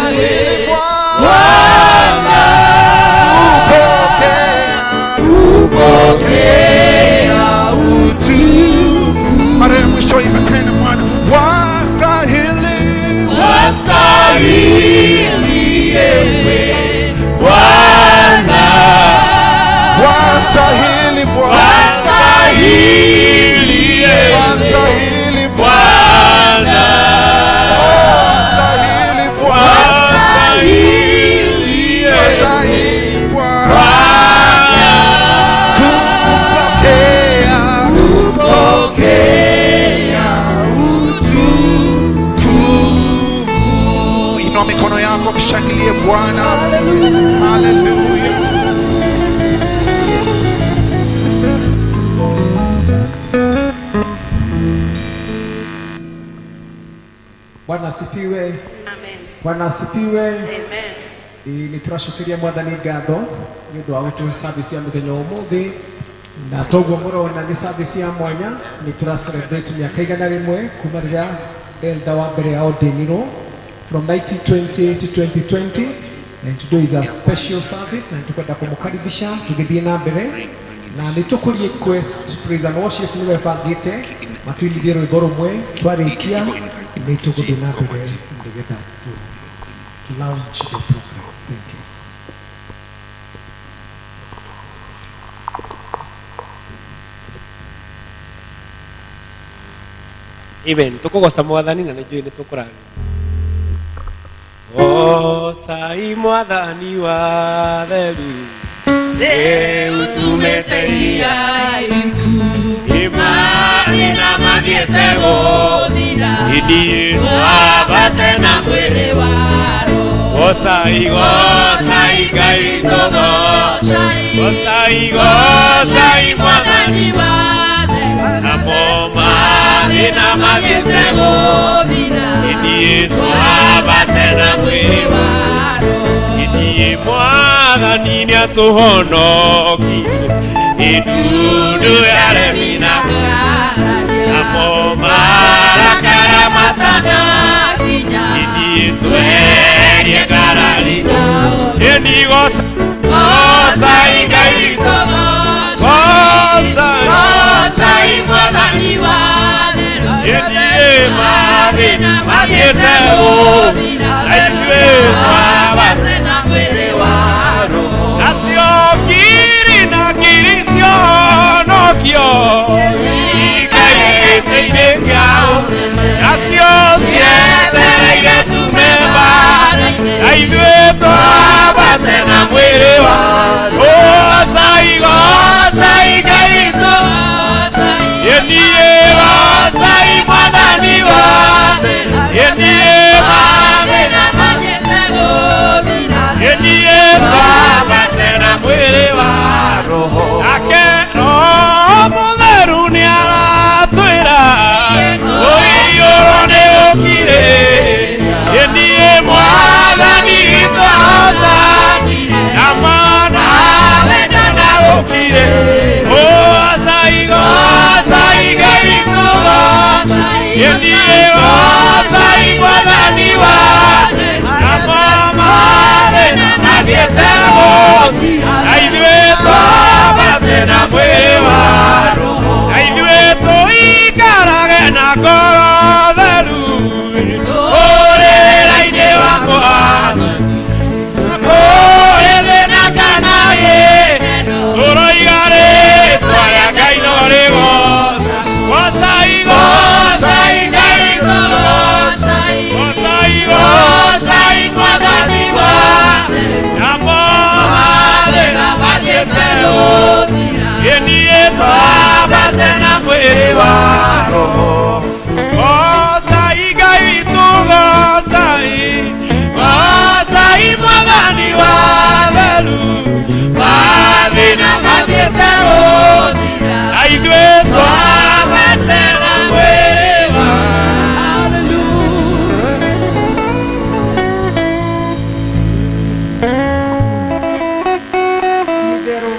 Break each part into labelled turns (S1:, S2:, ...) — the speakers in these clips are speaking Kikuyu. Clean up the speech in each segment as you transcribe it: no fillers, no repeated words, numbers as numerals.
S1: Wastahili Bwana kupokea utukufu. Mara ya mwisho imba tena Bwana. Wastahili,
S2: Wastahili ewe Bwana,
S1: wastahili Bwana,
S2: wastahili ewe
S1: wastahili Bwana,
S2: Bwana,
S1: wastahili Bwana,
S2: wastahili ewe
S1: wastahili Bwana kupokea,
S2: kupokea
S1: utukufu. Inua mikono yako mshangilie Bwana. Haleluya.
S3: Bwana asifiwe.
S4: Amen.
S3: Bwana asifiwe.
S4: Amen.
S3: Nĩ tũracokeria Mwathani ngatho nĩ ũndũ wa gũtũhe service ya mũthenya wa ũmũthĩ, na toguo mũrona nĩ service ya mwanya. Nĩ tũra celebrate mĩaka 100 kuma rĩrĩa elder wa mbere ya ordinirwo from 1920 to 2020, and today is a special service na nĩtũkwenda kũmũkaribisha tũgĩthiĩ na mbere, na nĩ tũkũ request praise and worship nĩwe bangĩte matuinithie rwĩmbo rũmwe. Twarĩkia nĩ tũgũthiĩ na mbere nĩgetha tu launch the program. Thank you.
S5: Amen. Tukugoca Mwathani na nĩnjũĩ nĩ tũkũrathimwo. Gocai Mwathani wa theru.
S2: Rĩu tumĩte iria iriku,
S5: Imani
S2: mathĩna mathiĩte gũthira,
S5: ithiĩ
S2: twambate na mwĩrĩ wa roho.
S5: Gocai,
S2: Gocai Ngai witũ, gocai,
S5: gocai,
S2: gocai
S5: gocai
S2: Mwathani
S5: Mwathani
S2: wa theru,
S5: namo
S2: mathĩna
S5: mathĩna
S2: mathiĩte
S5: mathiĩte
S2: gũthira,
S5: ithiĩ
S2: twambate na mwĩrĩ wa roho.
S5: Ithiĩ Mwathani nĩatũhonokirie itundu ya remi na namo marakara
S2: matanakinya,
S5: ithiĩ tweherie ngarari ĩni. Goca,
S2: Gocai Ngai witũ,
S5: gocai,
S2: gocai Mwathani wa theru,
S5: ithiĩ
S2: mathĩna
S5: mathĩna
S2: mathiĩte
S5: mathiĩte
S2: gũthira,
S5: na ithuĩ
S2: twambate na mwĩrĩ wa roho.
S5: Nacio ngiri na ngiri cionokio ciikairĩte-inĩ ciao, nacio cietereire tume mbara-inĩ, na ithuĩ twambate na mwĩrĩ wa. Gocai,
S2: Gocai Ngai witũ, gocai,
S5: ĩniĩ
S2: gocai Mwathani wa theru,
S5: ĩniĩ
S2: mathĩna mathiĩte gũthira,
S5: ĩniĩ twambate na mwĩrĩ wa
S1: Roho.
S5: Nake Roho Mũtheru nĩ aratwĩra ũiyũrwo nĩ ũkirĩ. Ĩniĩ Mwathani witũ ahotanire na mana wendana ũkirĩ. Gocai,
S2: Gocai Ngai witũ, gocai,
S5: ĩniĩ gocai Mwathani wa namo mathĩna mathiĩte gũthira, na ithuĩ twambate na mwĩrĩ wa roho, na ithuĩ tũikarage na ngoro theru ũrĩra-inĩ wa Mwathani kũrĩ thĩna kana gĩkeno, tũroiga rĩtwa rĩa Ngai no rĩgoca. Gocai,
S2: Gocai Ngai witũ, gocai,
S5: gocai,
S2: gocai Mwathani wa theru,
S5: namo
S2: mathĩna mathiĩte gũthira,
S5: ĩniĩ
S2: twambate na mwĩrĩ wa
S1: Roho.
S5: Gocai Ngai witũ, gocai, gocai Mwathani wa theru,
S2: mathĩna mathiĩte gũthira,
S5: na ithuĩ
S2: twambate na mwĩrĩ wa.
S3: Ti-itherũ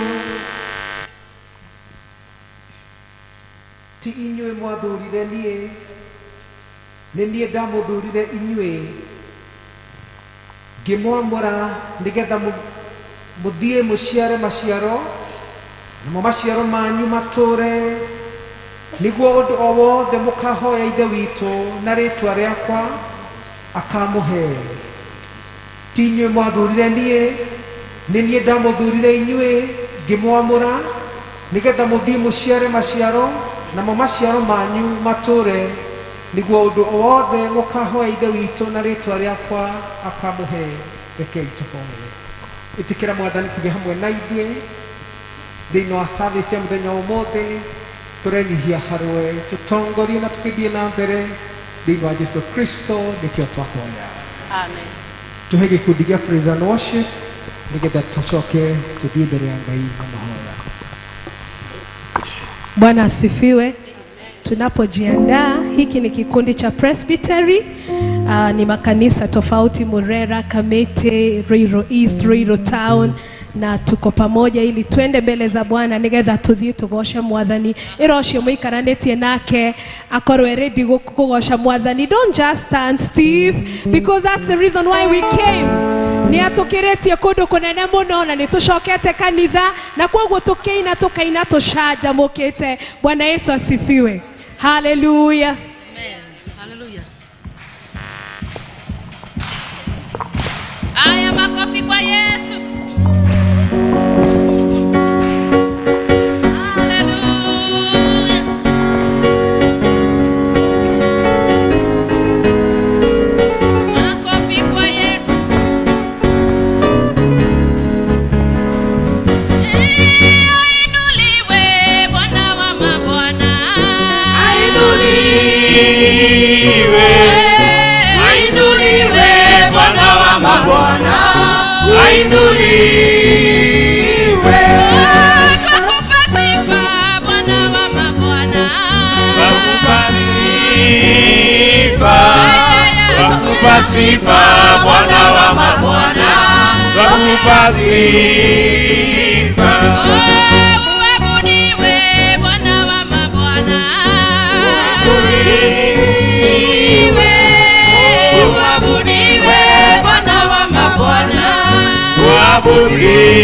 S3: ti inyuĩ mwathurire niĩ, nĩ niĩ ndamũthurire inyuĩ. Ngĩmwamũra nĩgetha mũthiĩ mũciare maciaro, namo maciaro manyu matũre, nĩguo ũndũ o wothe mũkahoya Ithe witũ na rĩtwa rĩakwa akamũhe. Ti inyuĩ mwathurire niĩ, nĩ niĩ ndamũthurire inyuĩ, ngĩmwamũra nĩgetha mũthiĩ mũciare maciaro, namo maciaro manyu matũre, nĩguo ũndũ o wothe mũkahoya Ithe witũ na rĩtwa rĩakwa akamũhe. Rekei tũhoe. Ĩtĩkĩra Mwathani kũgĩa hamwe na ithuĩ thĩinĩ wa service ya mũthenya wa ũmũthĩ. Tũrenyihia harĩwe, tũtongorie na tũkĩthiĩ na mbere thĩinĩ wa Jesu Kristo nĩkĩo twahoya.
S2: Amen.
S3: Tũhe gĩkundi gĩa praise and worship nĩgetha tũcoke tũthiĩ mbere ya Ngai na mahoya.
S4: Bwana asifiwe. Tunapojiandaa, hiki ni kikundi cha Presbytery. Ni makanisa tofauti, Murera, Kamete, Ruiru East, Ruiru Town, na tuko pamoja ili twende mbele za Bwana nigetha tuthie tugoce Mwathani. Ira ucio muikaranitie nake akorwe ready kugoca Mwathani. Don't just stand stiff, because that's the reason why we came. Nĩ atũkĩrĩtie kũndũ kũnene mũno na nĩ tũcokete kanitha, na kwoguo tũkĩina tũkaina tũcanjamũkĩte. Bwana Yesu asifiwe. Haleluya.
S2: Amen. Hallelujah. Haya, makofi kwa Yesu. Hallelujah. Makofi kwa Yesu. Ainuliwe Bwana wa mabwana.
S5: Ainuliwe, ainuliwe Bwana wa mabwana, ainuliwe.
S2: Twakupa sifa Bwana wa mabwana.
S5: Twakupa sifa, twakupa sifa Bwana wa mabwana, twakupa sifa.
S2: Oh, uabudiwe Bwana wa mabwana. Uabudiwe, uabudiwe Bwana wa mabwana.
S5: Uabudiwe,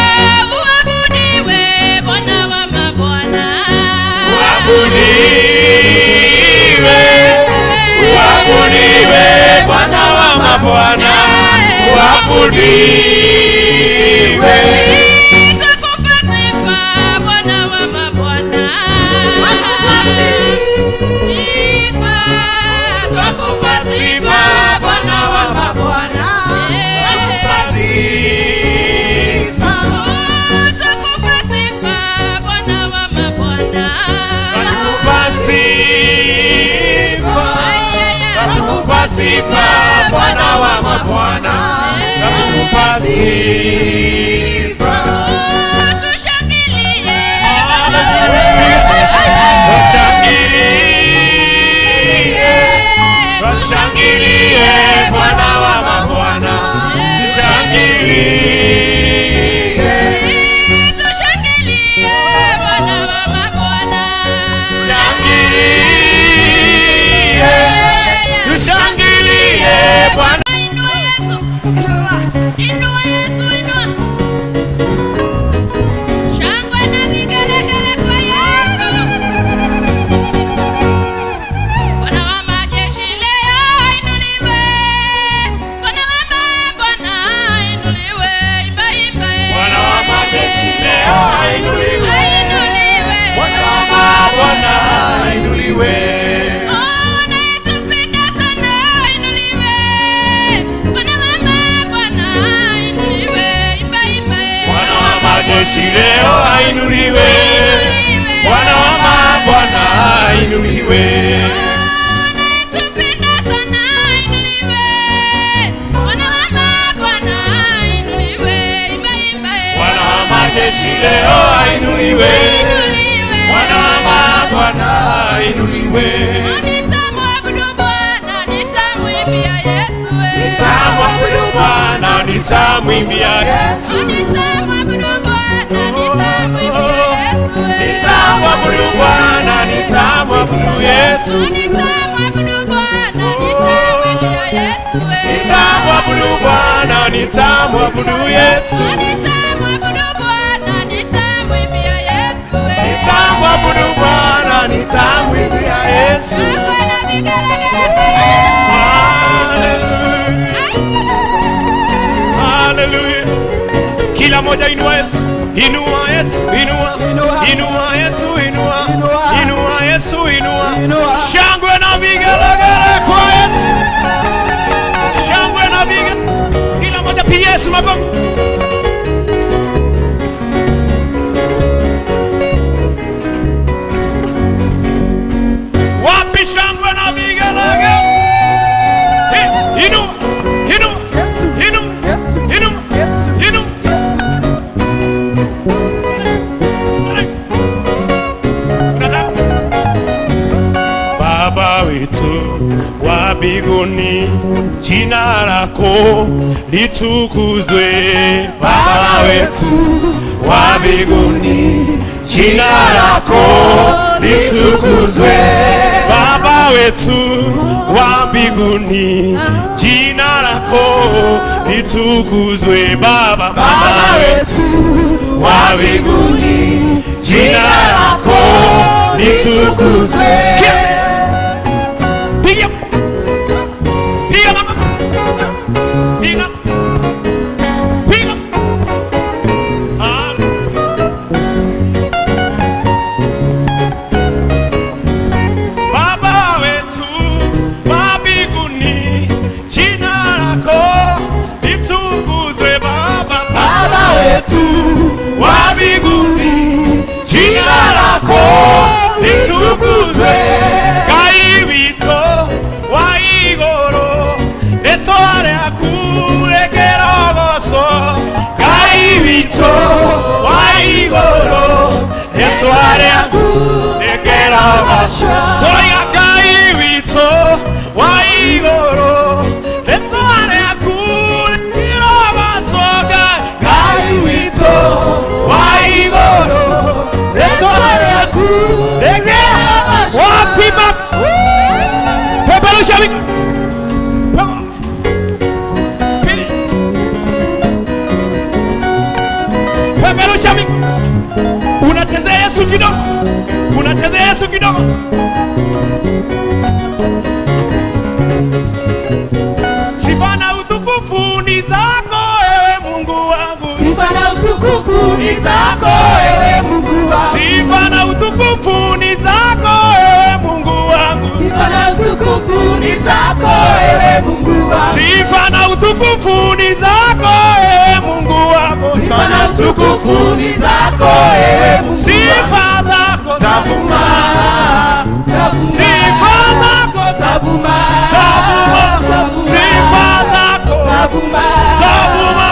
S2: Oh, uabudiwe Bwana wa mabwana.
S5: uabudiwe, uabudiwe Bwana wa mabwana, uabudiwe.
S2: Twakupa sifa Bwana wa mabwana. Sifa, twakupa sifa Bwana wa mabwana.
S5: Twakupa sifa,
S2: Oh, twakupa sifa Bwana wa mabwana.
S5: twakupa sifa, twakupa sifa Bwana wa mabwana, twakupa sifa.
S2: Oh, tushangilie.
S5: Tushangilie, tushangilie Bwana wa mabwana, tushangilie,
S2: Tushangilie Bwana wa mabwana.
S5: tushangilie, tushangilie Bwana.
S2: Inua Yesu. Inua Yesu, inua. Shangwe na vigelegele kwa Yesu. Bwana wa majeshi leo ainuliwe. Bwana wa mabwana ainuliwe. Imba, imba, eh.
S5: Bwana wa majeshi leo ainuliwe,
S2: Ainuliwe.
S5: Bwana wa mabwana ainuliwe,
S2: Oh, anayetupenda sana ainuliwe. Bwana wa mabwana ainuliwe. Imba, imba, eh.
S5: Bwana wa majeshi leo ainuliwe, Bwana wa mabwana ainuliwe,
S2: Anayetupenda sana ainuliwe. Bwana wa mabwana ainuliwe. Imba, imba, eh.
S5: Bwana wa majeshi leo ainuliwe, Bwana wa mabwana ainuliwe.
S2: Nitamwabudu Bwana, nitamwimbia Yesu, eh.
S5: Nitamwabudu Bwana, nitamwimbia Yesu.
S2: Nitamwabudu Bwana, nitamwimbia Yesu, eh.
S5: Nitamwabudu Bwana, nitamwabudu Yesu.
S2: Nitamwabudu Bwana, nitamwimbia
S5: Nitamwabudu Bwana, nitamwabudu Yesu. Nitamwabudu Bwana, nitamwimbia Yesu. Hallelujah. Hallelujah. Kila moja inua Yesu, inua Yesu, inua, inua Yesu, inua, inua Yesu, inua. Shangwe na vigelegele kwa Yesu. Shangwe na vigelegele. Kila moja piga Yesu makofi. Wapi shangwe na vigelegele? Inua, inua, inua, inua, inua. Baba wetu wa mbinguni, jina lako litukuzwe. Baba wetu wa mbinguni, jina lako litukuzwe. Baba wetu wa mbinguni, jina lako litukuzwe. Baba, Baba wetu wa mbinguni, jina lako litukuzwe. Piga, piga mama, piga, piga. Baba wetu wa mbinguni, jina lako litukuzwe. Baba, Baba wetu wa mbinguni, jina lako litukuzwe. Ngai witũ wa igũrũ, rĩtwa rĩaku rĩkĩrogocwo. Ngai witũ wa igũrũ, rĩtwa rĩaku rĩkĩrogocwo. Tũroiga Ngai witũ wa igũrũ, rĩtwa rĩaku rĩkĩrogocwo. Ngai witũ wa igũrũ, rĩtwa rĩaku rĩkĩrogocwo. Wapi peperusha mikono. Peperusha mikono. Unachezea Yesu kidogo. Unachezea Yesu kidogo. Sifa na utukufu ni zako ewe Mungu wangu.
S2: Sifa na utukufu ni zako ewe Mungu wangu.
S5: Sifa na utukufu ni zako ewe Mungu wangu.
S2: Sifa na utukufu ni zako ewe Mungu wangu.
S5: Sifa na utukufu ni zako ewe Mungu wangu.
S2: Sifa na utukufu ni zako ewe Mungu wangu.
S5: Sifa zako
S1: Zavuma,
S5: Sifa zako
S2: Zavuma,
S5: zavuma. Sifa zako
S2: Zavuma,
S5: zavuma.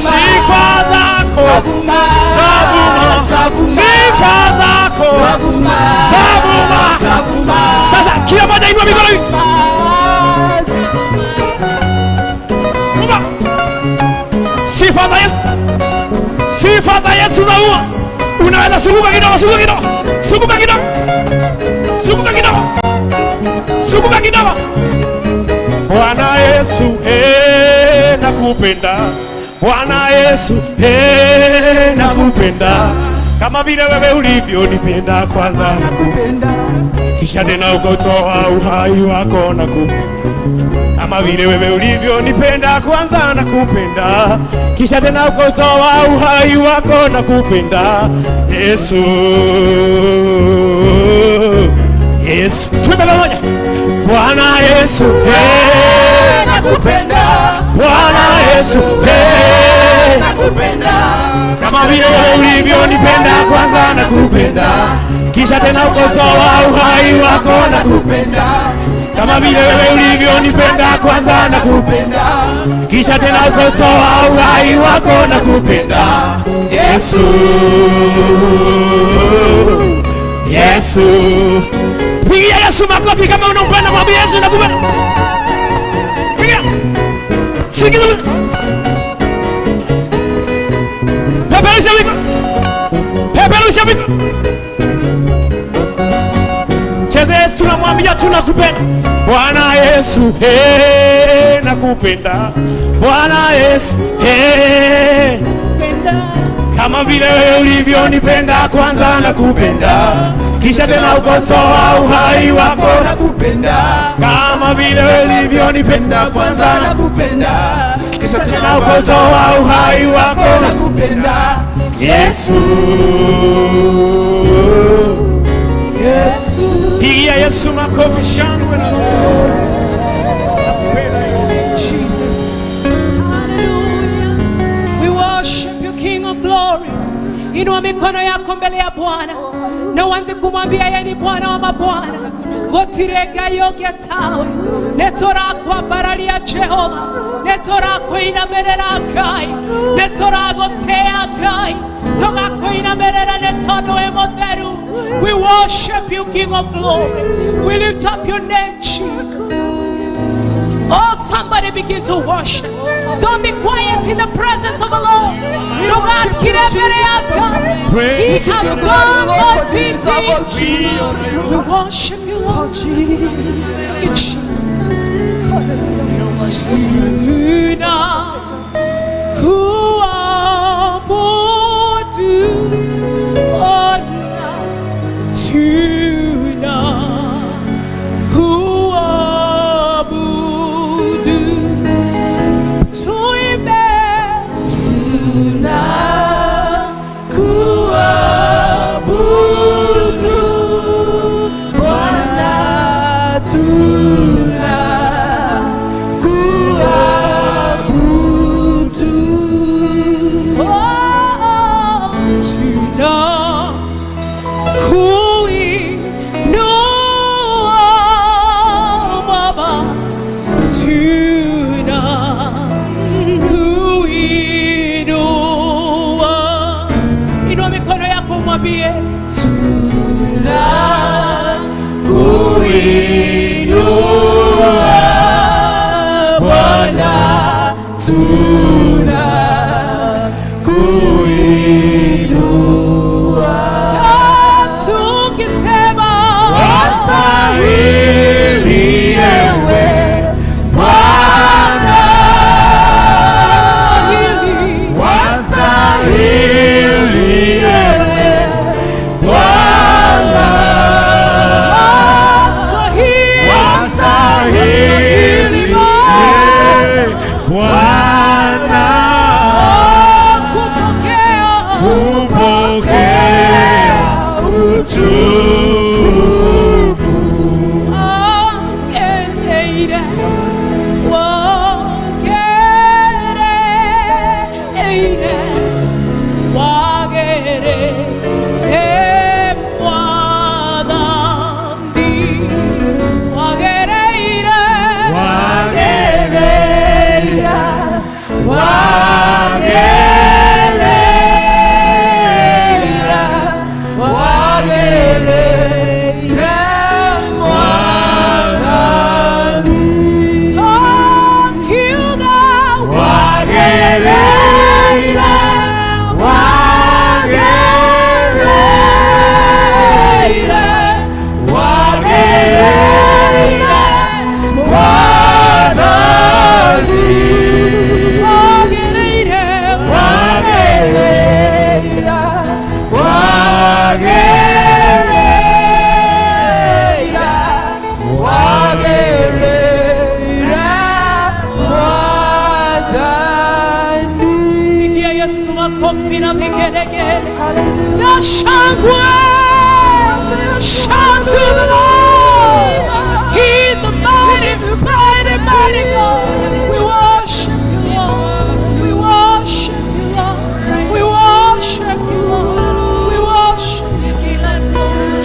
S5: Sifa zako
S2: Zavuma,
S5: zavuma. Sifa zako
S2: Zavuma,
S5: zavuma.
S2: Zavuma.
S5: Sasa kila mmoja inua mikono hivi. Mba. Sifa za Yesu. Sifa za Yesu zavuma. Unaweza sunguka kidogo, sunguka kidogo. Sunguka kidogo. Sunguka kidogo. Sunguka kidogo. Bwana Yesu, nakupenda. Bwana Yesu, nakupenda. Kama vile wewe ulivyonipenda kwanza nakupenda. Kisha tena ukautoa uhai wako nakupenda. Kama vile wewe ulivyonipenda kwanza nakupenda. Kisha tena ukautoa uhai wako nakupenda. Yesu, Yesu. Tuimbe pamoja. Bwana Yesu,
S2: Nakupenda,
S5: Bwana Yesu,
S2: nakupenda.
S5: Kama vile wewe ulivyonipenda kwanza nakupenda. Kisha tena ukautoa uhai wako nakupenda. Kama vile wewe ulivyonipenda kwanza nakupenda. Kisha tena ukautoa uhai wako nakupenda. Yesu, Yesu. Pigia Yesu makofi kama unampenda, mwambie Yesu nakupenda. Pigia. Sikiza. Peperusha mikono. Peperusha mikono. Cheze Yesu, tunamwambia tunakupenda. Bwana Yesu, hey, nakupenda Bwana Yesu, hey, kama vile wewe ulivyonipenda kwanza nakupenda, kisha tena ukotoa uhai wako
S6: nakupenda,
S5: kama vile wewe ulivyonipenda
S6: kwanza nakupenda,
S1: Kisha
S5: tena
S1: tena
S5: ukotoa uhai wako
S6: nakupenda
S5: Yesu.
S6: Yesu.
S5: Pigia Yesu makofi shangwe na
S4: Jesus. Hallelujah. We worship you, King of Glory. Inua mikono yako mbele ya Bwana na uanze kumwambia yeye ni Bwana wa mabwana. Gotirega yogetawe netorakwa baralia Jehova netorako inamerera kai netoragotea kai togako inamerera netodo emotheru. We worship you, King of Glory. We lift up your name, Jesus. Oh, somebody begin to worship. Don't be quiet in the presence of the Lord. He has done mighty things. We worship you, Lord. Jesus. Tunakuabudu, Bwana, tunakuabudu. Tuimbe.
S6: Tunakuabudu Bwana, tunakuabudu.
S4: Oh, tunakuinua Baba, tunakuinua. Inua mikono yako umwambie,
S6: Tunakuinua Bwana, tunakuinua.
S4: Tukisema
S1: Wastahili ewe Bwana,
S4: Stahili.
S1: wastahili ewe Bwana,
S4: Wastahili.
S1: wastahili ewe
S5: Bwana
S4: Kupokea.
S5: kupokea
S1: utukufu.
S4: Wagereire, wagereire, wagereire mwathani. Wagereire,
S6: Wagereira, wagereira, wagereira Mwathani.
S4: tukiuga
S6: Wagereira, wagereira, wagereira Mwathani.
S4: wagereire,
S6: Wagereira, wagereira, wagereira Mwathani.
S4: Pigia Yesu makofi na vigelegele na shangwe. Shout to the Lord. He's a mighty, mighty, mighty God. We worship you, Lord. We worship you, Lord. We worship you, Lord. We worship you, King of Glory.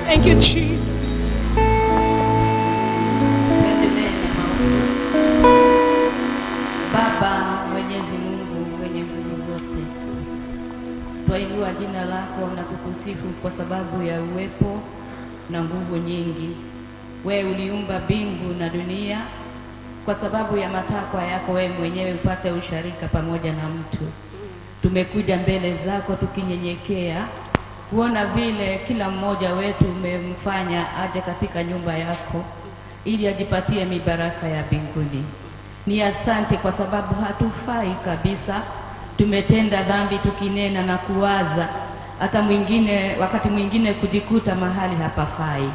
S4: Thank you, Jesus.
S2: Tuendelee na maombi. Baba Mwenyezi Mungu mwenye nguvu zote, twainua jina lako na kukusifu kwa sababu ya uwepo na nguvu nyingi. Wewe uliumba mbingu na dunia kwa sababu ya matakwa yako wewe mwenyewe upate usharika pamoja na mtu. Tumekuja mbele zako tukinyenyekea kuona vile kila mmoja wetu umemfanya aje katika nyumba yako. ili ajipatie mibaraka ya mbinguni. Ni asante kwa sababu hatufai kabisa, tumetenda dhambi tukinena na kuwaza, hata mwingine wakati mwingine kujikuta mahali hapafai,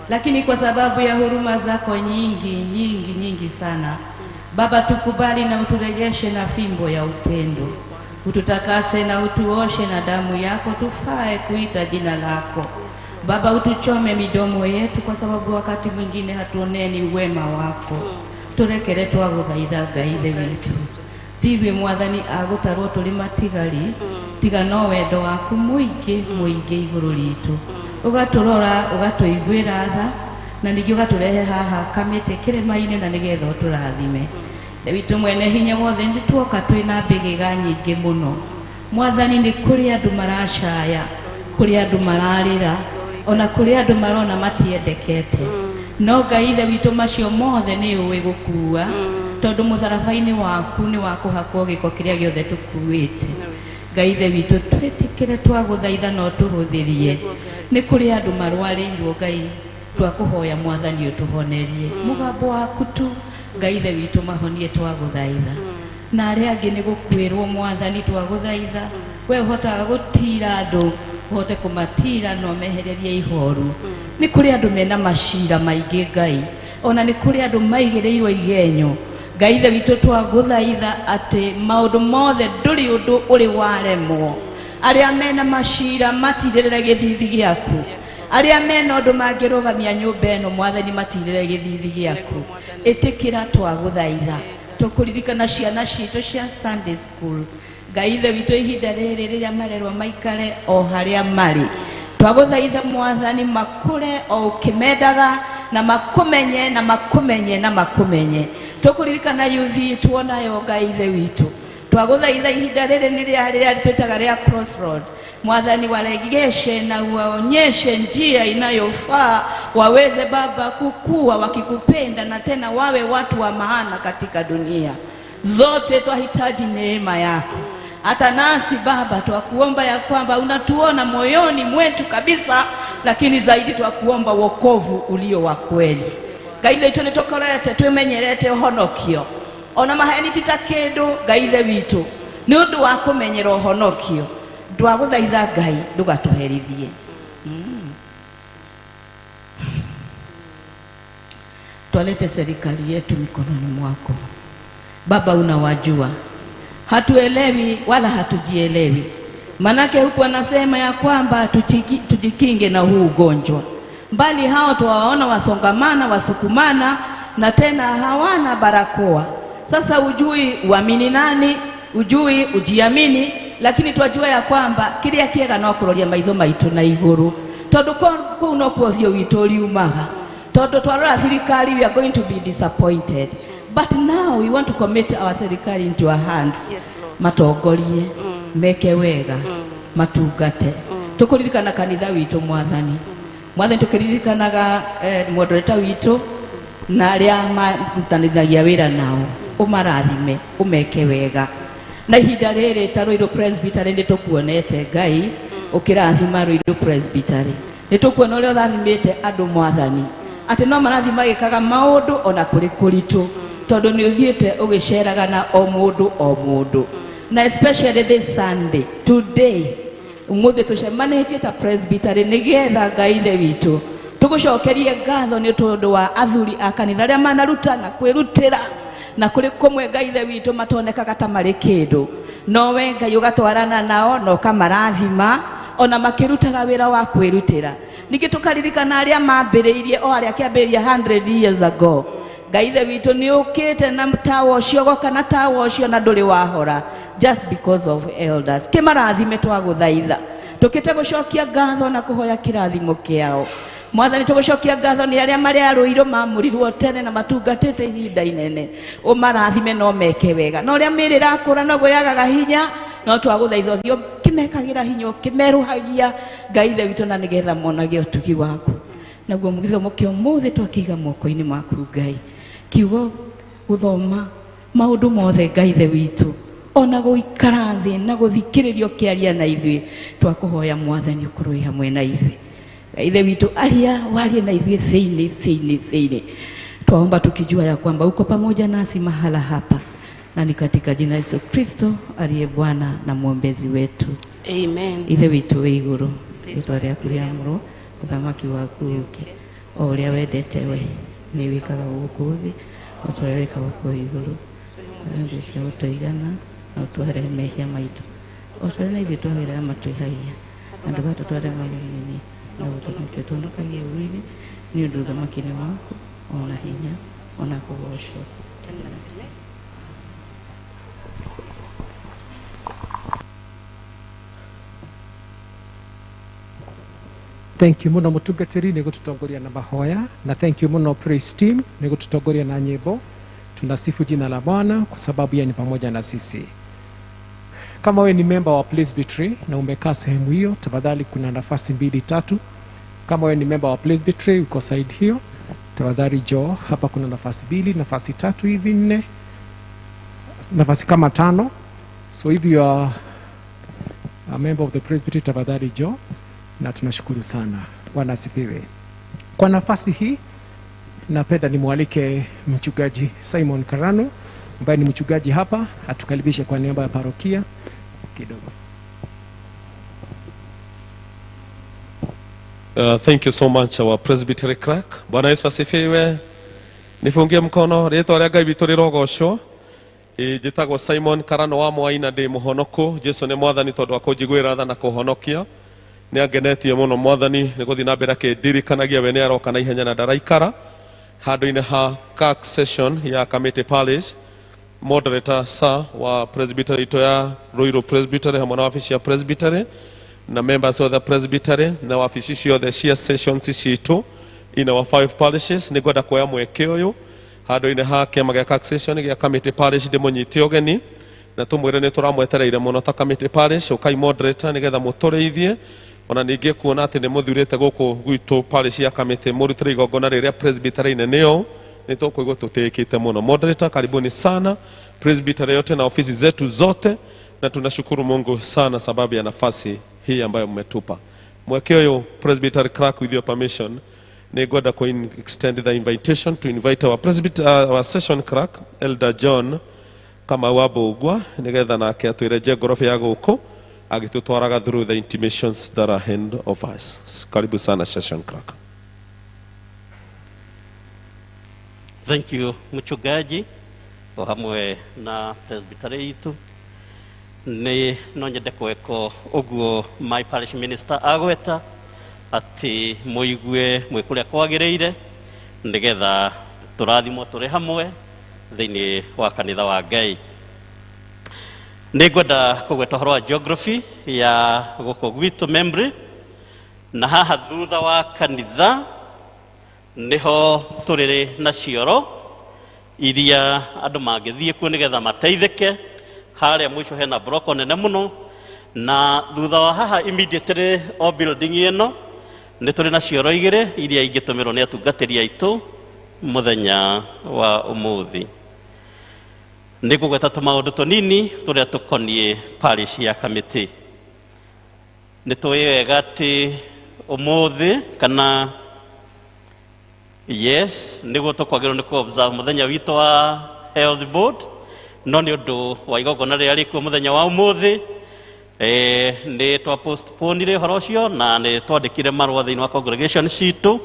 S2: lakini kwa sababu ya huruma zako nyingi nyingi nyingi sana Baba, tukubali na uturejeshe na fimbo ya upendo, ututakase na utuoshe na damu yako, tufae kuita jina lako. Baba, utuchome midomo yetu, kwa sababu wakati mwingine hatuoneni wema wako. Turekere twaguthaitha Ngai ithe witũ, ti ithuĩ Mwathani agũtarwo tũrĩ matigari, tiga no wendo waku mũingĩ mũingĩ igũrũ ritũ, ũgatũrora ũgatũiguĩra tha, na ningĩ ũgatũrehe haha Kamĩtĩ kĩrĩma-inĩ na nĩgetha ũtũrathime. Ithe witũ mwene hinya wothe, nĩ tuoka twĩna mbĩgĩga nyingĩ mũno. Mwathani, nĩ kũrĩ andũ maracaya, kũrĩ andũ mararĩra, ona kũrĩ andũ marona matiendekete, no Ngai ithe witũ, macio mothe nĩ ũĩ gũkua, tondũ mũtharaba-inĩ waku nĩ wa kũhakwo gĩko kĩrĩa gĩothe tũkuĩte. Ngai ithe witũ, twĩtĩkĩre twagũthaitha no tũhũthĩrie. Nĩ kũrĩ andũ marwarĩirwo, Ngai, twakũhoya Mwathani ũtũhonerie mũgambo waku tu. Ngai ithe witũ, mahonie twagũthaitha. Na arĩa angĩ nĩ gũkuĩrwo, Mwathani, twagũthaitha, we ũhotaga gũtira andũ, ũhote kũmatira na ũmehererie ihoru. Nĩ kũrĩ andũ mena macira maingĩ, Ngai, ona nĩ kũrĩ andũ maigĩrĩirwo igenyo. Ngai ithe witũ, twagũthaitha atĩ maũndũ mothe ndũrĩ ũndũ ũrĩ waremwo. Arĩa mena macira matirĩrĩre gĩthithi gĩaku, arĩa mena ũndũ mangĩrũgamia nyũmba ĩno, Mwathani, matirĩre gĩthithi gĩaku. Ĩtĩkĩra twagũthaitha. Tũkũririkana ciana citũ cia Sunday school, Ngai ithe witũ, ihinda rĩrĩ rĩrĩa marerwo maikare o harĩa marĩ, twagũthaitha Mwathani makũre o ũkĩmendaga na makũmenye na makũmenye na makũmenye. Tũkũririkana yuthi tuonayo, Ngai ithe witũ, twagũthaitha ihinda rĩrĩ nĩ rĩa rĩrĩa twĩtaga rĩa crossroad. Mwathani, waregeshe na uwaonyeshe njia inayofaa, waweze Baba kukua wakikupenda na tena wawe watu wa maana katika dunia zote. Twahitaji neema yako. Hata nasi Baba twakuomba ya kwamba unatuona moyoni mwetu kabisa, lakini zaidi twakuomba wokovu ulio wa kweli. Ngai ithe witũ, nĩtũkorete twĩmenyerete ũhonokio ona maheni ti ta kĩndũ. Ngai ithe witũ, nĩ ũndũ wa kũmenyera ũhonokio, twagũthaitha Ngai ndũgatũherithie. Twalete serikali yetu mikononi mwako Baba, unawajua, hatuelewi wala hatujielewi, manake huku anasema ya kwamba tujikinge na huu ugonjwa, mbali hao tuwaona wasongamana, wasukumana na tena hawana barakoa. Sasa ujui uamini nani, ujui ujiamini, lakini twajua ya kwamba kiria kiega no kuroria maitho maitu na iguru, tondu kuu nokuo ũthiũ witũ ũriumaga, tondu twarora thirikari we are going to be disappointed, but now we want to commit our serikali into our hands.
S7: Yes, Lord.
S2: Matongorie meke wega, matungate. Tukuririkana kanitha witũ, Mwathani. Mwathani, tukiririkanaga moderator witũ na arĩa marutanithagia wĩra nao, ũmarathime, ũmeke wega. Na ihinda rĩrĩ ta Ruiru Presbytery, nĩ tũkuonete Ngai ũkĩrathima Ruiru Presbytery, nĩ tũkuona ũrĩa ũrathimĩte andũ, Mwathani, atĩ no marathiĩ magĩkaga maũndũ ona kũrĩ kũritũ, tondũ nĩ ũthiĩte ũgĩceraga na o mũndũ o mũndũ, na especially this Sunday, today, ũmũthĩ tũcemanĩtie ta presbytery nĩgetha Ngai ithe witũ tũgũcokerie ngatho nĩ tondũ wa athuri a kanitha arĩa manaruta na kwĩrutĩra, na kũrĩ kũmwe, Ngai ithe witũ, matonekaga ta marĩ kĩndũ, no we Ngai ũgatwarana nao na ũkamarathima ona makĩrutaga wĩra wa kwĩrutĩra. Ningĩ tũkaririkana arĩa mambĩrĩirie, o arĩa kĩambĩrĩria 100 years ago. Ngai ithe witũ, nĩ ũkĩte na tawa ũcio, goka na tawa ũcio na ndũrĩ wahora, just because of elders. Kĩmarathime twagũthaitha. Tũkĩte gũcokia ngatho na kũhoya kĩrathimo kĩao, Mwathani, tũgũcokia ngatho nĩ arĩa marĩ arũirũ mamũrirwo tene na matungatĩte ihinda inene, ũmarathime no meke wega. Na ũrĩa mĩĩrĩ ĩrakũra noguo yagaga hinya, no twagũthaitha ũthiĩ ũkĩmekagĩra hinya, ũkĩmerũhagia, Ngai ithe witũ, na nĩgetha monage ũtugi waku. Naguo gĩthomo kĩa ũmũthĩ twakĩiga moko-inĩ maku, Ngai. Kiugo gũthoma maũndũ mothe, Ngai ithe witũ, ona gũikara thĩ na gũthikĩrĩria ũkĩaria na ithuĩ, twakũhoya Mwathani ũkorwo wĩ hamwe na ithuĩ. Ngai ithe witũ, aria, warie na ithuĩ thĩinĩ thĩinĩ thĩinĩ. Twaomba tukijua ya kwamba uko pamoja nasi mahala hapa, na ni katika jina la Yesu Kristo aliye Bwana na mwombezi wetu.
S7: Amen.
S2: Ithe witũ wĩ igũrũ, rĩtwa rĩaku rĩamũrwo, ũthamaki waku ũke, o ũrĩa wendete we nĩ wĩkaga gũkũ thĩ o ta ũrĩa wĩkaga kũu igũrũ. Irio cia gũtũigana na ũtũohere mehia maitũ o ta ũrĩa na ithuĩ twagĩrĩra matwĩhagia, na ndũgatũtware magerio-inĩ, no ũtũhonokie ũtũhonokagie ũũru-inĩ, nĩ ũndũ ũthamaki nĩ waku, ona hinya, ona kũgoocwo tene na tene.
S3: Thank you muno mutungatiri ni gututongoria na mahoya, na thank you muno praise team ni gututongoria na nyimbo. Tunasifu jina la Bwana kwa sababu yeye ni pamoja na sisi. Kama we ni member wa Presbytery na umekaa sehemu hiyo, tafadhali kuna nafasi mbili tatu. Kama we ni member wa Presbytery uko side hiyo, tafadhali jo hapa, kuna nafasi mbili, nafasi tatu hivi nne, nafasi kama tano. So if you are a member of the Presbytery, tafadhali jo, na tunashukuru sana. Bwana asifiwe. Kwa nafasi hii napenda nimwalike mchungaji Simon Karano ambaye ni mchungaji hapa, atukaribishe kwa niaba ya parokia kidogo.
S8: Thank you so much, our presbytery clerk. Bwana Yesu asifiwe. Nifungie mkono ritwa ria Ngai witũ rĩrogocwo. Ĩ, njĩtagwo Simon Karano wa Mwai na ndĩ mũhonoku. Jesu nĩ mwathani tondũ wa kũnjiguĩra tha na kũhonokia. Nĩ angenetie mũno mwathani nĩ gũthiĩ na mbere akĩndirikanagia we nĩ aroka na ihenya na ndaraikara. Handũ-inĩ ha CAC session ya Kamiti Parish, moderator sir wa presbytery itũ ya Ruiru Presbytery hamwe na wabici ya presbytery na members of the presbytery na wabici ciothe cia sessions citũ in our five parishes, nĩ ngwenda kuoya mweke ũyũ handũ-inĩ ha kĩama gĩa CAC session gĩa Kamiti Parish ndĩmũnyite ũgeni na tũmwĩre nĩ tũramwetereire mũno ta Kamiti Parish. Ũkai moderator nĩgetha mũtũrĩithie, ona ningĩ kuona atĩ nĩ mũthurĩte gũkũ gwitũ parish ya Kamiti mũrutĩre igongona rĩrĩa presbytery-inĩ nĩyo nĩ tũkũigua tũtĩĩkĩte mũno. Moderator, karibuni sana presbytery yote na ofisi zetu zote, na tunashukuru Mungu sana sababu ya nafasi hii ambayo mmetupa. Mweke ũyũ, presbytery clerk, with your permission, nĩ ngwenda ku extend the invitation to invite our presbyter, our session clerk, Elder John Kamau wa Mbũgua, nĩgetha nake atwĩre geography ya gũkũ agĩtũtwaraga through the intimations that are ahead of us. Karibu sana, session clerk.
S9: Thank you, mchungaji o hamwe na presbytery itu. Nĩ no nyende kweko ũguo my parish minister agweta atĩ mũigue mwĩ kũrĩa kwagĩrĩire nĩgetha tũrathimwo tũrĩ hamwe thĩinĩ wa kanitha wa Ngai. Nĩ ngwenda kũgweta ũhoro wa geography ya gũkũ gwitũ Membley, na haha thutha wa kanitha nĩho tũrĩ na cioro iria andũ mangĩthiĩ kuo nĩgetha mateithĩke. Harĩa mũico hena broko nene mũno, na thutha wa haha immediately o building ĩno nĩ tũrĩ na cioro igĩrĩ iria ingĩtũmĩrwo nĩ atungatĩri aitũ mũthenya wa ũmũthĩ. Nĩ ngũgweta tũmaũndũ tũnini tũrĩa tũkoniĩ parish ya Kamiti. Nĩ tũĩ wega atĩ ũmũthĩ kana yes nĩguo tũkwagĩrĩirwo nĩ kũ-observe mũthenya witũ wa health board, no nĩ ũndũ wa igongona rĩrĩa rĩkuo mũthenya wa ũmũthĩ, nĩ twa postponire ũhoro ũcio na nĩ twandĩkire marũa thĩinĩ wa congregation citũ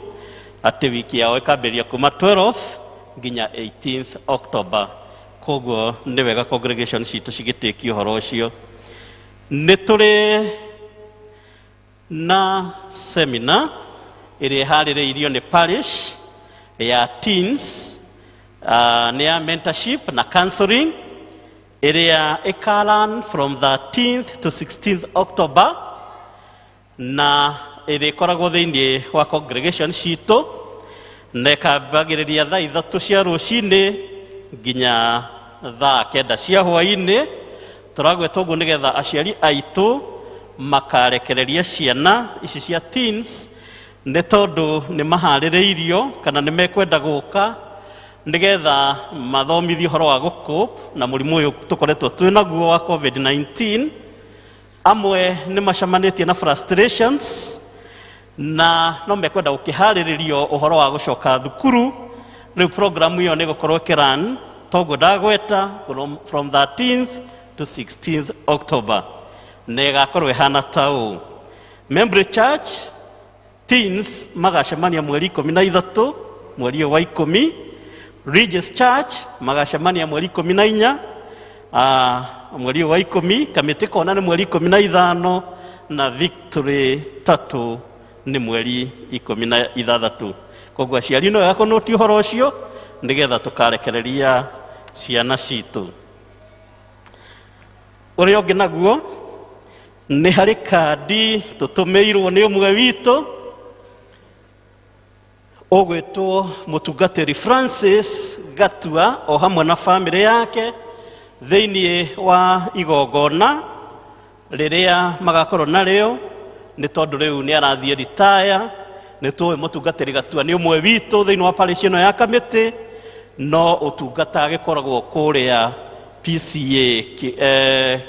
S9: atĩ wiki yao ĩkambĩrĩria kuma 12 nginya 18th October. Koguo nĩ wega congregation citũ cigĩtĩkie ũhoro ũcio. Nĩ tũrĩ na seminar ĩrĩa ĩharĩrĩirio nĩ parish ya teens, nĩ ya mentorship na counseling ĩrĩa ĩkarun from 13th to 16th October, na ĩrĩa ĩkoragwo thĩinĩ wa congregation citũ na ĩkambagĩrĩria thaa 3 cia rũcinĩ nginya thaa 9 cia hwaĩ-inĩ. Tũragweta ũguo nĩgetha aciari aitũ makarekereria ciana ici cia teens, nĩ tondũ nĩ maharĩrĩirio kana nĩ mekwenda gũka nĩgetha mathomithio ũhoro wa gũcope na mũrimũ ũyũ tũkoretwo twĩ naguo wa COVID-19. Amwe nĩ macemanĩtie na frustrations na no mekwenda gũkĩharĩrĩrio ũhoro wa gũcoka thukuru. Rĩu programu ĩyo nĩ ĩgũkorwo ĩkĩrun toguo ndagweta from 13th to 16th October, na ĩgakorwo ĩhana ta ũũ: Membre Church teens magacemania mweri 13 mweri ũyũ wa 10. Regis Church magacemania mweri 14 mweri ũyũ wa 10. Kamĩtĩ Kona nĩ mweri 15, na Victory 3 nĩ mweri 16. Koguo aciari no wega kũnũti ũhoro ũcio nĩgetha tũkarekereria ciana citũ. Ũrĩa ũngĩ naguo nĩ harĩ kandi tũtũmĩirwo nĩ ũmwe witũ ũgwĩtwo mũtungatĩri Francis Gatua o hamwe na bamĩrĩ yake thĩinĩ wa igongona rĩrĩa magakorwo narĩo, nĩ tondũ rĩu nĩ arathiĩ ritaya. Nĩ tũĩ mũtungatĩri Gatua nĩ ũmwe witũ thĩinĩ wa parish ĩno ya Kamĩtĩ, no ũtungata agĩkoragwo kũrĩa PCA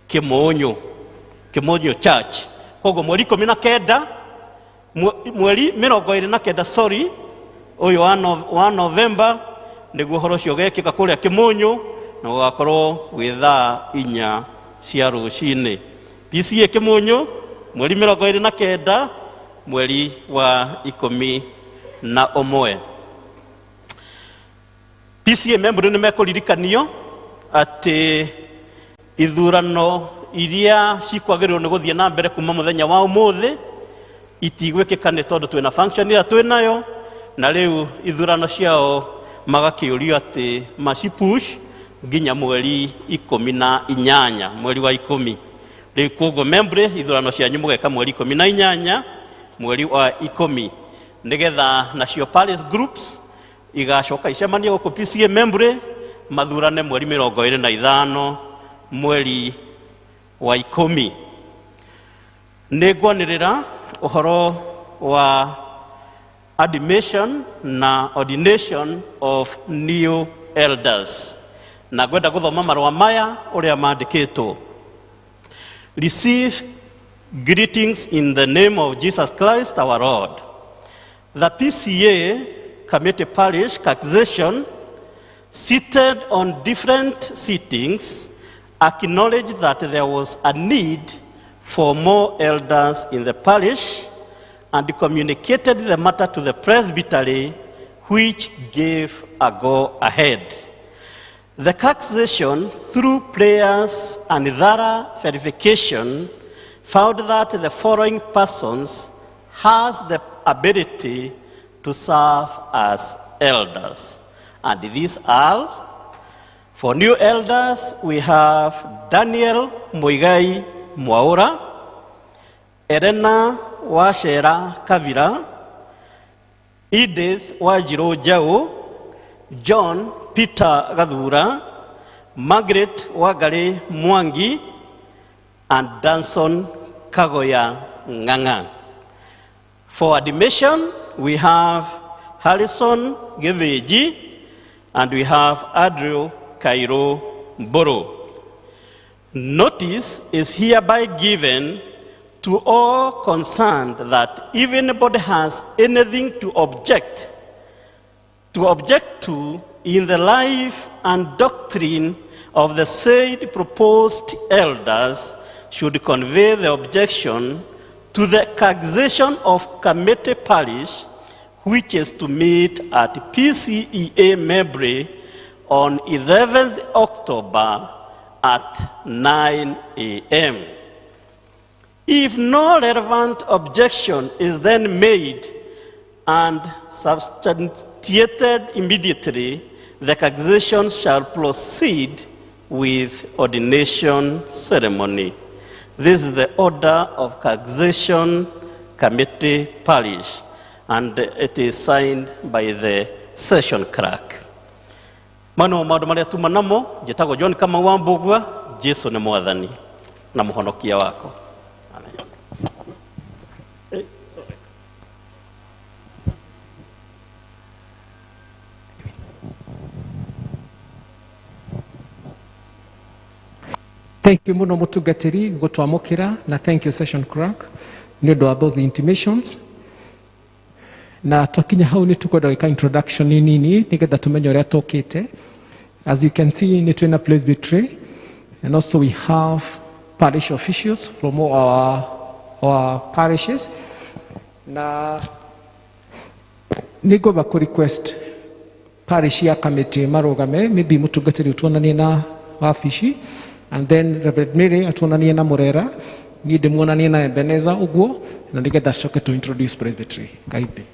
S9: Kĩmũnyũ, Kĩmũnyũ Church. Koguo mweri 19, mweri 29, sorry, ũyũ wa November nĩguo ũhoro ũcio ũgekĩka kũrĩa Kĩmũnyũ, na ũgakorwo wĩ thaa 4 cia rũcinĩ. PCA Kĩmũnyũ, mweri 29 mweri wa 11. PCA member nĩ mekũririkanio atĩ ithurano iria cikwagĩrĩirwo nĩ gũthiĩ na mbere kuma mũthenya wa ũmũthĩ itigwĩkĩka, nĩ tondũ twĩna function ĩrĩa twĩ nayo, na rĩu ithurano ciao magakĩũrio atĩ macipush nginya mweri 18 mweri wa 10. Rĩu koguo membre ithurano cianyu mũgeka mweri 18 mweri wa 10, nĩgetha nacio parish groups igacoka icemanie gũkũ PCA membre mathurane mweri 25 mweri wa 10. Nĩ ngwanĩrĩra ũhoro wa admission na ordination of new elders, na ngwenda gũthoma marũa maya ũrĩa mandĩkĩtwo. Receive greetings in the name of Jesus Christ our Lord. The PCA Committee Parish Taxation, seated on different sittings, acknowledged that there was a need for more elders in the parish and communicated the matter to the presbytery, which gave a go-ahead. The taxation, through prayers and thorough verification, found that the following persons has the ability to serve as elders. And these are, for new elders, we have Daniel Muigai Mwaura, Elena Wachera Kavira, Edith Wanjiru Njau, John Peter Gathura, Margaret Wangari Mwangi, and Danson Kagoya Nganga. For admission, we have Harrison Geveji, and we have Andrew Cairo Mboro. Notice is hereby given to all concerned that if anybody has anything to object to in the life and doctrine of the said proposed elders, should convey the objection to the taxation of Kamete Parish, which is to meet at PCEA Membre on 11th October at 9 a.m. If no relevant objection is then made and substantiated immediately, the taxation shall proceed with ordination ceremony. This is the order of taxation committee parish, and it is signed by the session clerk. Mano maũndũ marĩa tuma namo. Njĩtagwo John Kamau wa Mbũgua. Jesu nĩ mwathani na mũhonokia wako. Amen. Sorry.
S3: Thank you muno, mutungatiri, gutwamukira, na thank you, session clerk, nĩ ũndũ wa those intimations. Na twakinya hau nĩ tũkwenda gwĩka introduction nini nĩgetha tũmenye ũrĩa tũkĩte. As you can see, nĩ twĩna presbytery and also we have parish officials from all our parishes. Na nĩ ngwamba kũ request parish ya Kamiti marũgame, maybe mũtungatĩri ũtuonanie na wabici, and then Reverend Mary atuonanie na Murera, niĩ ndĩmuonanie na Ebenezer ũguo, na nĩgetha coke to introduce presbytery. Kindly.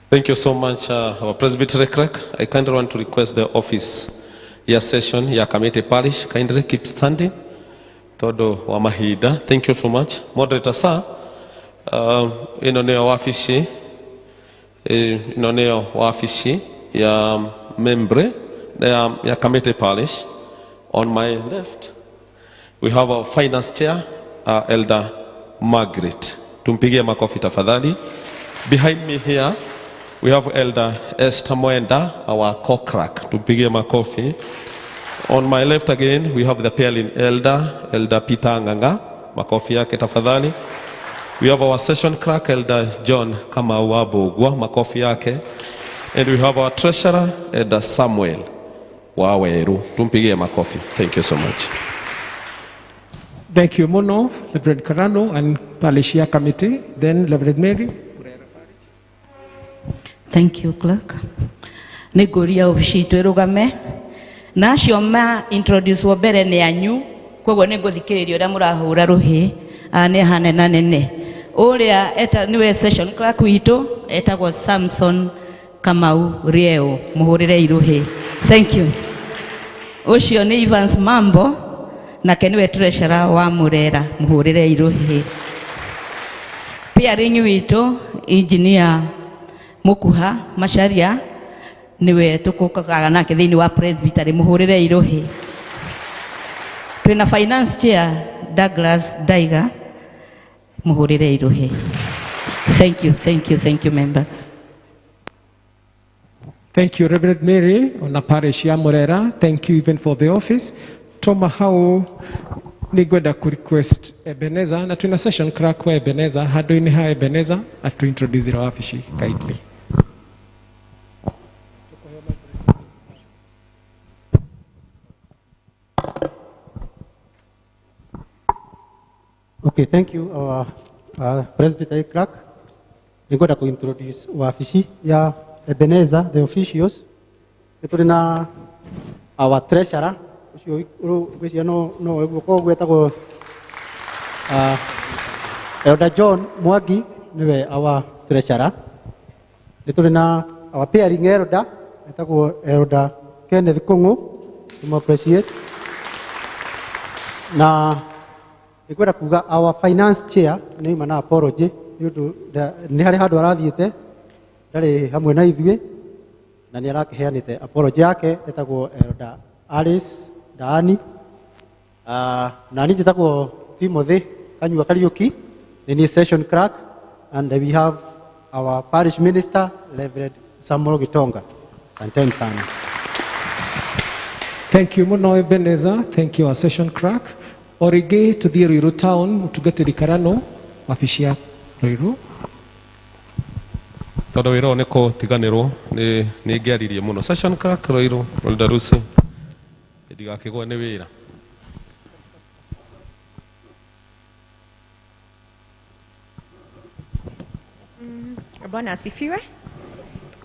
S8: Thank you so much, our presbytery clerk. I kindly want to request the office ya session ya Kamiti Parish kindly keep standing tondu wa mahinda. Thank you so much. Moderator sir, ino nĩyo wabici, ino nĩyo wabici ya membre ya Kamiti Parish. On my left we have our finance chair, Elder Margaret. Tumpigie makofi tafadhali. Behind me here we have Elder Esther Moenda, our co-clerk. Tumpigie makofi. On my left again we have the pairing elder, Elder Peter Nganga. Makofi yake tafadhali. We have our session clerk, Elder John Kamau Wabugwa. Makofi yake. And we have our treasurer, Elder Samuel Waweru. Tumpigie makofi. Thank you so much.
S3: Thank you muno, Reverend Karano and Parish ya Committee. Then Reverend Mary.
S2: Thank you, clerk. Nĩ ngũria obici itũ ĩrũgame na acio ma introduce wo mbere nĩ anyu, koguo nĩ ngũthikĩrĩria ũrĩa mũrahũra rũhĩ nĩ hanena nene. Ũrĩa eta nĩwe session clerk witũ etagwo Samson Kamau Rieo, mũhũrĩre irũhĩ. Thank you. Ũcio nĩ Evans Mambo, nake nĩwe treasurer wa Murera, mũhũrĩre irũhĩ. Peering witũ engineer Mukuha Macharia niwe tukukaga nake thiini wa presbytery, muhurire iruhi. Twina finance chair Douglas Daiga, muhurire iruhi. Thank you, thank you, thank you members.
S3: Thank you, Reverend Mary on parish ya Murera. Thank you even for the office. Toma hau nĩngwenda kũ request Ebenezer, na twina session clerk wa Ebenezer handũ-inĩ ha Ebenezer atu introduce wabici kindly.
S7: Okay, thank you, our presbytery clerk. Nĩngwenda kũ introduce wabici ya Ebenezer, the officials. Nĩ tũrĩ na our treasurer, ũcio ngwĩciria no ũguo koguo etagwo Elder John Mwangi, nĩwe our treasurer. Nĩ tũrĩ na our pairing elder, etagwo Elder Kenneth Kung'u, tũmũ appreciate. Na nĩngwenda kuga our finance chair nĩ auma na apology nĩ ũndũ nĩ harĩ handũ arathiĩte ndarĩ hamwe na ithuĩ, na nĩ arakĩheanĩte apology yake, etagwo Elder Alice Daani. Na niĩ njĩtagwo Timothy Kanyua Kariuki, nĩ niĩ session clerk, and we have our parish minister Reverend Samuel Gitonga. Asanteni sana.
S3: Thank you muno Ebenezer, thank you our session clerk. O rĩngĩ tũthiĩ Ruiru town, mũtungatĩri Karano, wabici ya Ruiru.
S8: Tondũ wĩra ũyũ nĩ kũtiganĩrwo nĩ ngĩaririe mũno. Session clerk Ruiru, Elder Lucy, ndigakĩgwe nĩ wĩra.
S10: Bwana asifiwe.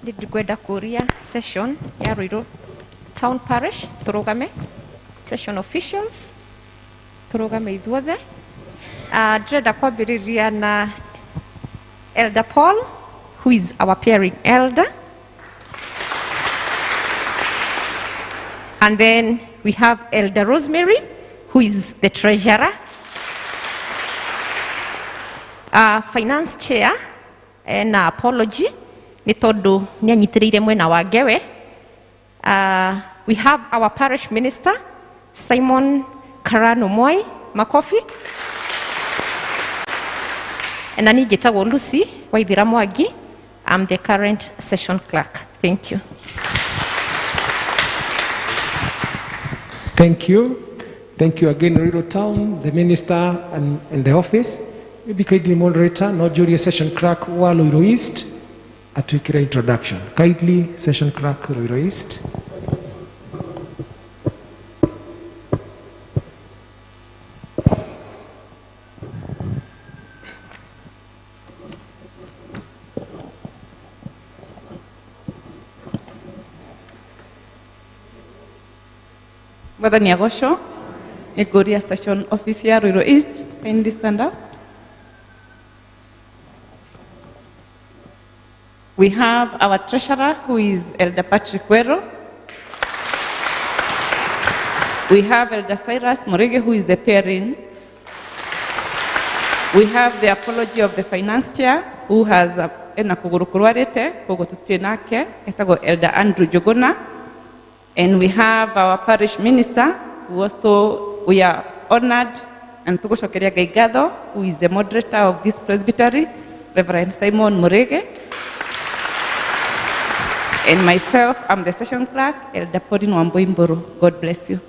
S10: Nĩngwenda kũria session ya Ruiru Town Parish tũrũgame, session officials tũrũgame ithuothe. Ndĩrenda kwambĩrĩria na Elder Paul, who is our pairing elder. And then we have Elder Rosemary, who is the treasurer. Finance chair, na apology, nĩ tondũ nĩ anyitĩrĩire mwena wa Ngewe. We have our parish minister, Simon Karano Moi, makofi. Na niĩ njĩtagwo Lucy Waithira Mwangi. I'm the current session clerk. Thank you.
S3: Thank you. Thank you again, Ruiru Town, the minister and the office. Maybe kindly moderator, no njũrie session clerk wa Ruiru East atwĩkĩre introduction. Kindly session clerk Ruiru East.
S11: Mwathani agocwo. Nĩ ngũria session office ya Ruiru East, kindly stand up. We have our treasurer, who is Elder Patrick Wero. We have Elder Cyrus Morege, who is the pairing. We have the apology of the finance chair, who has ena kũgũrũ kũrwarĩte, koguo tũtirĩ nake, etagwo Elder Andrew Njuguna. And we have our parish minister, who also we are honored and tũgũcokeria Ngai ngatho, who is the moderator of this presbytery, Reverend Simon Murege. And myself, I'm the session clerk, Elder Pauline Wambui Mburu. God bless you.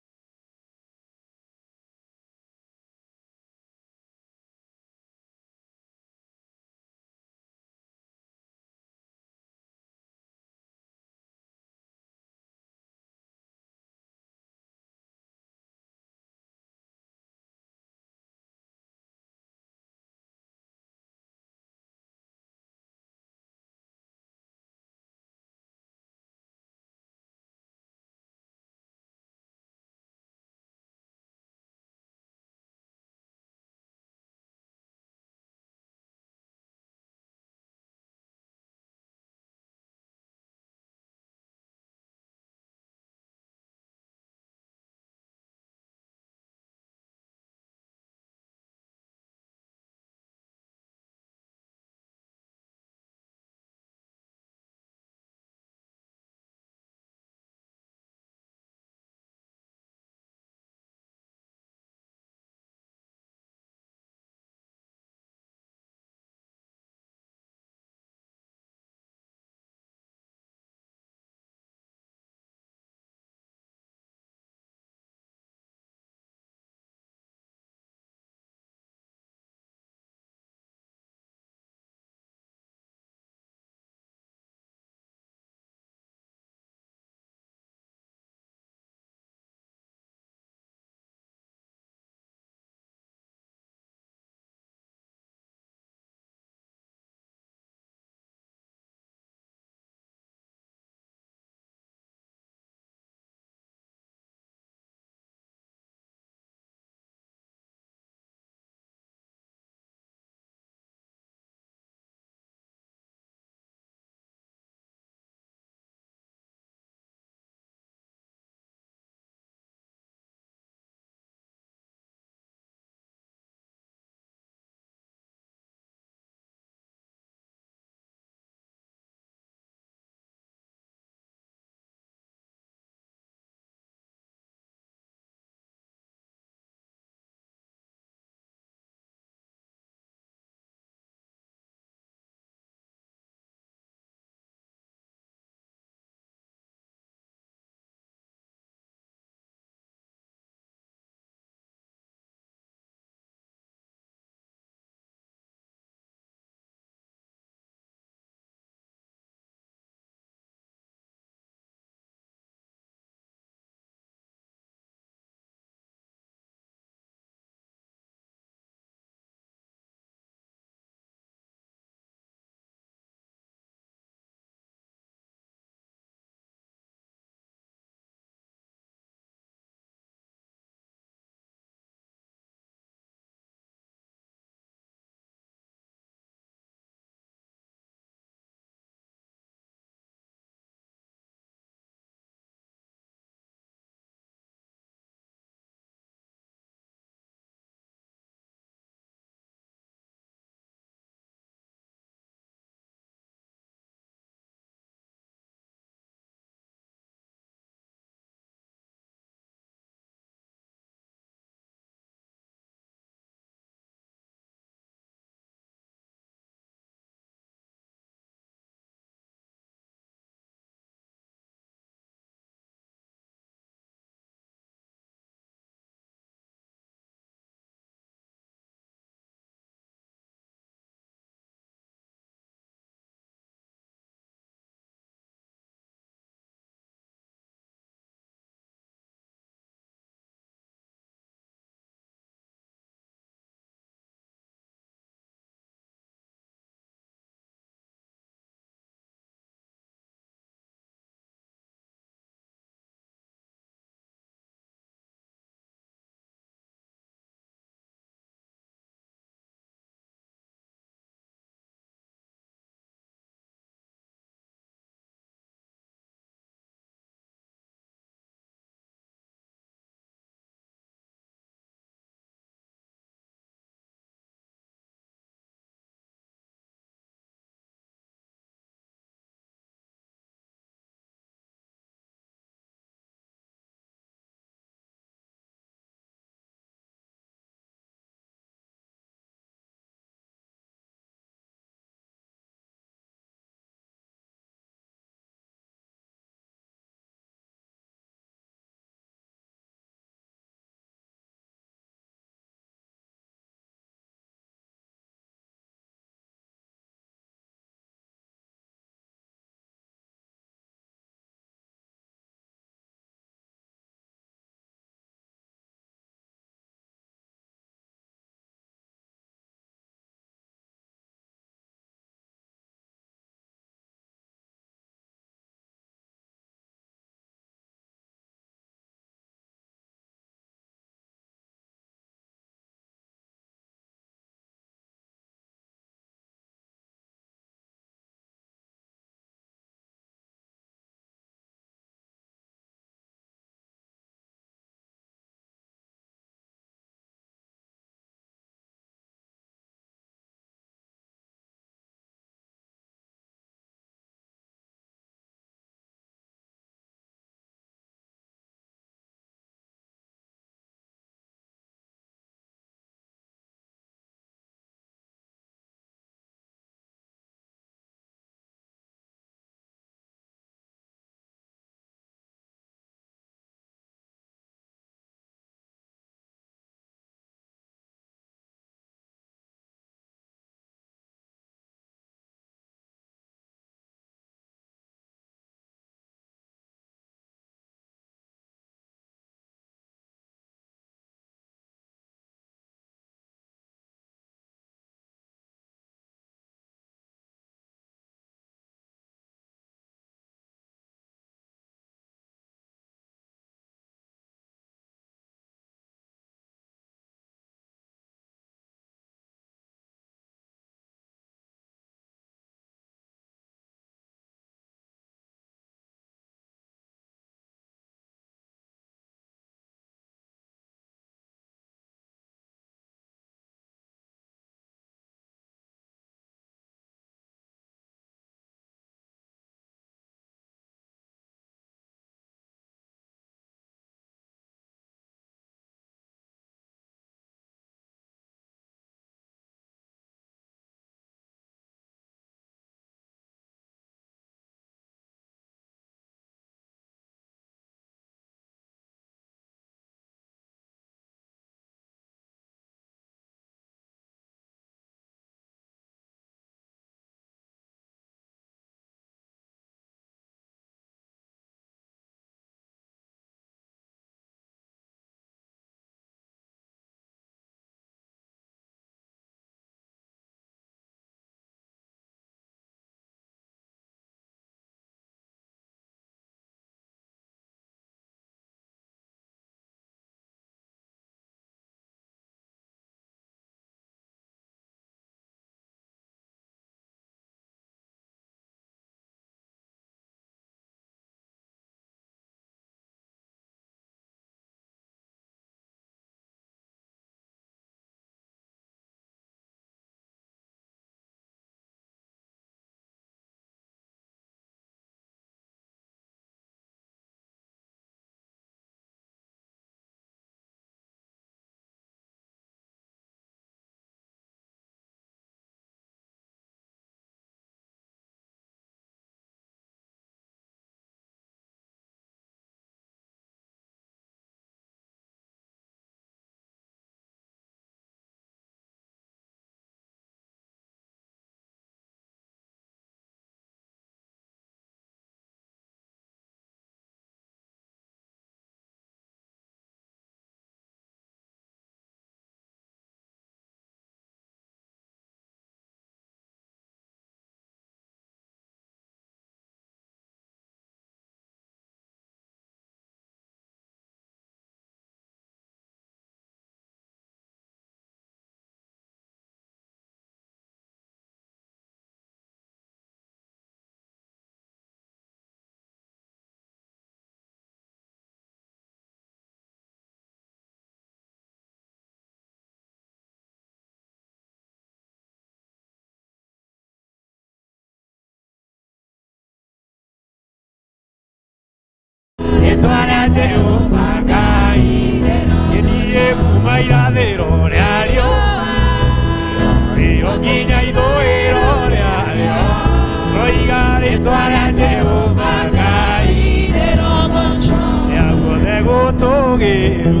S5: Ũtũgĩru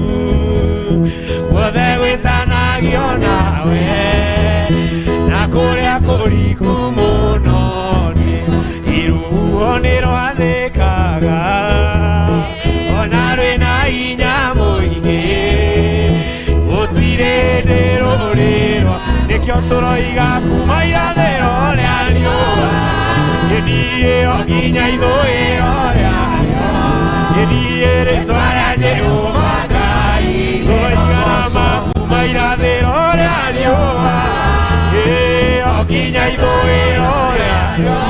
S5: guothe gwĩtanagio nawe na kũrĩa kũriku mũno nĩ iruhuho nĩ rwathĩkaga ona rwĩna hinya mũingĩ gũtirĩ hĩndĩ rũrĩrwa nĩkĩo tũroiga kuma irathĩro rĩa riũa gĩthiĩ o nginya ithũĩro rĩarĩo gĩthiĩ rĩtwa rĩa Jehova Ngai tũroiga nama kuma irathĩro rĩa riũa o nginya ithũĩro rĩarĩo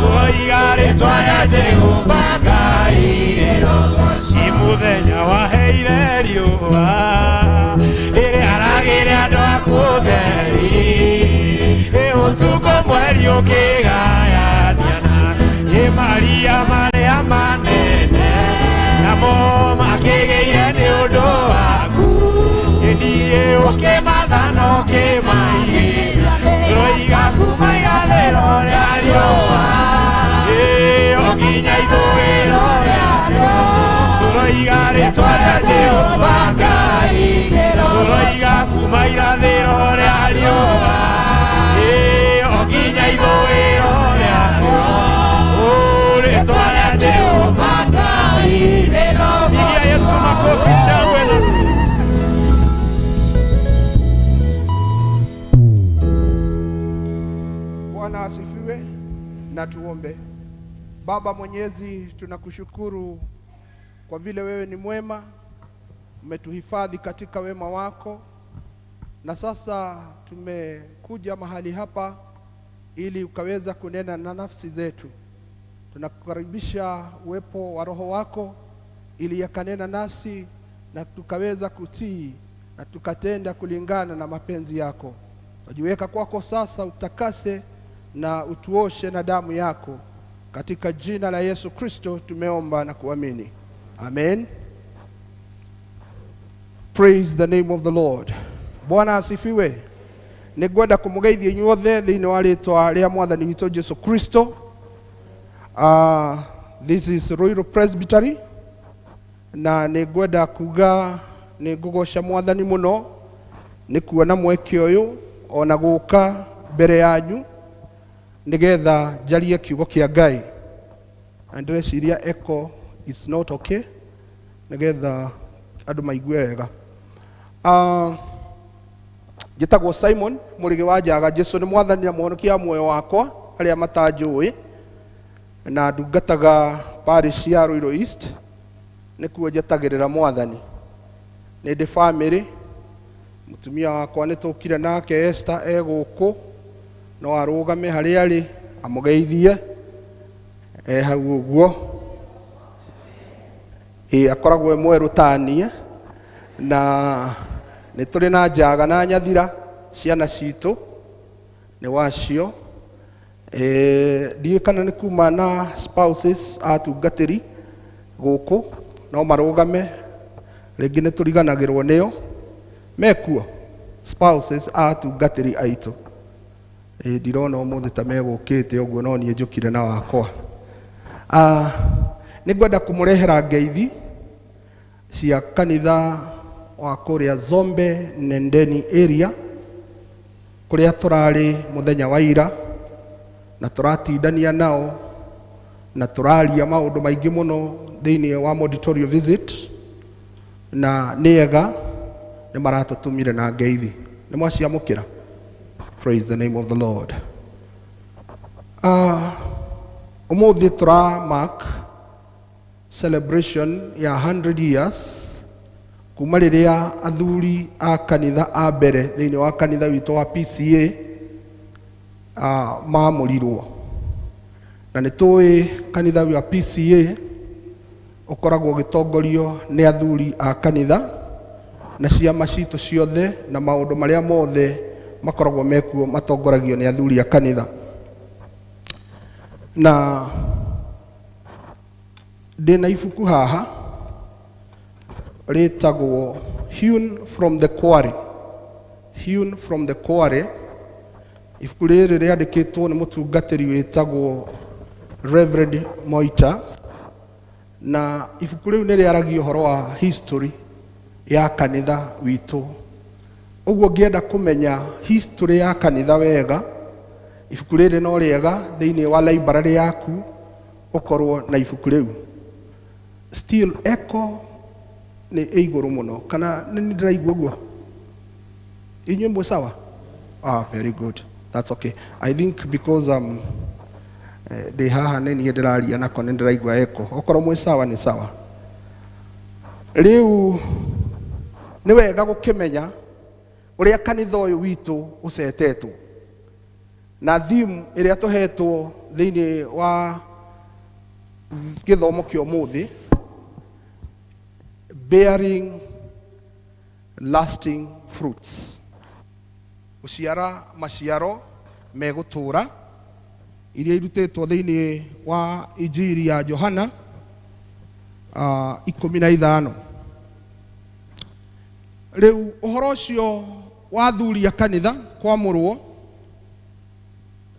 S5: tũroiga rĩtwa rĩa Jehova Ngai rĩrogocwo mũthenya waheire riũa rĩrĩa aragĩre andũ aku ũtheri ũtukũ mweri ũkĩgayania na ĩ maria marĩa manene namo makĩgĩire nĩ ũndũ waku ĩniĩ ũkĩmatha na ũkĩmaigĩra tũroiga kuma irathĩro rĩa riũa o nginya ithũĩro rĩarĩo tũroiga rĩtwa rĩa Jehova Ngai tũroiga kuma irathĩro rĩa riũa o nginya ithũĩro rĩarĩo rĩtwa rĩa Jehova Ngai. Pigia Yesu makofi shangwe na
S12: Bwana asifiwe. Na tuombe. Baba Mwenyezi, tunakushukuru kwa vile wewe ni mwema, umetuhifadhi katika wema wako, na sasa tumekuja mahali hapa ili ukaweza kunena na nafsi zetu. Tunakukaribisha uwepo wa Roho wako ili yakanena nasi na tukaweza kutii na tukatenda kulingana na mapenzi yako. Tujiweka kwako sasa, utakase na utuoshe na damu yako. Katika jina la Yesu Kristo tumeomba na kuamini. Amen. Praise the name of the Lord. Bwana asifiwe. Nĩngwenda kũmũgeithia inyuothe thĩinĩ wa rĩtwa rĩa Mwathani witũ Jesu Kristo. This is Ruiru Presbytery, na nĩngwenda kuga nĩngũgoca Mwathani mũno nĩ kuona mweke ũyũ ona gũka mbere yanyu nĩgetha njarie kiugo kĩa Ngai. Na ndĩreciria echo is not okay nĩgetha andũ maigue wega. Njĩtagwo Simon Mũrĩgĩ wa Njaga. Jesu nĩ Mwathani na Mũhonokia wa muoyo wakwa arĩa matanjũĩ, na ndungataga parish ya Ruiru East, nĩkuo njetagĩrĩra Mwathani. Nĩ ndĩ famĩlĩ, mũtumia wakwa nĩ tũkire nake Esther e gũkũ, no arũgame harĩa arĩ amũgeithie e hau ũguo. Ĩ akoragwo e mwerũ tanie, na nĩ tũrĩ na Njaga na Nyathira ciana citũ nĩ wacio. Ndiũĩ kana nĩ kuma na spouses atungatĩri gũkũ, no marũgame rĩngĩ nĩ tũriganagĩrwo nĩo mekuo spouses atungatĩri aitũ. Ndirona ũmũthĩ ta megũkĩte ũguo, no niĩ njũkire na wakwa. Nĩngwenda kũmũrehera ngeithi cia kanitha wa kũrĩa Zombe Nendeni area kũrĩa tũrarĩ mũthenya wa ira, na tũratindania nao na tũraria maũndũ maingĩ mũno thĩinĩ wa auditorium visit, na nĩ ega nĩ maratũtũmire na ngeithi. Nĩ mwaciamũkĩra? Praise the name of the Lord. Ũmũthĩ tũra mark celebration ya 100 years kuma rĩrĩa athuri a kanitha a mbere thĩinĩ wa kanitha witũ wa PCA maamũrirwo. Na nĩ tũĩ kanitha wa PCA ũkoragwo ũgĩtongorio nĩ athuri a kanitha na ciama citũ ciothe na maũndũ marĩa mothe makoragwo mekuo matongoragio nĩ athuri a kanitha. Na ndĩna ibuku haha rĩtagwo Hewn from the Quarry. Hewn from the Quarry. Ibuku rĩrĩ rĩandĩkĩtwo nĩ mũtungatĩri wĩtagwo Reverend Moita, Na ibuku rĩu nĩ rĩaragia ũhoro wa history ya kanitha witũ. Ũguo ũngĩenda kũmenya history ya kanitha wega, ibuku rĩrĩ no rĩega thĩinĩ wa library yaku ũkorwo na ibuku rĩu. Still echo nĩ ĩ igũrũ mũno, kana nĩ niĩ ndĩraigua ũguo? Inyuĩ mwĩ sawa? Ah, very good. That's okay. I think because ndĩ haha nĩ niĩ ndĩraria nako nĩ ndĩraigua echo. Okorwo mwĩ sawa nĩ sawa. Rĩu nĩ wega gũkĩmenya ũrĩa kanitha ũyũ witũ ũcetetwo na theme ĩrĩa tũhetwo thĩinĩ wa gĩthomo kĩa ũmũthĩ, bearing lasting fruits, gũciara maciaro megũtũũra, iria irutĩtwo thĩinĩ wa Injiri ya Johana 15. Rĩu ũhoro ũcio wa athuri a kanitha kwamũrwo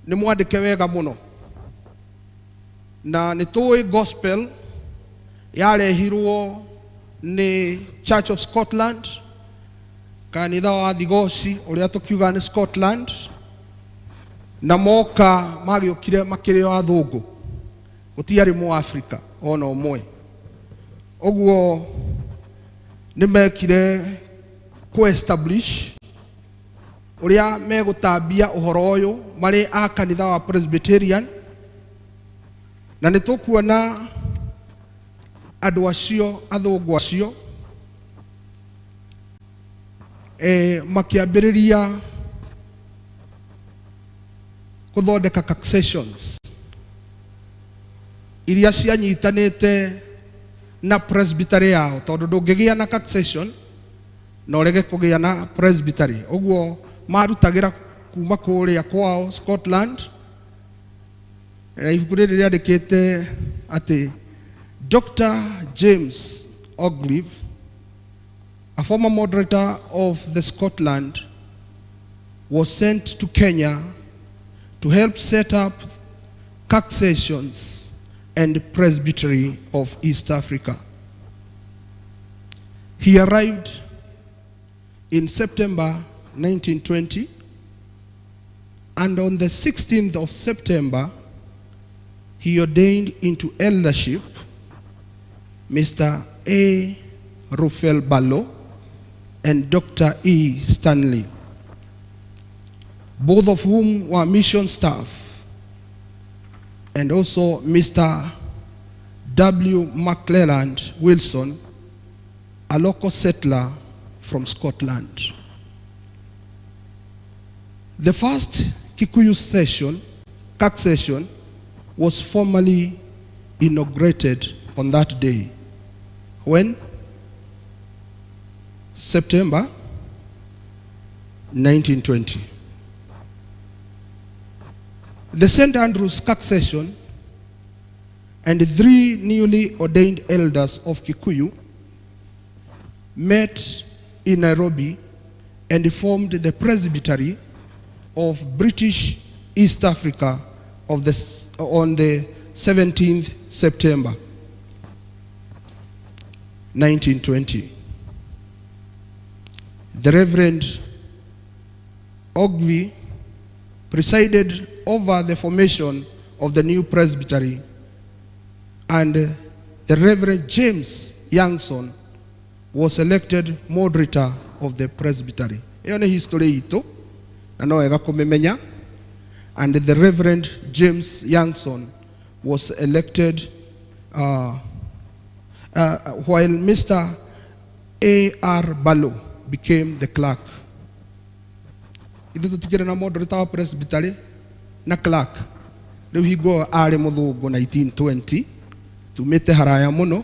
S12: nĩ mwandĩke wega mũno, na nĩ tũĩ gospel yarehirwo nĩ Church of Scotland, kanitha wa Thigoci ũrĩa tũkiuga nĩ Scotland, na moka magĩũkire makĩrĩ o athũngũ, gũtiarĩ mũ Africa ona ũmwe. Ũguo nĩ mekire kũ establish ũrĩa megũtambia ũhoro ũyũ marĩ a kanitha wa Presbyterian, na nĩ tũkuona andũ acio athũngũ acio makĩambĩrĩria gũthondeka successions iria cianyitanĩte na presbytery yao, tondũ ndũngĩgĩa na succession na ũrege kũgĩa na presbytery. Ũguo marutagĩra kuma kũrĩa kwao Scotland. Na ibuku rĩrĩ rĩandĩkĩte atĩ Dr. James Ogilvie, a former moderator of the Scotland, was sent to Kenya to help set up successions and presbytery of East Africa. He arrived in September 1920, and on the 16th of September, he ordained into eldership Mr. A. Ruffell Barlow and Dr. E. Stanley, both of whom were mission staff, and also Mr. W. McClelland Wilson, a local settler from Scotland. The first Kikuyu session, CAC session, was formally inaugurated on that day. When? September 1920. The St. Andrew's CAC session and three newly ordained elders of Kikuyu met in Nairobi and formed the Presbytery of British East Africa on the 17th September 1920. The Reverend Ogilvie presided over the formation of the new presbytery, and the Reverend James Youngson was elected moderator of the presbytery. Ĩyo nĩ history itũ na no wega kũmĩmenya. And the Reverend James Youngson was elected while Mr. A.R. Barlow became the clerk. Ithuĩ tũtikĩrĩ na moderator wa presbytery na clerk. Rĩu hingo arĩ mũthũngũ 1920, tumĩte haraya mũno.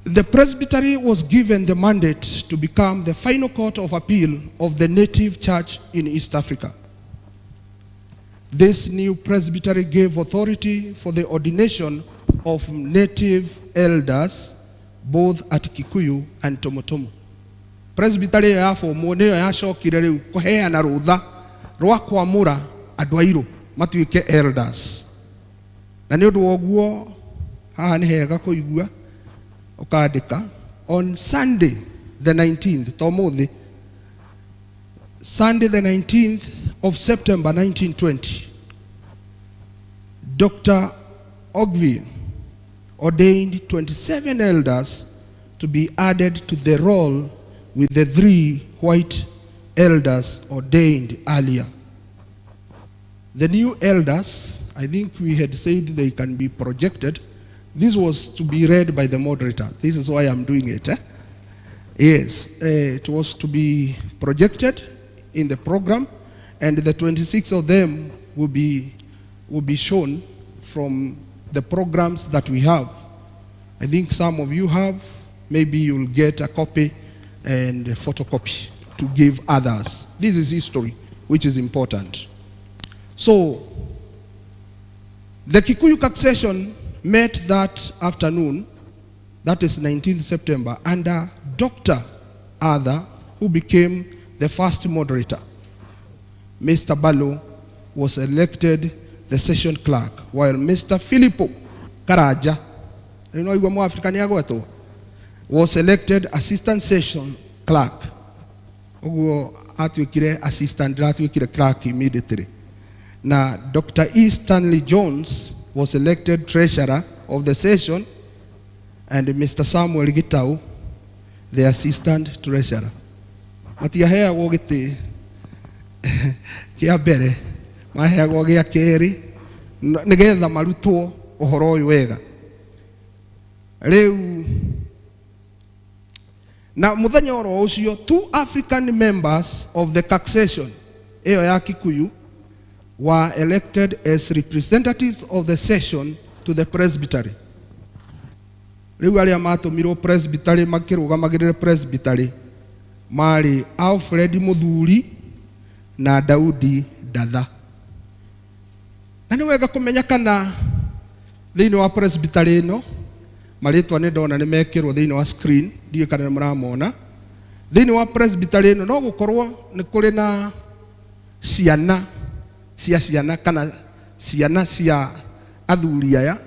S12: The presbytery was given the mandate to become the final court of appeal of the native church in East Africa. This new presbytery gave authority for the ordination of native elders both at Kikuyu and Tomotomo. Presbytery ĩyo yabomwo nĩyo yacokire rĩu kũheana rũtha rwa kwamũra andũ airũ matuĩke elders. Na nĩ ũndũ wa ũguo Haha nĩ hega kũigua ũkandĩka. On Sunday the 19th, to mũthĩ, Sunday the 19th of September 1920, Dr. Ogilvie ordained 27 elders to be added to the roll with the 3 white elders ordained earlier. The new elders, I think we had said they can be projected. This was to be read by the moderator. This is why I'm doing it. Yes, it was to be projected in the program, and the 26 of them will be shown from the programs that we have. I think some of you have. Maybe you'll get a copy and a photocopy to give others. This is history, which is important. So, the Kikuyu session met that afternoon, that is 19th September, under Dr. Arthur, who became the first moderator. Mr. Barlow was elected the session clerk, while Mr. Filippo Karaja, you know, you African was elected assistant session clerk. Ũguo atuĩkire assistant, atuĩkire clerk immediately. Na Dr. E. Stanley Jones was elected treasurer of the session, and Mr. Samuel Gitau, the assistant treasurer. Matiaheagwo gĩtĩ kĩa mbere, maheagwo gĩa kerĩ, nĩgetha marutwo ũhoro ũyũ wega. Rĩu na mũthenya oro ũcio, 2 African members of the session ĩyo ya Kikuyu were elected as representatives of the session to the presbytery. Rĩu arĩa matũmirwo presbytery makĩrũgamagĩrĩre presbytery marĩ Alfred Muthuri na Daudi Ndatha. Na nĩ wega kũmenya kana thĩinĩ wa presbytery ĩno marĩtwa nĩ ndona nĩ mekĩrwo thĩinĩ wa screen, ndiũĩ kana nĩ mũramona. Thĩinĩ wa presbytery ĩno no gũkorwo nĩ kũrĩ na ciana cia ciana kana ciana cia athuri aya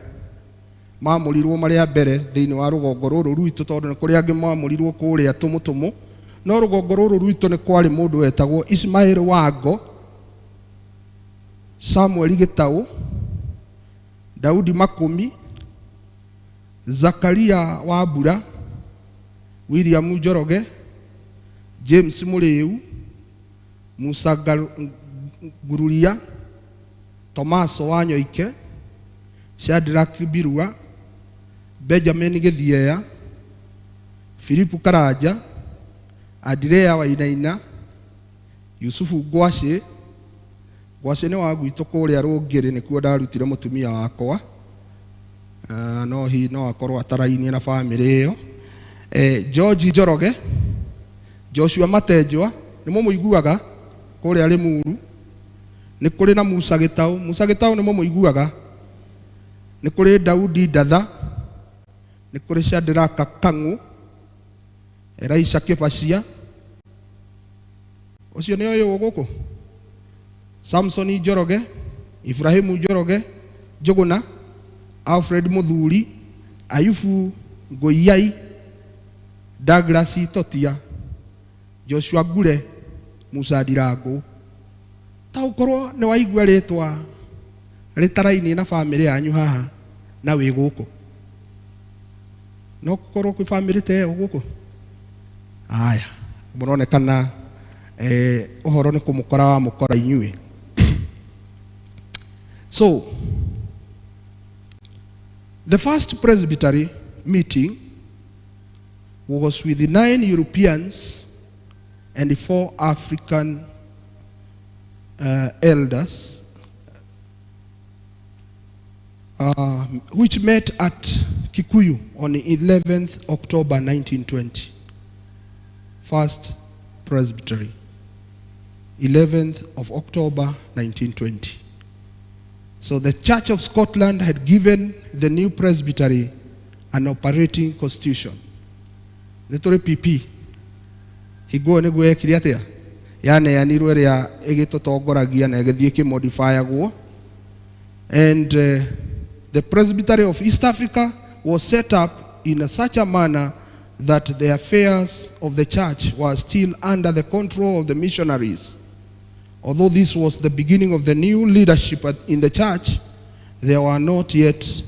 S12: mamũrirwo marĩ a mbere thĩinĩ wa rũgongo rũrũ rwitũ, tondũ nĩ kũrĩ angĩ mamũrirwo kũrĩa tũmũtũmũ, no rũgongo rũrũ rwitũ nĩ kwarĩ mũndũ wetagwo Ismail Wango, Samuel Gĩtaũ, Daudi Makũmi, Zakaria Wambura, William Njoroge, James Mũrĩu, Musa Ngururia, Tomaso Wanyoike, Shadrack Birua, Benjamin Gĩthiea, Philipu Karanja, Andrea Wainaina, Yusufu Ngwacĩ. Ngwacĩ nĩ wa gwitũ kũrĩa Rũngĩrĩ, nĩkuo ndarutire mũtumia wakwa. No hi no akorwo atarainie na bamĩrĩ ĩyo. George Njoroge, Joshua Matenjwa, nĩ mũmũiguaga kũrĩa Limuru. Nĩ kũrĩ na Musa Gĩtaũ, Musa Gĩtaũ nĩ mũmũiguaga. Nĩ kũrĩ Daudi Ndatha, nĩ kũrĩ Shadraka Kang'u, Elisha Kĩbacia, ũcio nĩ ũyũ gũkũ, Samson Njoroge, Ibrahimu Njoroge, Njũgũna, Alfred Muthuri, Ayubu Ngoiai, Douglas Totia, Joshua Ngure, Musa Ndirango. Ta ũkorwo nĩ waigua rĩtwa rĩtaraini na bamĩrĩ yanyu haha na wĩ gũkũ, no gũkorwo kwĩ bamĩrĩ ta ĩyo gũkũ. Aya, mũronekana ũhoro nĩ kũmũkora wa mũkora inyuĩ. So the first presbytery meeting was with 9 Europeans and 4 African elders, which met at Kikuyu on 11th October 1920. First Presbytery, 11th of October 1920. So the Church of Scotland had given the new presbytery an operating constitution. Nĩ tũrĩ PP hingo ĩyo nĩguo yekire atĩa, yaneanirwo ĩrĩa ĩgĩtũtongoragia na ĩgĩthiĩ ĩkĩmodifyagwo. And the Presbytery of East Africa was set up in such a manner that the affairs of the church were still under the control of the missionaries. Although this was the beginning of the new leadership in the church, there were not yet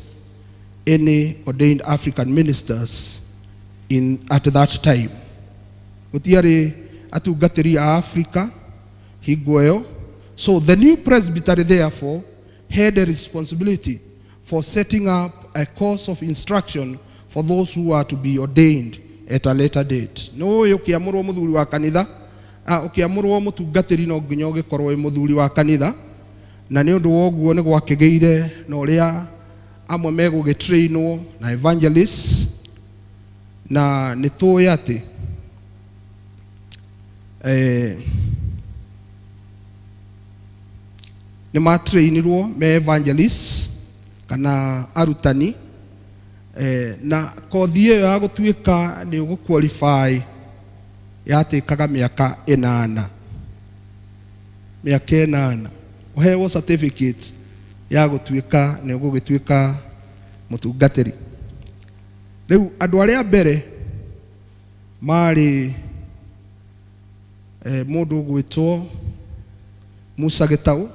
S12: any ordained African ministers at that time. Gũtiarĩ atungatĩri a Africa hingo ĩyo. So the new presbytery therefore had a responsibility for setting up a course of instruction for those who are to be ordained at a later date. No ũyũ ũkĩamũrwo mũthuri wa kanitha, ũkĩamũrwo mũtungatĩri no nginya ũgĩkorwo wĩ mũthuri wa kanitha, na nĩ ũndũ wa ũguo nĩ gwakĩgĩire na ũrĩa amwe megũgĩtrainwo na evangelists, na nĩ tũĩ atĩ nĩ matrainirwo me evangelists kana arutani, na kothi ĩyo ya gũtuĩka nĩ ũgũ-qualify yatĩkaga mĩaka ĩnana, mĩaka ĩnana ũhewo certificate ya gũtuĩka nĩ ũgũgĩtuĩka mũtungatĩri. Rĩu andũ arĩa mbere marĩ mũndũ ũgwĩtwo Musa Gĩtaũ,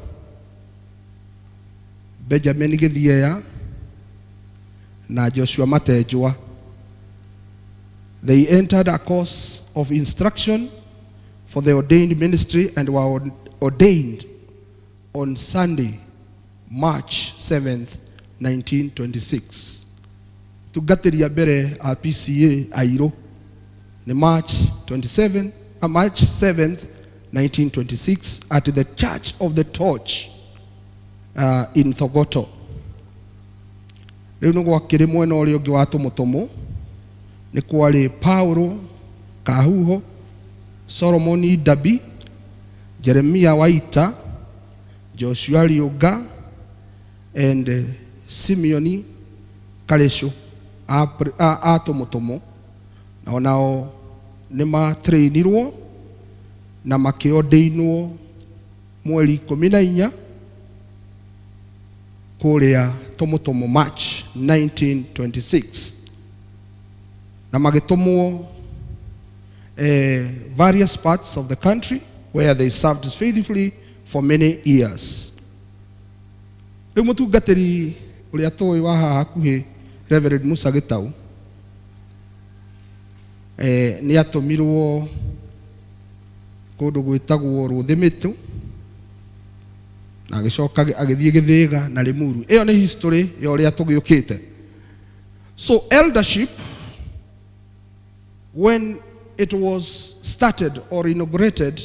S12: Benjamin Gĩthieya na Joshua Matenjwa. They entered a course of instruction for the ordained ministry and were ordained on Sunday, March 7th, 1926. Tungatĩri a mbere a PCA airũ nĩ March 27, March 7th, 1926 at the Church of the Torch in Thogoto. Rĩu nĩ gwakĩrĩ mwena ũrĩa ũngĩ wa tũmũtũmũ nĩ kwarĩ Paulo Kahuho, Solomoni Dabi, Jeremia Waita, Joshua Riũnga and Simeoni Karesho a tũmũtũmũ, na onao nĩ matrainirwo na makĩordainwo mweri 14 kũrĩa tũmũtũmũ March 1926, na magĩtũmwo various parts of the country where they served faithfully for many years. Rĩu mũtungatĩri ũrĩa tũĩ wa haha hakuhĩ Reverend Musa Gĩtaũ nĩ atũmirwo kũndũ gwĩtagwo Rũthĩ Mĩtũ na agĩcoka agĩthiĩ Gĩthĩga na Limuru. Ĩyo nĩ history ya ũrĩa tũgĩũkĩte. So eldership, when it was started or inaugurated,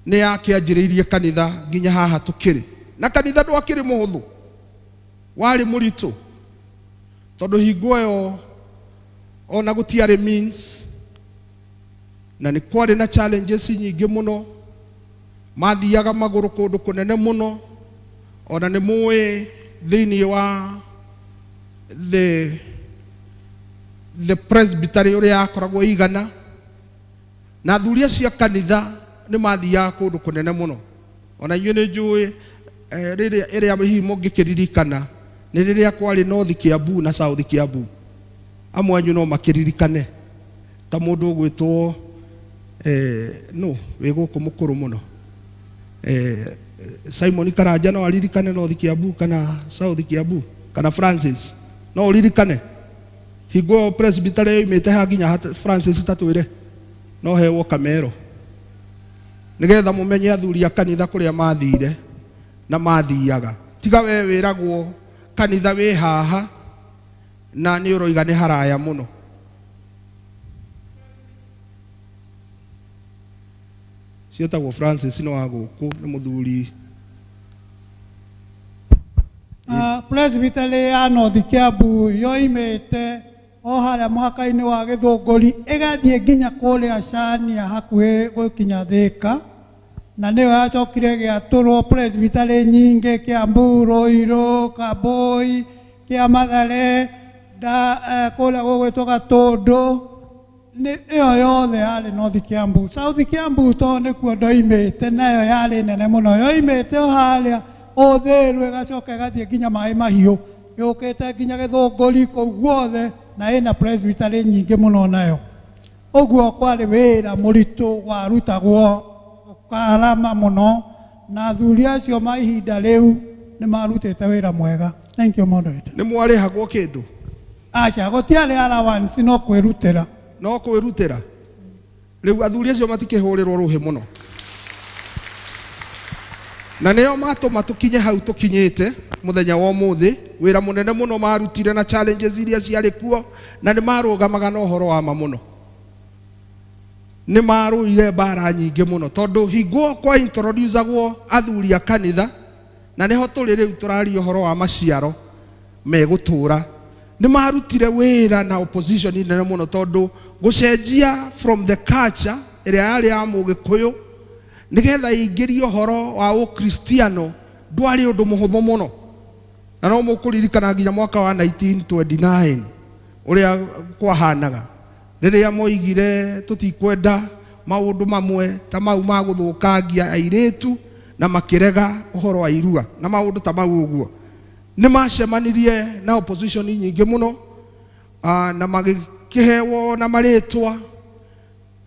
S12: nĩ yakĩanjĩrĩirie kanitha nginya haha tũkĩrĩ. Na kanitha ndwakĩrĩ mũhũthũ, warĩ mũritũ, tondũ hingo ĩyo ona gũtiarĩ means, na nĩ kwarĩ na challenges nyingĩ mũno. Mathiaga magũrũ kũndũ kũnene mũno, ona nĩ mũĩ thĩinĩ wa the presbytery ũrĩa yakoragwo igana, na athuri acio a kanitha nĩ mathiaga kũndũ kũnene mũno. Ona inyuĩ nĩ njũĩ rĩrĩa ĩrĩa hihi mũngĩkĩririkana nĩ rĩrĩa kwarĩ North Kiambu na South Kiambu. Amwe anyu no makĩririkane ta mũndũ ũgwĩtwo no wĩ gũkũ mũkũrũ mũno, Simon Karanja no aririkane North Kiambu kana South Kiambu, kana Francis no ũririkane hingo ĩyo presbytery yoimĩte ha nginya Francis tatwĩre no hewo kamero nĩgetha mũmenye athuri a kanitha kũrĩa mathire na mathiaga. Tiga we wĩragwo kanitha wĩ haha na nĩ ũroiga nĩ haraya mũno. Ciĩtagwo Francis nĩ wa gũkũ, nĩ mũthuri.
S13: Presbytery ya North Kiambu yoimĩte o harĩa mũhaka-inĩ wa Gĩthũngũri ĩgathiĩ nginya kũrĩa Cania hakuhĩ gũkinya Thĩka, na nĩyo yacokire ĩgĩatũrwo presbytery nyingĩ, Kiambu, Ruiru, Kambui, kĩa Mathare, kũrĩa gũgwĩtwo Gatũndũ, nĩ ĩyo yothe yarĩ North Kiambu. South Kiambu to nĩkuo ndoimĩte, nayo yarĩ nene mũno, yoimĩte o harĩa Ũthĩrũ ĩgacoka ĩgathiĩ nginya Maĩ Mahiũ. Yũkĩte nginya Gĩthũngũri kũu guothe, na ĩna presbytery nyingĩ mũno nayo. Ũguo kwarĩ wĩra mũritũ warutagwo ũkarama mũno, na athuri acio ma ihinda rĩu nĩ marutĩte wĩra mwega. Thank you, moderator.
S12: Nĩ mwarĩhagwo kĩndũ?
S13: Aca, gũtiarĩ allowance, no kwĩrutĩra.
S12: No kwĩrutĩra. Rĩu athuri acio matikĩhũrĩrwo rũhĩ mũno, na nĩo matũma tũkinye hau tũkinyĩte mũthenya wa ũmũthĩ. Wĩra mũnene mũno marutire na challenges iria ciarĩ kuo, na nĩ marũgamaga na ũhoro wa ma mũno. Nĩ marũire mbara nyingĩ mũno, tondũ hingo kwa introducagwo athuri a kanitha, na nĩho tũrĩ rĩu tũraria ũhoro wa maciaro megũtũra. Nĩ marutire wĩra na opposition nene mũno, tondũ gũcenjia from the culture ĩrĩa yarĩ ya Mũgĩkũyũ nĩgetha ĩingĩrie ũhoro wa Ũkristiano ndwarĩ ũndũ mũhũthũ mũno. Na no mũkũririkana nginya mwaka wa 1929 ũrĩa kwahanaga, rĩrĩa moigire tũtikwenda maũndũ mamwe ta mau ma gũthũkangia airĩtu, na makĩrega ũhoro wa irua na maũndũ ta mau. Ũguo nĩ macemanirie na opposition nyingĩ mũno, na magĩkĩhewo na marĩtwa.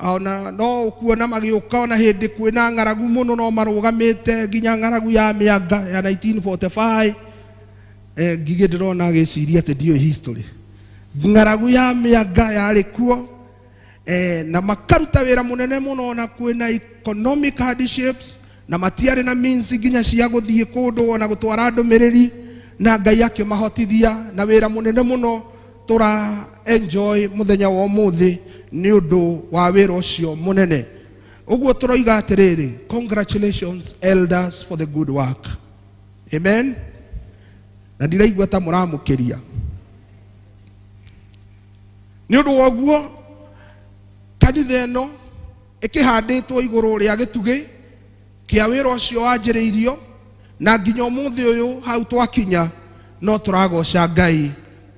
S12: Ona no ũkuona magĩũka ona hĩndĩ kwĩna ng'aragu mũno, no marũgamĩte nginya ng'aragu ya mĩanga ya 1945. Ngigĩ ndĩrona agĩciria atĩ ndiũĩ history. Ng'aragu ya mĩanga yarĩ kuo, na makaruta wĩra mũnene mũno, na kwĩna economic hardships, na matiarĩ na means nginya cia gũthiĩ kũndũ ona gũtwara ndũmĩrĩri, na Ngai akĩmahotithia na wĩra mũnene mũno tũra enjoy mũthenya wa ũmũthĩ nĩ ũndũ wa wĩra ũcio mũnene. Ũguo tũroiga atĩrĩrĩ, congratulations, elders, for the good work. Amen. Na ndiraigua ta mũramũkĩria. Nĩ ũndũ wa ũguo, kanitha ĩno ĩkĩhandĩtwo igũrũ rĩa gĩtugĩ kĩa wĩra ũcio wanjĩrĩirio, na nginya ũmũthĩ ũyũ hau twakinya no tũragoca Ngai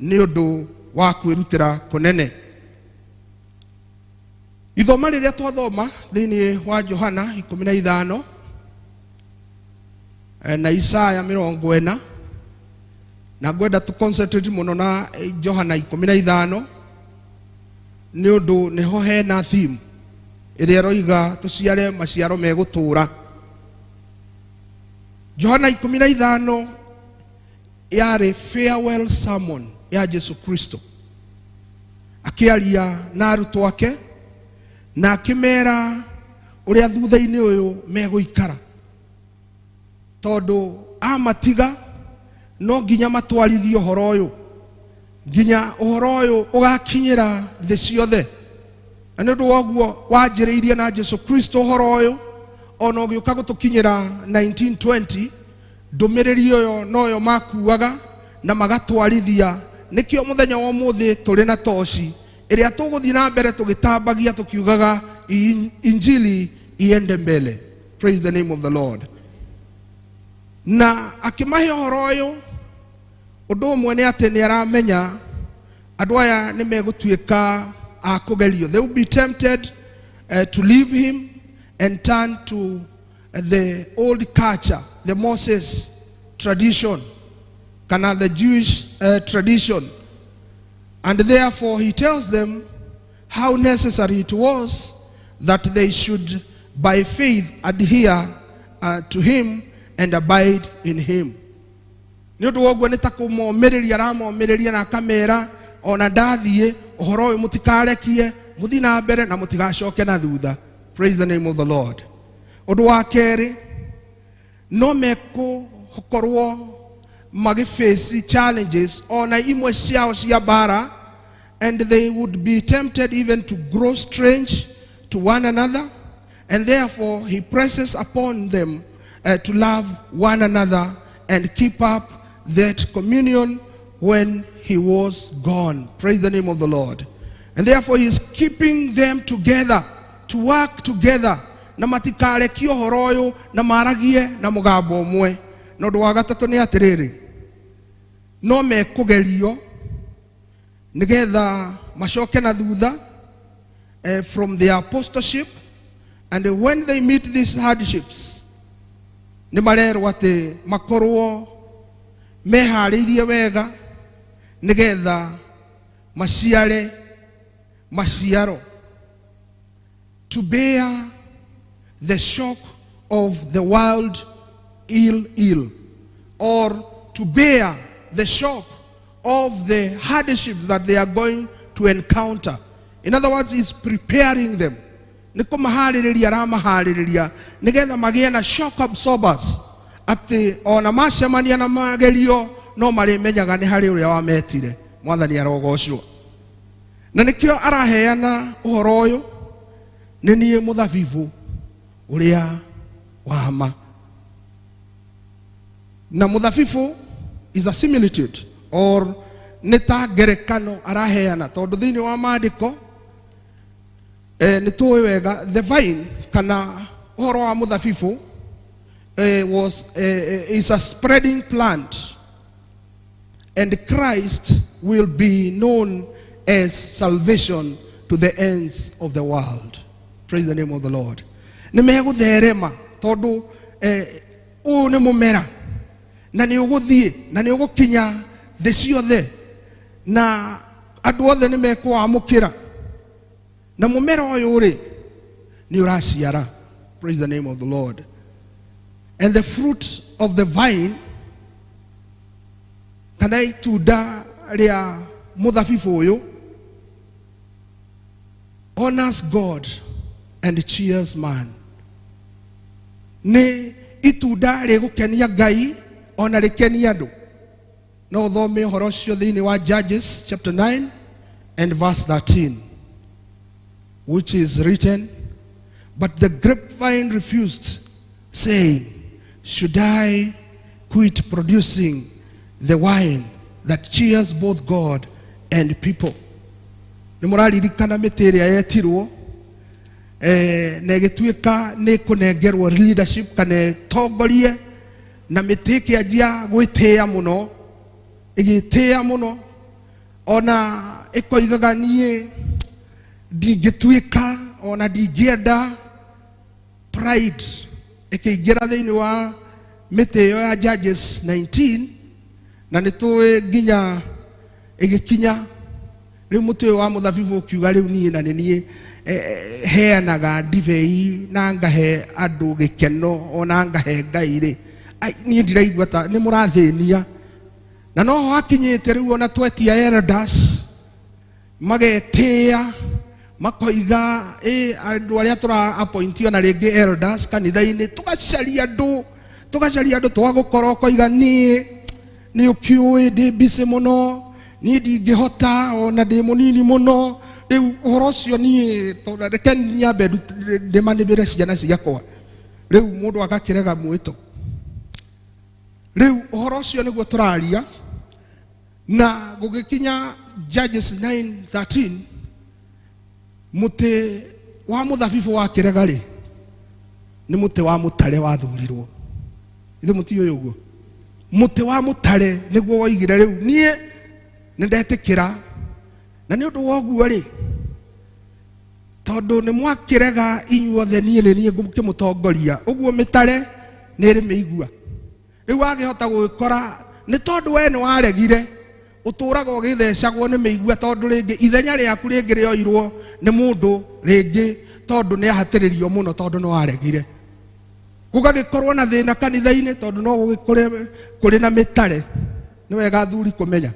S12: nĩ ũndũ wa kwĩrutĩra kũnene. Ithoma rĩrĩa twathoma thĩinĩ wa Johana 15 na Isaya 40, na ngwenda tũ concentrate mũno na Johana 15, nĩ ũndũ nĩho hena theme ĩrĩa ĩroiga tũciare maciaro megũtũũra. Johana 15 yarĩ farewell sermon ya Jesu Kristo, akĩaria na arutwo ake na akĩmera ũrĩa thutha-inĩ ũyũ megũikara, tondũ amatiga no nginya matwarithie ũhoro ũyũ nginya ũhoro ũyũ ũgakinyĩra thĩ ciothe. Na nĩ ũndũ wa ũguo wanjĩrĩirie na Jesu Kristo ũhoro ũyũ, ona ũgĩũka gũtũkinyĩra 1920, ndũmĩrĩri ũyũ noyo makuaga na magatwarithia. Nĩkĩo mũthenya wa ũmũthĩ tũrĩ na toci ĩrĩa tũgũthiĩ na mbere tũgĩtambagia, tũkiugaga injili iende mbele. Praise the name of the Lord. Na akĩmahe ũhoro ũyũ, ũndũ ũmwe nĩ atĩ nĩ aramenya andũ aya nĩ megũtuĩka a kũgerio. They will be tempted to leave him and turn to the old culture, the Moses tradition kana the Jewish tradition, and therefore he tells them how necessary it was that they should by faith adhere to him and abide in him. Nĩ ũndũ wa ũguo nĩ ta kũmomĩrĩria aramomĩrĩria na akamera ona ndathiĩ, ũhoro ũyũ mũtikarekie, mũthiĩ na mbere na mũtigacoke na thutha. Praise the name of the Lord. Ũndũ wa kerĩ, no mekũkorwo magĩface challenges ona imwe ciao cia mbara, and they would be tempted even to grow strange to one another, and therefore he presses upon them to love one another and keep up that communion when he was gone. Praise the name of the Lord. And therefore he is keeping them together to work together, na matikarekie ũhoro ũyũ, na maragie na mũgambo ũmwe. Na ũndũ wa gatatũ nĩ atĩrĩrĩ, no mekũgerio nĩgetha macoke na thutha from their apostleship, and when they meet these hardships, nĩ marerwo atĩ makorwo Meharĩirie wega nĩgetha maciare maciaro, to bear the shock of the world ill, or to bear the shock of the hardships that they are going to encounter. In other words, he's preparing them. Nĩ kũmaharĩrĩria aramaharĩrĩria nĩgetha magĩe na shock absorbers, atĩ ona macemania na magerio no marĩmenyaga nĩ harĩ ũrĩa wametire. Mwathani arogocwo. Na nĩkĩo araheana ũhoro ũyũ, nĩ niĩ mũthabibũ ũrĩa wa ma. Na mũthabibũ is a similitude, or nĩ ta ngerekano araheana, tondũ thĩinĩ wa maandĩko nĩ tũĩ wega the vine kana ũhoro wa mũthabibũ was is a spreading plant, and Christ will be known as salvation to the ends of the world. Praise the name of the Lord. Nĩ megũtherema tondũ ũyũ nĩ mũmera na nĩ ũgũthiĩ na nĩ ũgũkinya thĩ ciothe na andũ othe nĩ mekũwamũkĩra, na mũmera ũyũ rĩ nĩ ũraciara. Praise the name of the Lord. And the fruit of the vine, kana itunda rĩa mũthabibũ ũyũ, honors God and cheers man. Nĩ itunda rĩgũkenia Ngai ona rĩkenia andũ. No ũthome ũhoro ũcio thĩinĩ wa Judges chapter 9 and verse 13, which is written, "But the grapevine refused, saying, 'Should I quit producing the wine that cheers both God and people?'" Nĩ mũraririkana mĩtĩ ĩrĩa yetirwo na ĩgĩtuĩka nĩ kũnengerwo leadership kana ĩtongorie, na mĩtĩ ĩkĩanjia gwĩtĩĩa mũno, ĩgĩtĩĩa mũno, ona ĩkoigaga niĩ ndingĩtuĩka ona ndingĩenda. Pride ĩkĩingĩra thĩinĩ wa mĩtĩ ĩyo ya Judges 19, na nĩ tũĩ nginya ĩgĩkinya rĩu mũtĩ ũyũ wa mũthabibũ ũkiuga, rĩu niĩ na nĩ niĩ heanaga ndibei na ngahe andũ gĩkeno ona ngahe Ngai rĩ, ai, niĩ ndiraigua ta nĩ mũrathĩnia. Na noho hakinyĩte rĩu ona twetia elders magetĩĩa makoiga ĩ andũ arĩa tũra appointio na rĩngĩ elders kanitha-inĩ, tũgacaria andũ twagũkorwo ũkoiga niĩ nĩ ũkĩũĩ ndĩ busy mũno, niĩ ndingĩhota ona ndĩ mũnini mũno. Rĩu ũhoro ũcio niĩ tondũ reke nyambe ndĩmanĩbĩre ciana ciakwa. Rĩu mũndũ agakĩrega mwĩto. Rĩu ũhoro ũcio nĩguo tũraria. Na gũgĩkinya Judges 9:13, mũtĩ wa mũthabibũ wakĩrega rĩ, nĩ mũtĩ wa mũtare wathurirwo. Ithe mũtiũĩ ũguo? Mũtĩ wa mũtare nĩguo woigire rĩu niĩ nĩ ndetĩkĩra, na nĩ ũndũ wa ũguo rĩ, tondũ nĩ mwakĩrega inyuothe, niĩ nĩ niĩ ngũkĩmũtongoria. Ũguo mĩtare nĩ ĩrĩ mĩigua. Rĩu wagĩhota gũgĩkora nĩ tondũ we nĩ waregire, ũtũraga ũgĩthecagwo nĩ mĩigua, tondũ rĩngĩ ithenya rĩaku rĩngĩ rĩoirwo nĩ mũndũ rĩngĩ, tondũ nĩ ahatĩrĩrio mũno, tondũ nĩ waregire. Gũgagĩkorwo na thĩna kanitha-inĩ, tondũ no gũgĩkore kũrĩ na mĩtare. Nĩ wega athuri kũmenya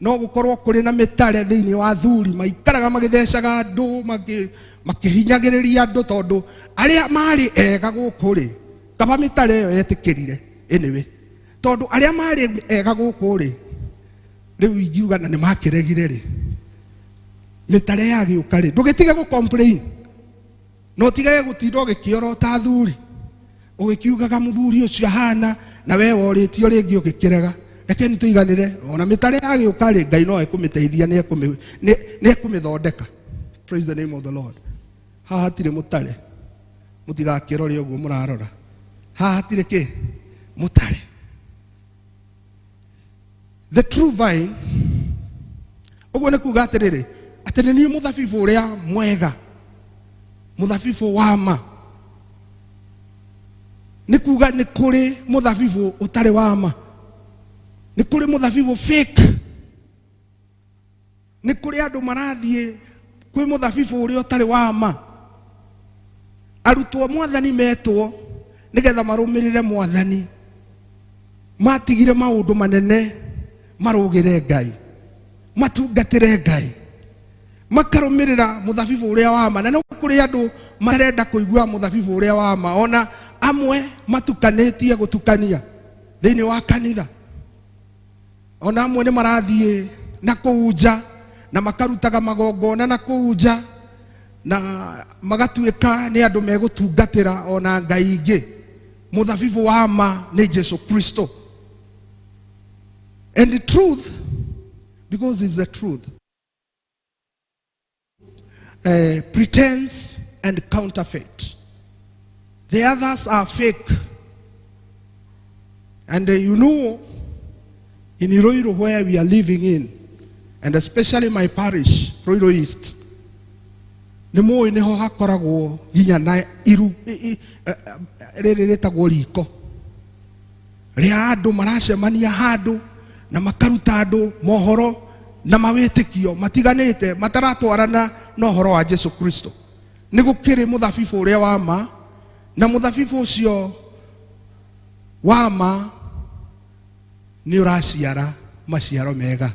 S12: no gũkorwo kũrĩ na mĩtare thĩinĩ wa athuri, maikaraga magĩthecaga andũ, makĩhinyagĩrĩria andũ, tondũ arĩa marĩ ega gũkũ rĩ, kaba mĩtare ĩyo yetĩkĩrire anyway, tondũ arĩa marĩ ega gũkũ rĩ, rĩu ingiuga na nĩ makĩregire rĩ, mĩtare yagĩũka rĩ, ndũgĩtige gũ complain na ũtigage gũtinda ũgĩkĩorota athuri ũgĩkiugaga mũthuri ũcio ahana na we worĩtio rĩngĩ ũgĩkĩrega. Reke nĩ tũiganĩre, ona mĩtare yagĩũka rĩ, Ngai no ekũmĩteithia, nĩ ekũmĩthondeka. Praise the name of the Lord. Haha hatirĩ mũtare, mũtigakĩrore ũguo mũrarora. Haha hatirĩ kĩ mũtare. The true vine, ũguo nĩ kuga atĩrĩrĩ, atĩ nĩ niĩ mũthabibũ ũrĩa mwega, mũthabibũ wa ma. Nĩ kuga nĩ kũrĩ mũthabibũ ũtarĩ wa ma. Nĩ kũrĩ mũthabibũ fake. Nĩ kũrĩ andũ marathiĩ kwĩ mũthabibũ ũrĩa ũtarĩ wa ma. Arutwo mwathani metwo nĩgetha marũmĩrĩre mwathani, matigire maũndũ manene marũgĩre Ngai, matungatĩre Ngai, makarũmĩrĩra mũthabibũ ũrĩa wa ma. Na no kũrĩ andũ marenda kũigua mũthabibũ ũrĩa wa ma, ona amwe matukanĩtie gũtukania thĩinĩ wa kanitha, ona amwe nĩ marathiĩ na kũu nja na makarutaga magongona na kũu nja na magatuĩka nĩ andũ megũtungatĩra ona ngai ingĩ. Mũthabibũ wa ma nĩ Jesu Kristo. And the truth, because it's the truth, pretense and counterfeit. The others are fake. And you know, in Ruiru where we are living in, and especially my parish, Ruiru East, nĩ mũĩ nĩho hakoragwo nginya na iru rĩrĩ rĩtagwo riko rĩa andũ maracemania handũ na makaruta andũ mohoro na mawĩtĩkio matiganĩte mataratwarana na ũhoro wa Jesu Kristo. Nĩ gũkĩrĩ mũthabibũ ũrĩa wa ma, na mũthabibũ ũcio wa ma nĩ ũraciara maciaro mega.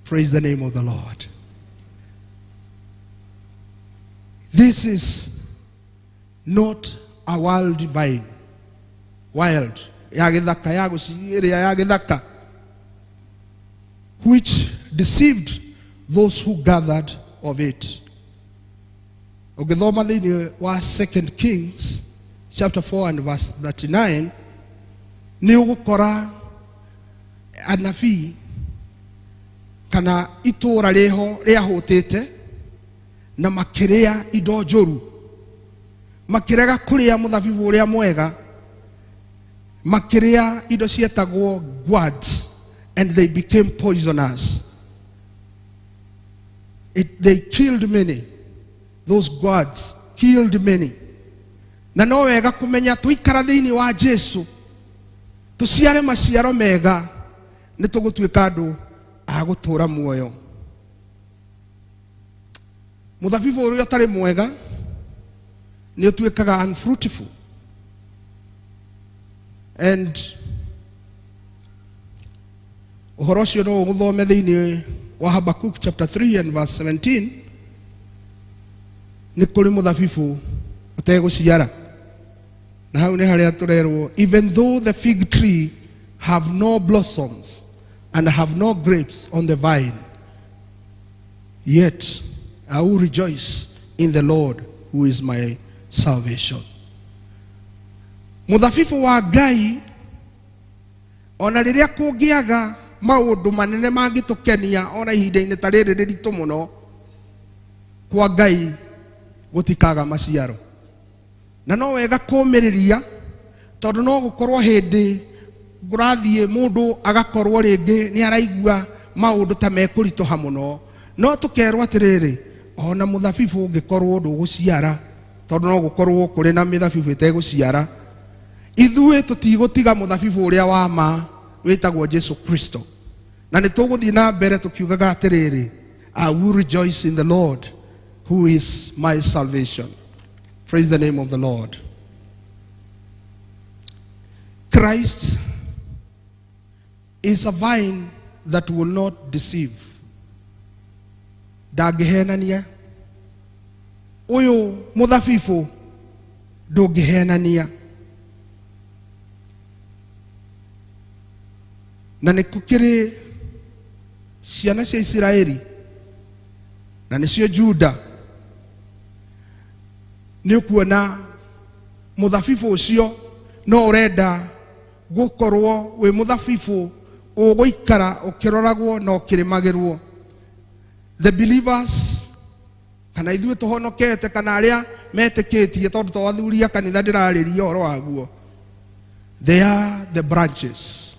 S12: Praise the name of the Lord. This is not a wild vine. Wild ya gĩthaka ya gũci- ĩrĩa ya gĩthaka, which deceived those who gathered of it. Ũngĩthoma thĩinĩ wa Second Kings chapter 4 and verse 39, nĩ ũgũkora anabii kana itũũra rĩho rĩahũtĩte na makĩrĩa indo njũru, makĩrega kũrĩa mũthabibũ ũrĩa mwega, makĩrĩa indo cietagwo gourds, and they became poisonous. They killed many. Those gourds killed many. Na no wega kũmenya tũikara thĩinĩ wa Jesu tũciare maciaro mega, nĩ tũgũtuĩka andũ a gũtũũra muoyo. Mũthabibũ ũrĩa ũtarĩ mwega nĩ ũtuĩkaga unfruitful, and ũhoro ũcio no ũgũthome thĩinĩ wa Habakkuk chapter 3 and verse 17. Nĩ kũrĩ mũthabibũ ũtegũciara, na hau nĩ harĩa tũrerwo, "Even though the fig tree have no blossoms and have no grapes on the vine, yet I will rejoice in the Lord, who is my salvation." Mũthabibũ wa Ngai, ona rĩrĩa kũngĩaga maũndũ manene mangĩtũkenia, ona ihinda-inĩ ta rĩrĩ rĩritũ mũno, kwa Ngai gũtikaga maciaro. Na no wega kũmĩrĩria, tondũ no gũkorwo hĩndĩ kũrathiĩ mũndũ agakorwo rĩngĩ nĩ araigua maũndũ ta mekũritũha mũno, no tũkerwo atĩrĩrĩ, ona mũthabibũ ũngĩkorwo ndũgũciara, tondũ no gũkorwo kũrĩ na mĩthabibũ ĩtegũciara, ithuĩ tũtigũtiga mũthabibũ ũrĩa wa ma wĩtagwo Jesu Kristo, na nĩ tũgũthiĩ na mbere tũkiugaga atĩrĩrĩ, "I will rejoice in the Lord, who is my salvation." Praise the name of the Lord. Christ is a vine that will not deceive. Ndangĩhenania. Ũyũ mũthabibũ ndũngĩhenania. Na nĩ kũkĩrĩ ciana cia Isiraeli, na nĩcio Juda, nĩ ũkuona mũthabibũ ũcio no ũrenda gũkorwo wĩ mũthabibũ ũgũikara ũkĩroragwo na ũkĩrĩmagĩrwo. The believers, kana ithuĩ tũhonokete, kana arĩa metĩkĩtie, tondũ to athuri a kanitha ndĩrarĩria ũhoro waguo, they are the branches,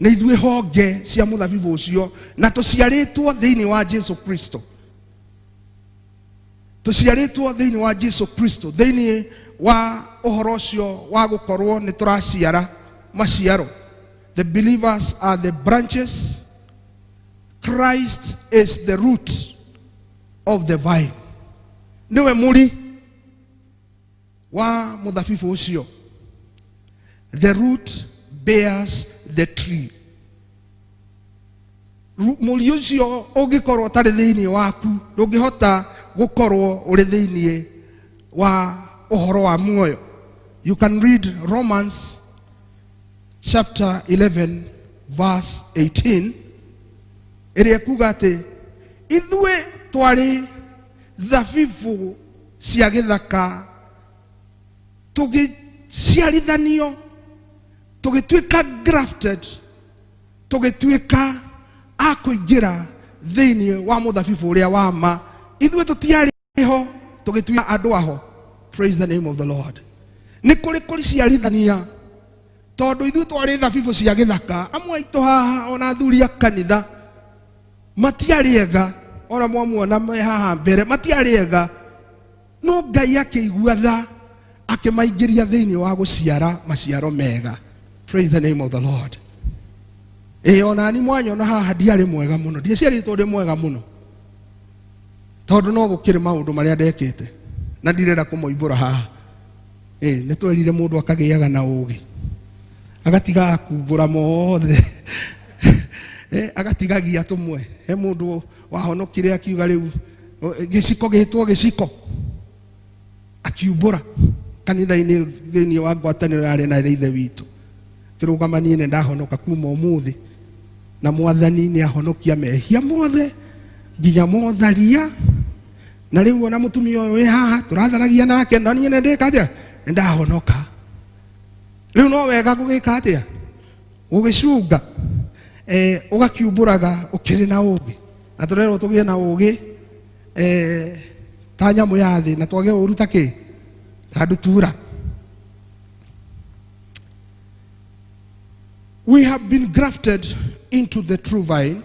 S12: nĩ ithuĩ honge cia mũthabibũ ũcio, na tũciarĩtwo thĩinĩ wa Jesu Kristo, tũciarĩtwo thĩinĩ wa Jesu Kristo, thĩinĩ wa ũhoro ũcio wa gũkorwo nĩ tũraciara maciaro. The believers are the branches. Christ is the root of the vine. Niwe muri wa muthabibu ucio. The root bears the tree. Mũri ũcio ũngĩkorwo ũtarĩ thĩinĩ waku ndũngĩhota gũkorwo ũrĩ thĩinĩ wa ũhoro wa muoyo. You can read Romans chapter 11 verse 18 ĩrĩa ĩkuga atĩ ithuĩ twarĩ thabibu cia gĩthaka tũgĩciarithanio tũgĩtuĩka grafted tũgĩtuĩka a kũingĩra thĩinĩ wa mũthabibu ũrĩa wa ma. Ithuĩ tũtiarĩ ho tũgĩtuĩka andũ aho. Praise the name of the Lord. Nĩ kũrĩ kũciarithania tondũ ithuĩ twarĩ thabibu cia gĩthaka. Amwe aitũ haha ona athuri a kanitha matiarĩ ega, ona mwamuona me haha mbere matiarĩ ega, no Ngai akĩigua tha akĩmaingĩria thĩinĩ wa gũciara maciaro mega. Praise the name of the Lord. Ĩ ona ni mwanyona haha ndiarĩ mwega mũno, ndiaciarĩtwo ndĩ mwega mũno tondũ no gũkĩrĩ maũndũ marĩa ndekĩte na ndirenda kũmoimbũra haha. Ĩ nĩ twerire mũndũ akagĩaga na ũgĩ agatigaga kumbũra mothe, agatigagia tũmwe. He mũndũ wahonokire akiuga rĩu gĩciko gĩtwo gĩciko, akiumbũra kanitha-inĩ thĩinĩ wa ngwatanĩro yarĩ na ithe witũ. Kĩrũgama niĩ nĩ ndahonoka kuma ũmũthĩ na mwathani nĩ ahonokia mehia mothe nginya motharia, na rĩu ona mũtumia ũyũ wĩ haha tũratharagia nake na niĩ nĩ ndĩka atĩa, nĩ ndahonoka. Rĩu no wega gũgĩka atĩa, gũgĩcunga ũgakiumbũraga ũkĩrĩ na ũgĩ, na tũrerwo tũgĩe na ũgĩ ta nyamũ ya thĩ na twage ũru ta kĩ, ta ndutura. We have been grafted into the true vine.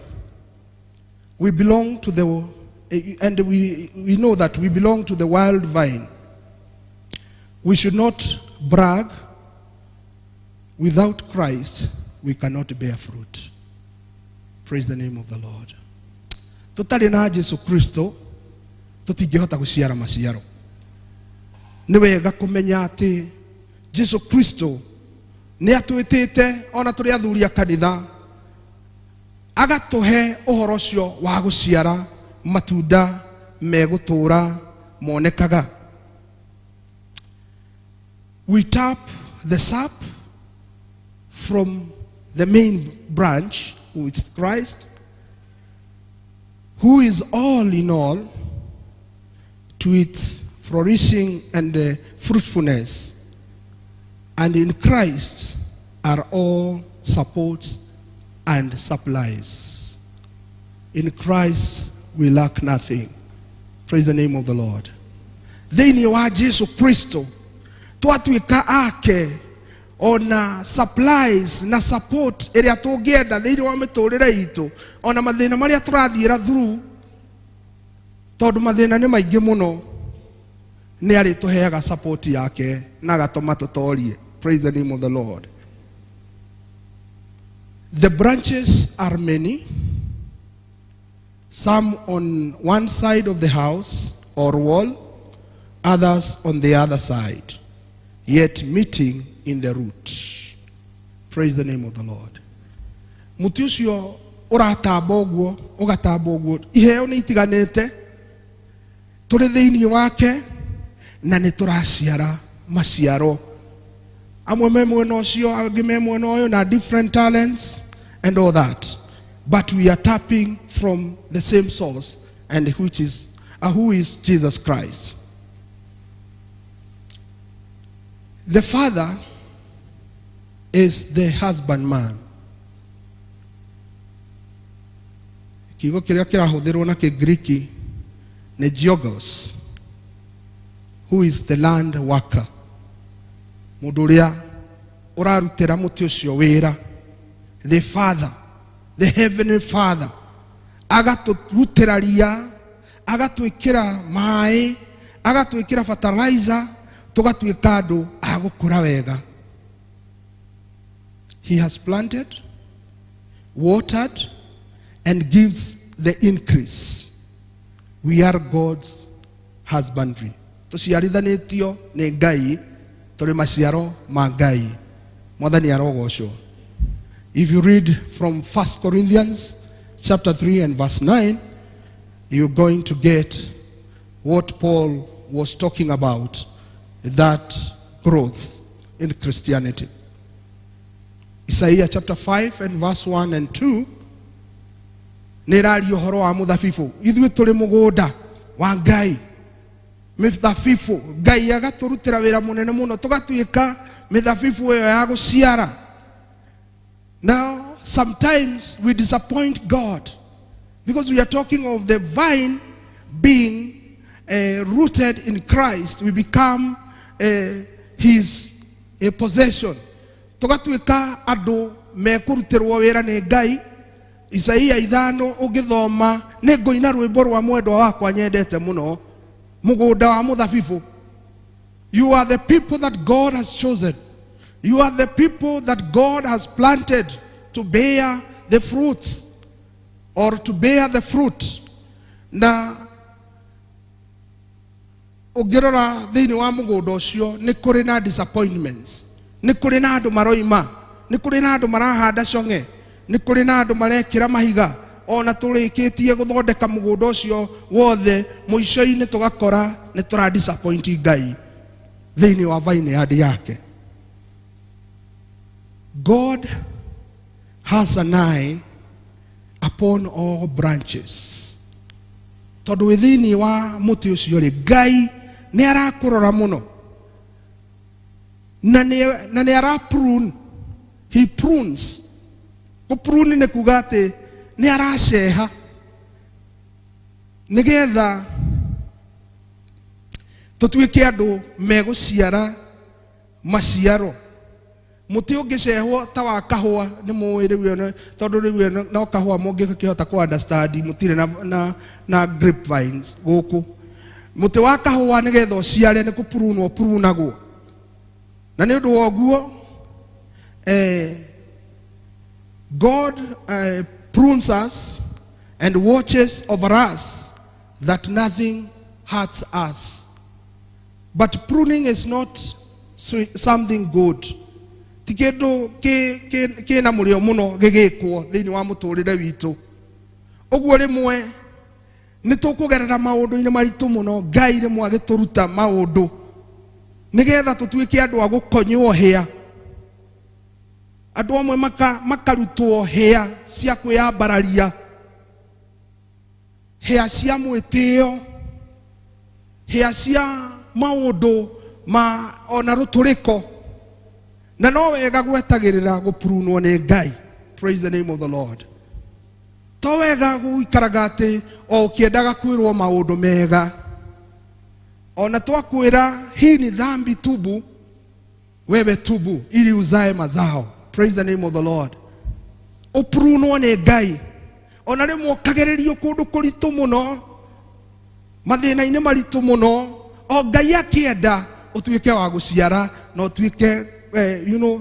S12: We belong to the, and we know that we belong to the wild vine. We should not brag. Without Christ, we cannot bear fruit. Praise the name of the Lord. Tũtarĩ na Jesu Kristo tũtingĩhota gũciara maciaro. Nĩ wega kũmenya atĩ Jesu Kristo nĩ atwĩtĩte ona tũrĩ athuri a kanitha agatũhe ũhoro ũcio wa gũciara matunda megũtũũra monekaga. We tap the sap from the main branch, who is Christ, who is all in all to its flourishing and fruitfulness. And in Christ are all supports and supplies. In Christ we lack nothing. Praise the name of the Lord. Thĩinĩ wa Jesu Kristo twatuĩka ake, ona supplies na support ĩrĩa tũngĩenda thĩinĩ wa mĩtũrĩre itũ, ona mathĩna marĩa tũrathiĩra through, tondũ mathĩna nĩ maingĩ mũno, nĩ arĩtũheaga support yake na agatũma tũtorie. Praise the name of the Lord. The branches are many, some on one side of the house or wall, others on the other side, yet meeting in the root. Praise the name of the Lord. Mũtĩ ũcio ũratamba ũguo, ũgatamba ũguo, iheo nĩ itiganĩte, tũrĩ thĩinĩ wake na nĩ tũraciara maciaro. Amwe me mwena ũcio, angĩ me mwena ũyũ, na different talents and all that, but we are tapping from the same source, and which is who is Jesus Christ. The Father is the husbandman. Kiugo kĩrĩa kĩrahũthĩrwo na Kĩngiriki nĩ georgos, who is the land worker, mũndũ ũrĩa ũrarutĩra mũtĩ ũcio wĩra. The Father, the heavenly Father, agatũrutĩra ria, agatwĩkĩra maĩ, agatwĩkĩra fertilizer, tũgatuĩka andũ a gũkũra wega. He has planted, watered, and gives the increase. We are God's husbandry. Tũciarithanĩtio nĩ Ngai, tũrĩ maciaro ma Ngai. Mwathani arogocwo. If you read from 1 Corinthians chapter 3 and verse 9, you're going to get what Paul was talking about, that growth in Christianity. Isaiah chapter 5 and verse 1 and 2 nä ĩraria ũhoro wa mũthabibũ. Ithuĩ tũrĩ mũgũnda wa Ngai, mĩthabibũ. Ngai agatũrutĩra wĩra mũnene mũno, tũgatuĩka mĩthabibũ ĩyo ya gũciara. Now sometimes we disappoint God because we are talking of the vine being rooted in Christ. We become his possession, tũgatuĩka andũ mekũrutĩrwo wĩra nĩ Ngai. Isaia 5 ũngĩthoma, nĩ ngũina rwĩmbo rwa mwendwa wakwa nyendete mũno, mũgũnda wa mũthabibũ. You are the people that God has chosen. You are the people that God has planted to bear the fruits or to bear the fruit. Na ũngĩrora thĩinĩ wa mũgũnda ũcio, nĩ kũrĩ na disappointments, nĩ kũrĩ na andũ maroima, nĩ kũrĩ na andũ marahanda cong'e, nĩ kũrĩ na andũ marekĩra mahiga. Ona tũrĩkĩtie gũthondeka mũgũnda ũcio wothe, mũico-inĩ tũgakora nĩ tũra disappoint Ngai thĩinĩ wa vineyard yake. God has an eye upon all branches, tondũ wĩ thĩinĩ wa mũtĩ ũcio rĩ, Ngai nĩ arakũrora mũno na nĩ ara prune. He prunes. Gũprune nĩ kuga atĩ nĩ araceha nĩgetha tũtuĩke andũ megũciara maciaro. Mũtĩ ũngĩcehwo ta wa kahũa, nĩ mũĩ rĩu ĩno, tondũ rĩu ĩno no kahũa mũngĩkĩhota kũ understand, mũtirĩ na grapevines gũkũ. Mũtĩ wa kahũa nĩgetha ũciare nĩ kũpurunwo purunagwo, na nĩ ũndũ wa ũguo God prunes us and watches over us that nothing hurts us. But pruning is not something good. Ti kĩndũ kĩna mũrĩo mũno gĩgĩkwo thĩinĩ wa mũtũrĩre witũ. Ũguo rĩmwe nĩ tũkũgerera maũndũ-inĩ maritũ mũno, Ngai rĩmwe agĩtũruta maũndũ nĩgetha tũtuĩke andũ a gũkonywo hĩa. Andũ amwe makarutwo hĩa cia kwĩyambararia, hĩa cia mwĩtĩo, hĩa cia maũndũ ma ona rũtũrĩko, na no wega gwetagĩrĩra gũpurunwo nĩ Ngai. Praise the name of the Lord. To wega gũikaraga atĩ o ũkĩendaga kwĩrwo maũndũ mega. Ona twakwĩra hii ni dhambi, tubu, wewe tubu ili uzae mazao. Praise the name of the Lord. Ũpurunwo nĩ Ngai, ona rĩmwe ũkagererio kũndũ kũritũ mũno, mathĩna-inĩ maritũ mũno, o Ngai akĩenda ũtuĩke wa gũciara na ũtuĩke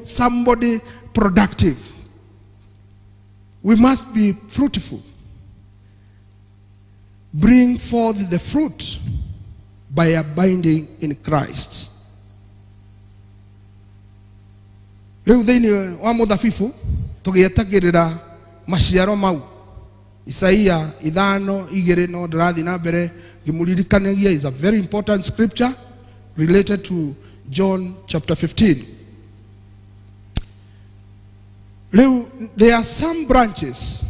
S12: somebody productive. We must be fruitful, bring forth the fruit by abiding in Christ. Rĩu thĩinĩ wa mũthabibũ tũgĩetagĩrĩra maciaro mau, Isaia 5:2, no ndĩrathiĩ na mbere ngĩmũririkanagia, is a very important scripture related to John chapter 15. Rĩu there are some branches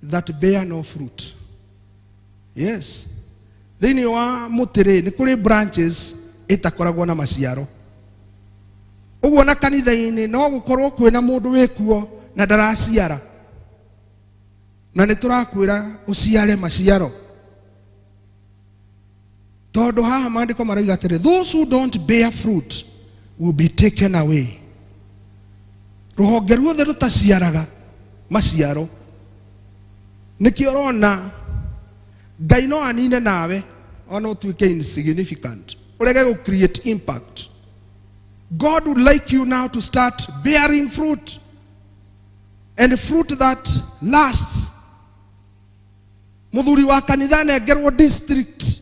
S12: that bear no fruit. Yes, thĩinĩ wa mũtĩ rĩ, nĩ kũrĩ branches ĩtakoragwo na maciaro. Ũguo na kanitha-inĩ no gũkorwo kwĩna mũndũ wĩkuo na ndaraciara, na nĩ tũrakwĩra ũciare maciaro, tondũ haha maandĩko maroiga atĩrĩ, "Those who don't bear fruit will be taken away." Rũhonge ruothe rũtaciaraga maciaro, nĩkĩo ũrona Ngai no anine nawe, ona ũtuĩke insignificant, ũrege gũ create impact. God would like you now to start bearing fruit, and fruit that lasts. Muthuri wa kanitha anengerwo district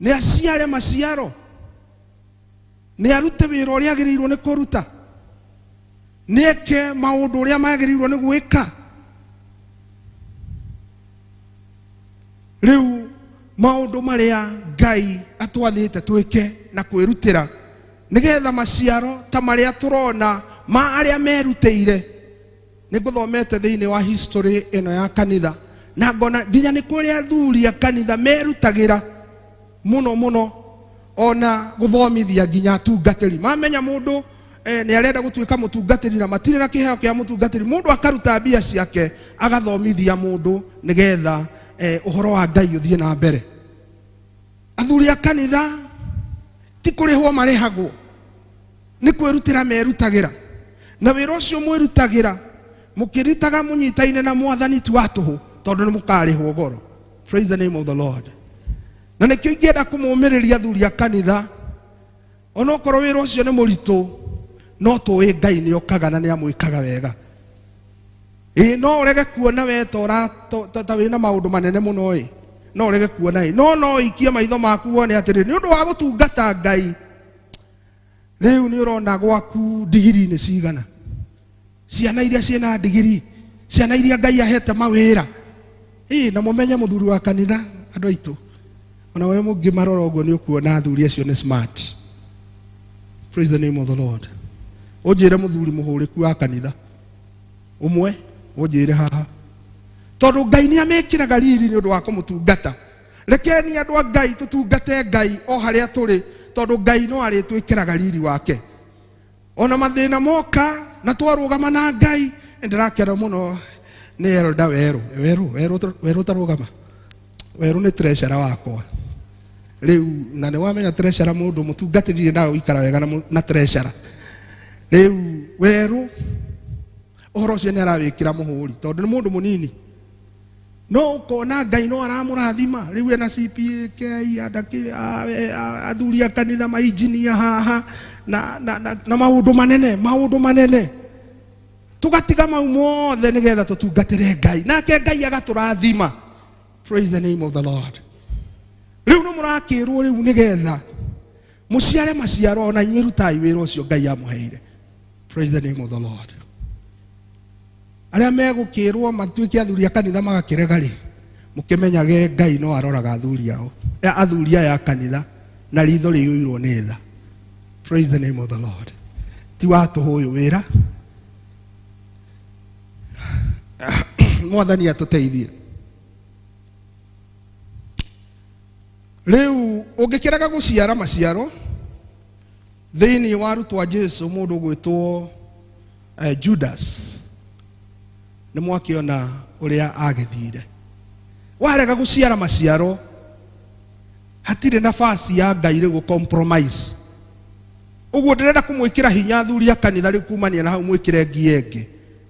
S12: nĩ aciare maciaro, nĩ arute wĩra ũrĩa agĩrĩirwo nĩ kũruta, nĩ eke maũndũ ũrĩa magĩrĩirwo nĩ gwĩka. Rĩu maũndũ marĩa Ngai atwathĩte twĩke na kwĩrutĩra nĩgetha maciaro ta marĩa tũrona ma arĩa merutĩire. Nĩ ngũthomete thĩinĩ wa history ĩno ya kanitha na ngona nginya nĩ kũrĩ athuri a kanitha merutagĩra mũno mũno ona gũthomithia nginya atungatĩri. Mamenya mũndũ nĩ arenda gũtuĩka mũtungatĩri na matirĩ na kĩheo kĩa mũtungatĩri, mũndũ akaruta mbia ciake agathomithia mũndũ nĩgetha ũhoro wa Ngai ũthiĩ na mbere. Athuri a kanitha ti kũrĩhwo marĩhagwo, nĩ kwĩrutĩra merutagĩra, na wĩra ũcio mwĩrutagĩra mũkĩrutaga mũnyitaine na mwathani ti wa tũhũ, tondũ nĩ mũkarĩhwo goro. Praise the name of the Lord. Na nĩkĩo ingĩenda kũmũmĩrĩria athuri a kanitha, onokorwo wĩra ũcio nĩ mũritũ, no tũĩ Ngai nĩ okaga na nĩ amwĩkaga wega. Ĩ no ũrege kuona we ta wĩna maũndũ manene mũno ĩ, no ũrege kuona ĩ, no ũikie maitho maku wone atĩrĩrĩ, nĩ ũndũ wa gũtungata Ngai rĩu nĩ ũrona gwaku ndigiri nĩ cigana, ciana iria ciĩna ndigiri, ciana iria Ngai ahete mawĩra. Ĩ na mũmenye mũthuri wa kanitha, andũ aitũ, ona we mũngĩmarora ũguo nĩ ũkuona athuri acio nĩ smart. Praise the name of the Lord. Ũnjĩre mũthuri mũhũrĩku wa kanitha ũmwe, ũnjĩre haha, tondũ Ngai nĩ amekĩraga riri nĩ ũndũ wa kũmũtungata. Rekeni andũ a Ngai tũtungate Ngai o harĩa tũrĩ, tondũ Ngai no arĩtwĩkĩraga riri wake. Ona mathĩna moka na twarũgama na Ngai, nĩndĩrakena mũno nĩ Elda Werũ. Werũ, Werũ, Werũ tarũgama. Werũ nĩ treasurer wakwa rĩu, na nĩ wamenya treasurer mũndũ mũtungatĩrire na ũikara wega na treasurer. Rĩu Werũ ũhoro ũcio nĩ arawĩkĩra mũhũri, tondũ nĩ mũndũ mũnini, no ũkona Ngai no aramũrathima. Rĩu ena CPK andaki athuri a kanitha mainjinia haha na maũndũ manene, maũndũ manene. Tũgatiga mau mothe nĩgetha tũtungatĩre Ngai, nake Ngai agatũrathima. Praise the name of the Lord. Rĩu nĩ mũrakĩrwo rĩu nĩgetha mũciare maciaro, ona inyuĩ rutai wĩra ũcio Ngai amũheire. Praise the name of the Lord. Arĩa megũkĩrwo matuĩke athuri a kanitha magakĩrega rĩ, mũkĩmenyage Ngai no aroraga athuri ao, athuri aya a kanitha na ritho rĩiyũirwo nĩ tha. Praise the name of the Lord. Ti wa tũhũ ũyũ wĩra. Mwathani atũteithie. Rĩu ũngĩkĩrega gũciara maciaro thĩinĩ wa arutwo a Jesu, mũndũ ũgwĩtwo Judas, nĩ mwakĩona ũrĩa agĩthire. Warega gũciara maciaro, hatirĩ nafasi ya Ngai rĩu gũ-compromise. Ũguo ndĩrenda kũmwĩkĩra hinya athuri a kanitha rĩu kumania na hau mwĩkĩre ngia ĩngĩ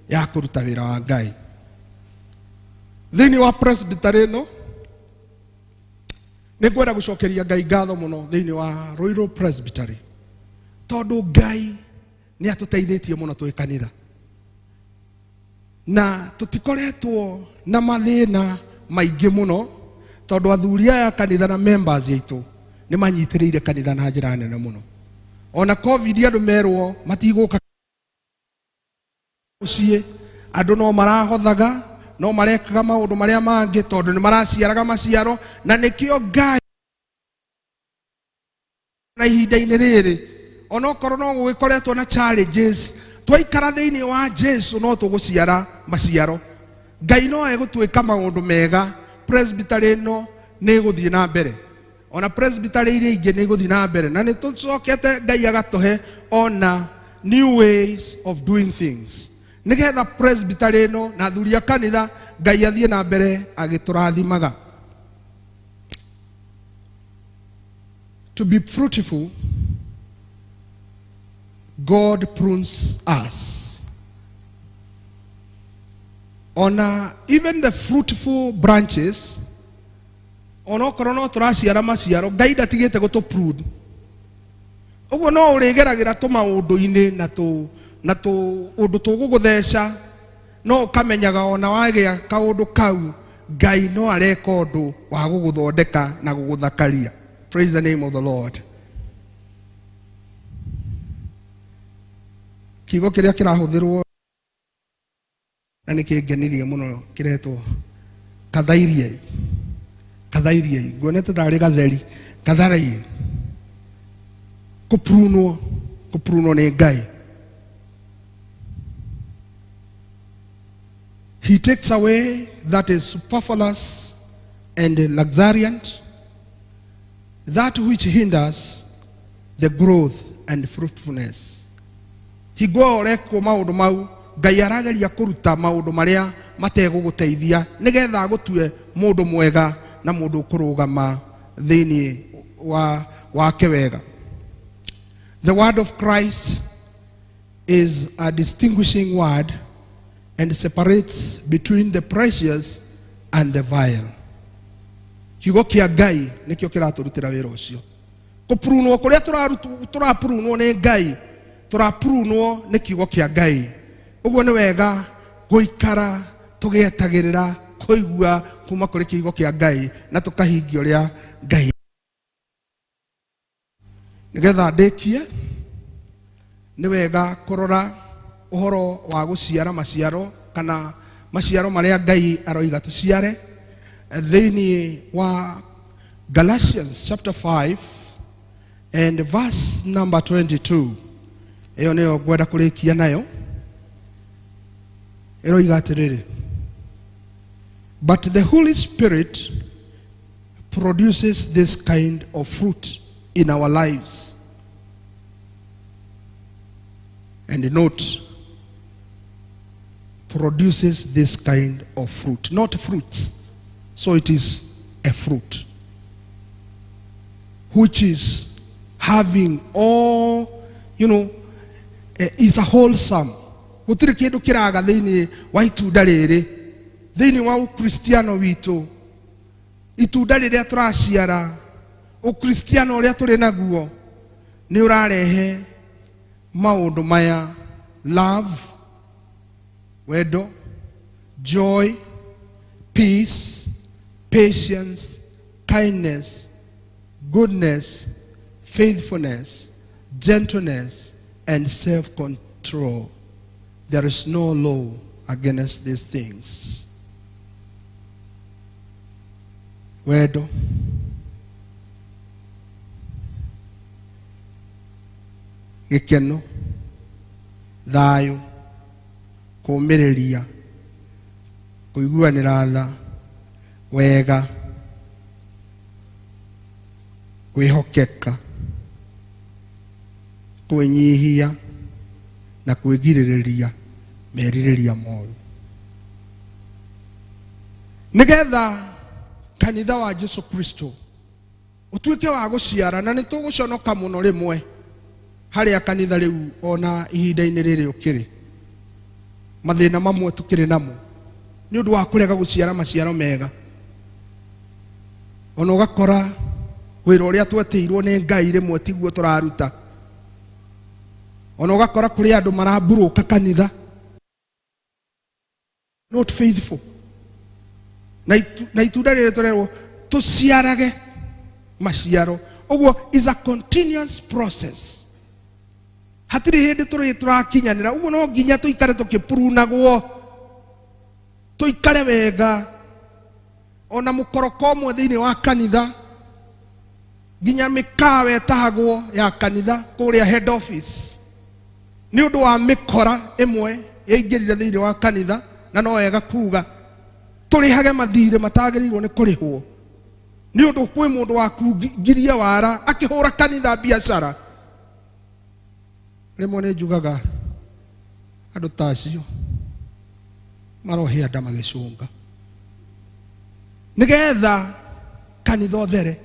S12: ya kũruta wĩra wa Ngai. Thĩinĩ wa presbytery ĩno nĩ ngwenda gũcokeria Ngai ngatho mũno thĩinĩ wa Ruiru Presbytery, tondũ Ngai nĩ atũteithĩtie mũno twĩ kanitha, na tũtikoretwo na mathĩna maingĩ mũno, tondũ athuri aya a kanitha na members aitũ nĩ manyitĩrĩire kanitha na njĩra nene mũno. Ona COVID andũ merwo matigũka mũciĩ, andũ no marahothaga, no marekaga maũndũ marĩa mangĩ, tondũ nĩ maraciaraga maciaro, na nĩkĩo Ngai na ihinda-inĩ rĩrĩ onokorwo no gũgĩkoretwo na challenges, twaikara thĩinĩ wa Jesu no tũgũciara maciaro. Ngai no egũtuĩka maũndũ mega. Presbytery ĩno nĩ ĩgũthiĩ na mbere, ona presbytery iria ingĩ nĩ igũthiĩ na mbere, na nĩ tũcokete Ngai agatũhe ona new ways of doing things, nĩgetha presbytery ĩno na athuri a kanitha Ngai athiĩ na mbere agĩtũrathimaga. To be fruitful, God prunes us. Ona even the fruitful branches, onokorwo no tũraciara maciaro, Ngai ndatigĩte gũtũ prune. Ũguo no ũrĩgeragĩra tũmaũndũ-inĩ na tũ na tũ ũndũ tũgũgũtheca, no ũkamenyaga ona wagĩa kaũndũ kau Ngai no areka ũndũ wa gũgũthondeka na gũgũthakaria. Praise the name of the Lord. Kiugo kĩrĩa kĩrahũthĩrwo na nĩ kĩngenirie mũno kĩretwo kathairiai. Kathairiai, nguonete tarĩ gatheri, katharai, kũprunwo, kũprunwo nĩ Ngai. He takes away that is superfluous and luxuriant, that which hinders the growth and fruitfulness. Hingo ĩyo ũrekwo maũndũ mau, Ngai arageria kũruta maũndũ marĩa mategũgũteithia nĩgetha agũtue mũndũ mwega na mũndũ ũkũrũgama thĩinĩ wa wake wega. The word of Christ is a distinguishing word and separates between the precious and the vile. Kiugo kĩa Ngai nĩkĩo kĩratũrutĩra wĩra ũcio. Kũpurunwo kũrĩa tũrapurunwo nĩ Ngai, tũrapurunwo nĩ kiugo kĩa Ngai. Ũguo nĩ wega gũikara tũgĩetagĩrĩra kũigua kuma kũrĩ kiugo kĩa Ngai na tũkahingia ũrĩa Ngai. Nĩgetha ndĩkie, nĩ wega kũrora ũhoro wa gũciara maciaro kana maciaro marĩa Ngai aroiga tũciare thĩinĩ wa Galatians chapter 5 and verse number 22. Ĩyo nĩyo ngwenda kũrĩkia nayo. Ĩroiga atĩrĩrĩ, but the Holy Spirit produces this kind of fruit in our lives. And note, produces this kind of fruit, not fruits. So it is a fruit, which is having all, you know, is a wholesome. Gũtirĩ kĩndũ kĩraga thĩinĩ wa itunda rĩrĩ, thĩinĩ wa ũkristiano witũ. Itunda rĩrĩa tũraciara, ũkristiano ũrĩa tũrĩ naguo nĩ ũrarehe maũndũ maya: love, wendo, joy, peace, patience, kindness, goodness, faithfulness, gentleness, and self-control. There is no law against these things. Wendo, gĩkeno, thayũ, kũũmĩrĩria, kũiguanĩra tha, wega, kwĩhokeka, kwĩnyihia na kwĩgirĩrĩria merirĩria moru. Nĩgetha kanitha wa Jesu Kristo ũtuĩke wa gũciara, na nĩ tũgũconoka mũno rĩmwe harĩa kanitha rĩu ona ihinda-inĩ rĩrĩ ũkĩrĩ mathĩna mamwe tũkĩrĩ namo nĩ ũndũ wa kũrega gũciara maciaro mega. Ona ũgakora wĩra ũrĩa twetĩirwo nĩ Ngai rĩmwe tiguo tũraruta. Ona ũgakora kũrĩ andũ maramburũka kanitha, not faithful. Na itunda rĩrĩ tũrerwo tũciarage maciaro. Ũguo is a continuous process. Hatirĩ hĩndĩ tũrĩ tũrakinyanĩra. Ũguo no nginya tũikare tũkĩpurunagwo, tũikare wega. Ona mũkoroko ũmwe thĩinĩ wa kanitha, nginya mĩkawa ĩtahagwo ya kanitha kũrĩa head office nĩ ũndũ wa mĩkora ĩmwe yaingĩrire thĩinĩ wa kanitha, na no wega kuga tũrĩhage mathirĩ matagĩrĩirwo nĩ kũrĩhwo nĩ ũndũ kwĩ mũndũ wakungirie wara akĩhũra kanitha biacara. Rĩmwe nĩ njugaga andũ ta acio marohĩa nda magĩcũnga nĩgetha kanitha ũthere.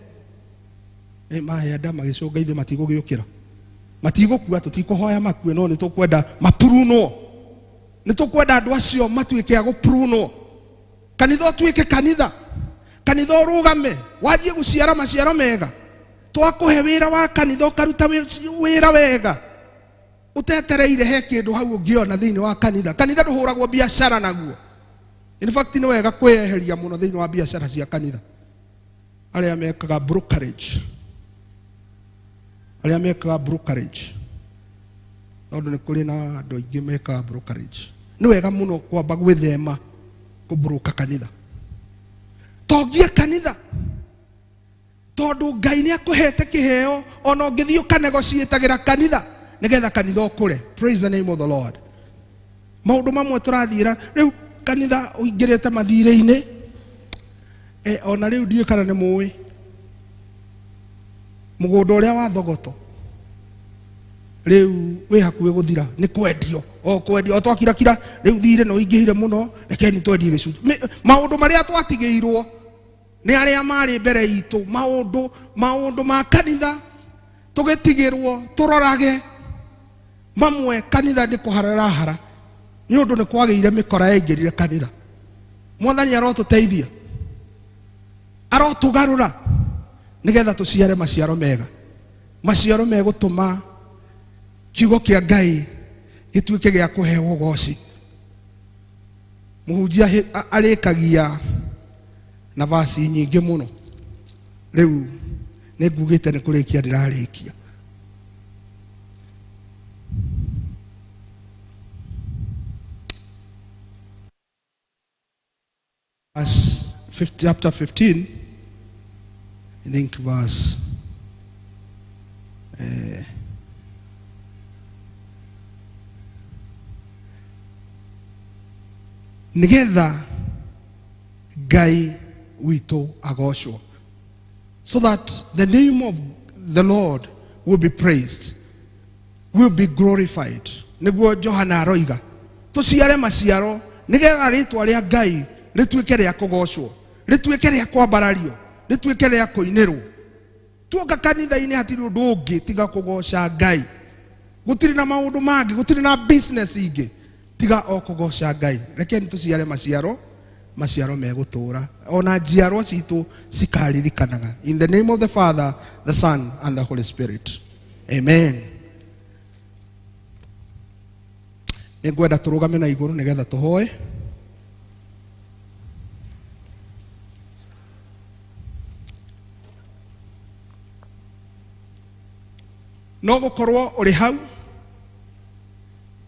S12: Mahĩa nda magĩcũnga, ithuĩ matigũgĩũkĩra, matigũkua, tũtikũhoya makue, no nĩ tũkwenda mapurunwo. Nĩ tũkwenda andũ acio matuĩke a gũpurunwo, kanitha ũtuĩke kanitha, kanitha ũrũgame, wanjie gũciara maciaro mega. Twakũhe wĩra wa kanitha ũkaruta wĩra wega ũtetereire he kĩndũ hau ũngĩona thĩinĩ wa kanitha. Kanitha ndũhũragwo biacara naguo. In fact nĩ wega kwĩyeheria mũno thĩinĩ wa biacara cia kanitha. Arĩa mekaga brokerage, arĩa mekaga brokerage, tondũ nĩ kũrĩ na andũ aingĩ mekaga brokerage, nĩ wega mũno kwamba gwĩthema kũbroka kanitha. Tongia kanitha tondũ Ngai nĩ akũhete kĩheo, ona ũngĩthiĩ ũkanegotiĩtagĩra kanitha nĩgetha kanitha ũkũre. Praise the name of the Lord. Maũndũ mamwe tũrathiĩra rĩu kanitha ũingĩrĩte mathirĩ-inĩ, ona rĩu ndiũĩ kana nĩ mũĩ mũgũnda ũrĩa wa Thogoto rĩu wĩ hakuhĩ gũthira, nĩ kwendio o kwendio o twakirakira rĩu thirĩ no ingĩhire mũno, rekeni twendie gĩcunjĩ. Maũndũ marĩa twatigĩirwo nĩ arĩa marĩ mbere itũ, maũndũ ma kanitha tũgĩtigĩrwo tũrorage mamwe. Kanitha nĩ kũhararahara nĩ ũndũ nĩ kwagĩire mĩkora yaingĩrire kanitha. Mwathani arotũteithia, arotũgarũra nĩgetha tũciare maciaro mega, maciaro megũtũma kiugo kĩa Ngai gĩtuĩke gĩa kũheo ũgoci. Mũhunjia arĩkagia na vasi nyingĩ mũno. Rĩu nĩ ngugĩte nĩ kũrĩkia ndĩrarĩkia. Verse 50, chapter 15, I think verse nigetha Ngai witũ agocwo, so that the name of the Lord will be praised, will be glorified. Nĩguo Johana aroiga tũciare maciaro nĩgetha rĩtwa rĩa Ngai rĩtuĩke rĩa kũgocwo, rĩtuĩke rĩa kwambarario, rĩtuĩke rĩa kũinĩrwo. Tuoka kanitha-inĩ hatirĩ ũndũ ũngĩ tiga kũgoca Ngai, gũtirĩ na maũndũ mangĩ, gũtirĩ na business ingĩ tiga o kũgoca Ngai. Rekeni tũciare maciaro, maciaro megũtũra ona njiarwa citũ cikaririkanaga. In the name of the Father, the Son and the Holy Spirit, amen. Nĩ ngwenda tũrũgame na igũrũ nĩgetha tũhoe. No gũkorwo ũrĩ hau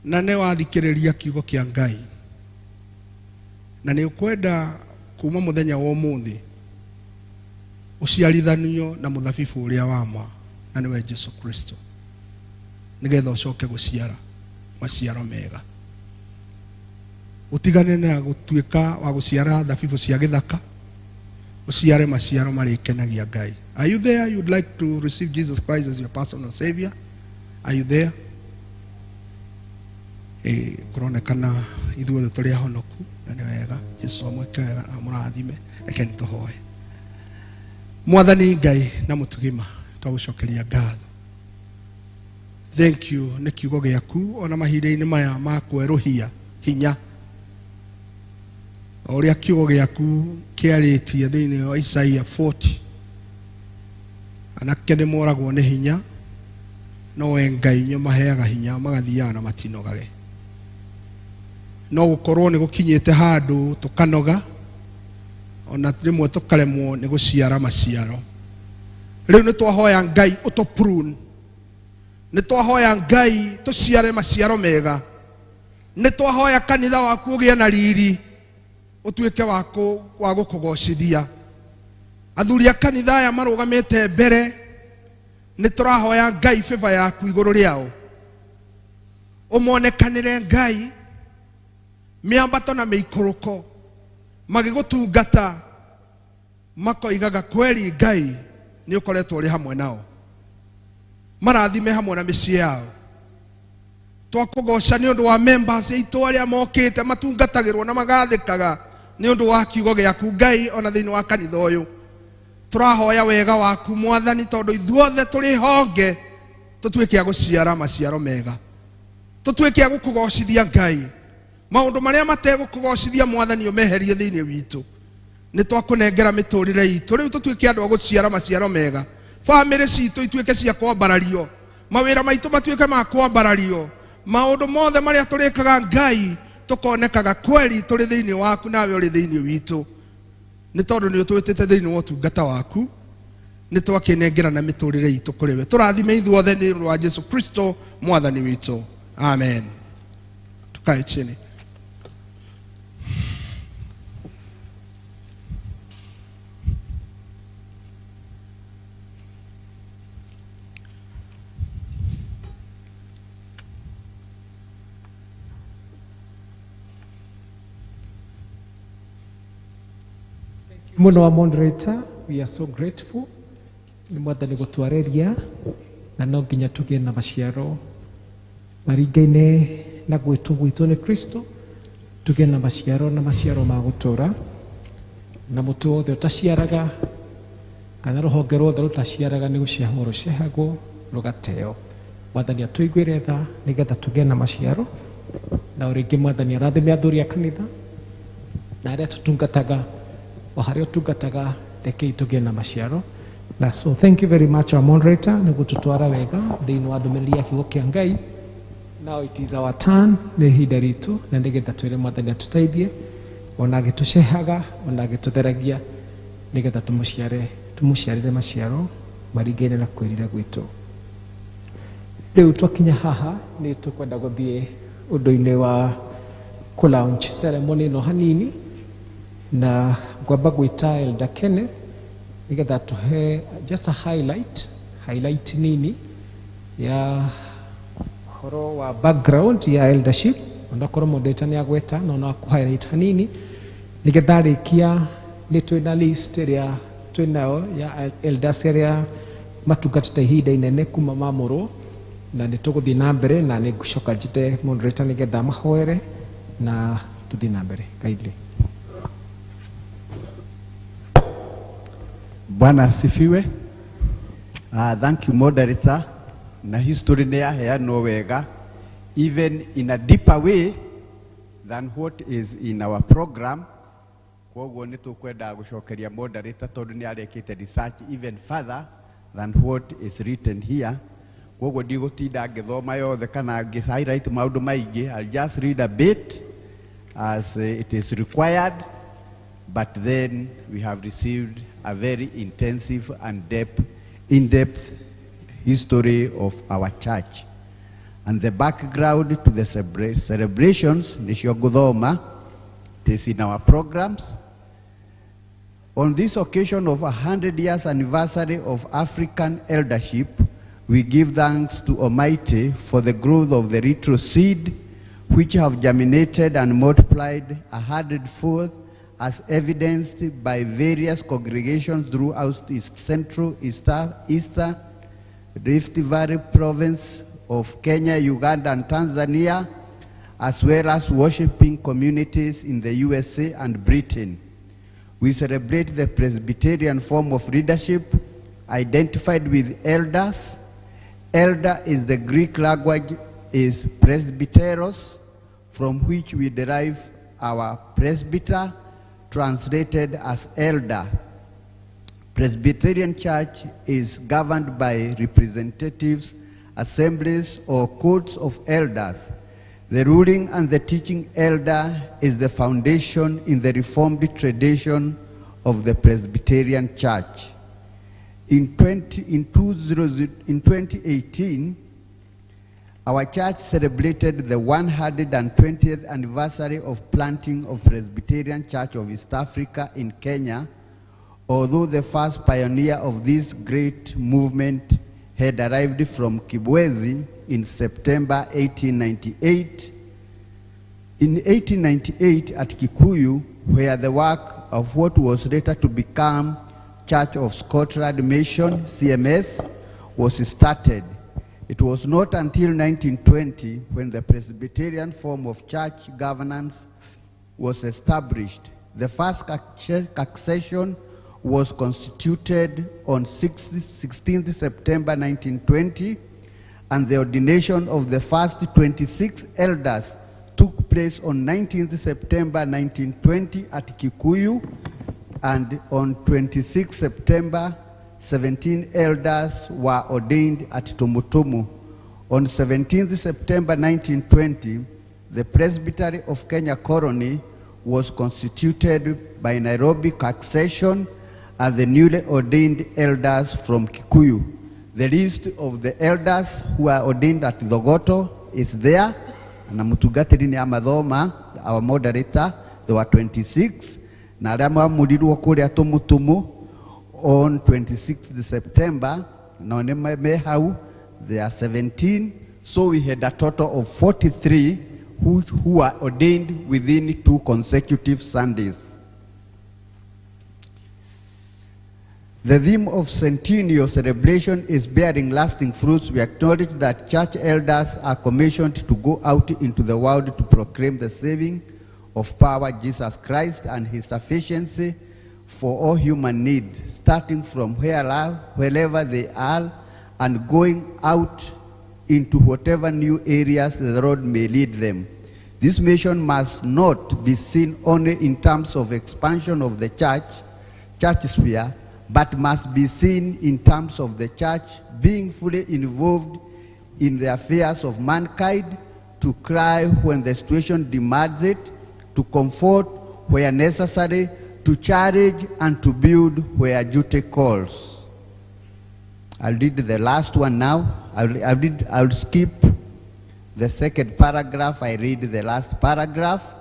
S12: na nĩ wathikĩrĩria kiugo kĩa Ngai na nĩ ũkwenda kuma mũthenya wa ũmũthĩ ũciarithanio na mũthabibũ ũrĩa wa ma, na nĩwe Jesu Kristo, nĩgetha ũcoke gũciara maciaro mega, ũtigane na gũtuĩka wa gũciara thabibũ cia gĩthaka, ũciare maciaro marĩkenagia Ngai. Are you there? You'd like to receive Jesus Christ as your personal savior? Are you there? Kũronekana ithuothe tũrĩ ahonoku na nĩ wega. Jesu amwĩke wega na amũrathime. Rekeni tũhoe. Mwathani Ngai na mũtugima, twagũcokeria ngatho. Thank you nĩ kiugo gĩaku ona mahinda-inĩ maya ma kwerũhia hinya, o ũrĩa kiugo gĩaku kĩarĩtie thĩinĩ wa Isaia 40, anake nĩ moragwo nĩ hinya, no we Ngai nĩ maheaga hinya magathiaga na matinogage. No gũkorwo nĩ gũkinyĩte handũ tũkanoga, ona rĩmwe tũkaremwo nĩ gũciara maciaro. Rĩu nĩ twahoya Ngai ũtũ prune, nĩ twahoya Ngai tũciare maciaro mega, nĩ twahoya kanitha waku ũgĩe na riri, ũtuĩke wa gũkũgocithia. Athuri a kanitha aya marũgamĩte mbere, nĩ tũrahoya Ngai favor yaku igũrũ rĩao, ũmonekanĩre Ngai mĩambato na mĩikũrũko, magĩgũtungata makoigaga kweri Ngai nĩ ũkoretwo ũrĩ hamwe nao, marathime hamwe na mĩciĩ yao. Twakũgoca nĩ ũndũ wa members aitũ arĩa mokĩte matungatagĩrwo na magathĩkaga nĩ ũndũ wa kiugo gĩaku Ngai, ona thĩinĩ wa kanitha ũyũ tũrahoya wega waku Mwathani, tondũ ithuothe tũrĩ honge, tũtuĩke a gũciara maciaro mega, tũtuĩke a gũkũgocithia Ngai. Maũndũ marĩa mategũkũgocithia Mwathani ũmeherie thĩinĩ witũ. Nĩ twakũnengera mĩtũrĩre itũ rĩu, tũtuĩke andũ a gũciara maciaro mega. Bamĩrĩ citũ ituĩke cia kwambarario, mawĩra maitũ matuĩke ma kwambarario, maũndũ mothe marĩa tũrĩkaga Ngai tũkonekaga kweli tũrĩ thĩinĩ waku nawe ũrĩ thĩinĩ witũ, nĩ tondũ nĩ ũtwĩtĩte thĩinĩ wa ũtungata waku. Nĩ twakĩnengerana mĩtũrĩre itũ kũrĩ we. Tũrathime ithuothe nĩ ũndũ wa Jesu Kristo mwathani witũ, amen. Tukae chini.
S3: Muno wa moderator, we are so grateful nĩ mwathani gũtwarĩria, na no nginya tũgĩe na maciaro maringaine na gwĩtwo gwitũ nĩ Kristo, tũgĩe na maciaro na maciaro ma gũtũra, na mũtĩ wothe ũtaciaraga kana rũhonge ruothe rũtaciaraga nĩ gũcehwo rũcehagwo rũgateo. Mwathani atũiguĩre tha nĩgetha tũgĩe na maciaro, na o rĩngĩ mwathani arathime athuri a kanitha na arĩa tũtungataga, o harĩa ũtungataga, rekei tũgĩe na maciaro. Na so thank you very much our moderator nĩ gũtũtwara wega thĩinĩ wa ndũmĩrĩri ya kiugo kĩa Ngai. Now it is our turn, nĩ ihinda ritũ, na nĩgetha twĩre mwathani atũteithie ona agĩtũcehaga ona agĩtũtheragia, nĩgetha tũmũciare tũmũciarĩre maciaro maringaine na kwĩrira gwitũ. Rĩu twakinya haha nĩ tũkwenda gũthiĩ ũndũ-inĩ wa kũ launch ceremony ĩno hanini, na ngwamba gwĩta Elder Kenneth nĩgetha tũhe just a highlight nini ya ũhoro wa background ya eldership, onakorwo moderator nĩ agweta no no akũ highlight hanini, nĩgetha arĩkia nĩ twĩna list ĩrĩa twĩnayo ya elders arĩa matungatĩte ihinda inene kuma mamũrwo, na nĩ tũgũthiĩ na mbere, na nĩ ngũcoka njĩte moderator nĩgetha mahoere na tũthiĩ na mbere. Kindly.
S14: Bwana asifiwe. Thank you moderator. Na history nĩ yaheanwo wega, even in a deeper way than what is in our program. Kwoguo nĩ tũkwenda gũcokeria moderator tondũ nĩ arekĩte research even further than what is written here. Kwoguo ndigũtinda ngĩthoma yothe kana ngĩ highlight maũndũ maingĩ. I'll just read a bit as it is required, but then we have received a very intensive and in-depth history of our church. And the background to the celebrations, nĩcio ngũthoma, it is in our programs. On this occasion of 100 years anniversary of African eldership, we give thanks to Almighty for the growth of the little seed which have germinated and multiplied a hundredfold, as evidenced by various congregations throughout East Central, Eastern, Rift Valley province of Kenya, Uganda, and Tanzania, as well as worshiping communities in the USA and Britain. We celebrate the Presbyterian form of leadership identified with elders. Elder is the Greek language is presbyteros, from which we derive our presbyter, translated as elder. Presbyterian Church is governed by representatives, assemblies, or courts of elders. The ruling and the teaching elder is the foundation in the Reformed tradition of the Presbyterian Church. In 2018, our church celebrated the 120th anniversary of planting of Presbyterian Church of East Africa in Kenya, although the first pioneer of this great movement had arrived from Kibwezi in September 1898. In 1898 at Kikuyu, where the work of what was later to become Church of Scotland Mission, CMS, was started. It was not until 1920 when the Presbyterian form of church governance was established. The first succession was constituted on 16th September 1920, and the ordination of the first 26 elders took place on 19th September 1920 at Kikuyu, and on 26 September 17 elders were ordained at Tumutumu. On 17th September 1920, the Presbytery of Kenya Colony was constituted by Nairobi Accession and the newly ordained elders from Kikuyu. The list of the elders who are ordained at Thogoto is there. Na mutungatĩri nĩ amathoma, our moderator, there were 26. Na arĩa maamũrirwo kũrĩa Tumutumu on 26th September, nao nĩ me hau, there are 17. So we had a total of 43 who were ordained within 2 consecutive Sundays. The theme of centennial celebration is bearing lasting fruits. We acknowledge that church elders are commissioned to go out into the world to proclaim the saving of power, Jesus Christ, and his sufficiency for all human need, starting from wherever they are and going out into whatever new areas the Lord may lead them. This mission must not be seen only in terms of expansion of the church sphere, but must be seen in terms of the church being fully involved in the affairs of mankind, to cry when the situation demands it, to comfort where necessary, to challenge and to build where duty calls. I'll read the last one now. I'll skip the second paragraph. I read the last paragraph.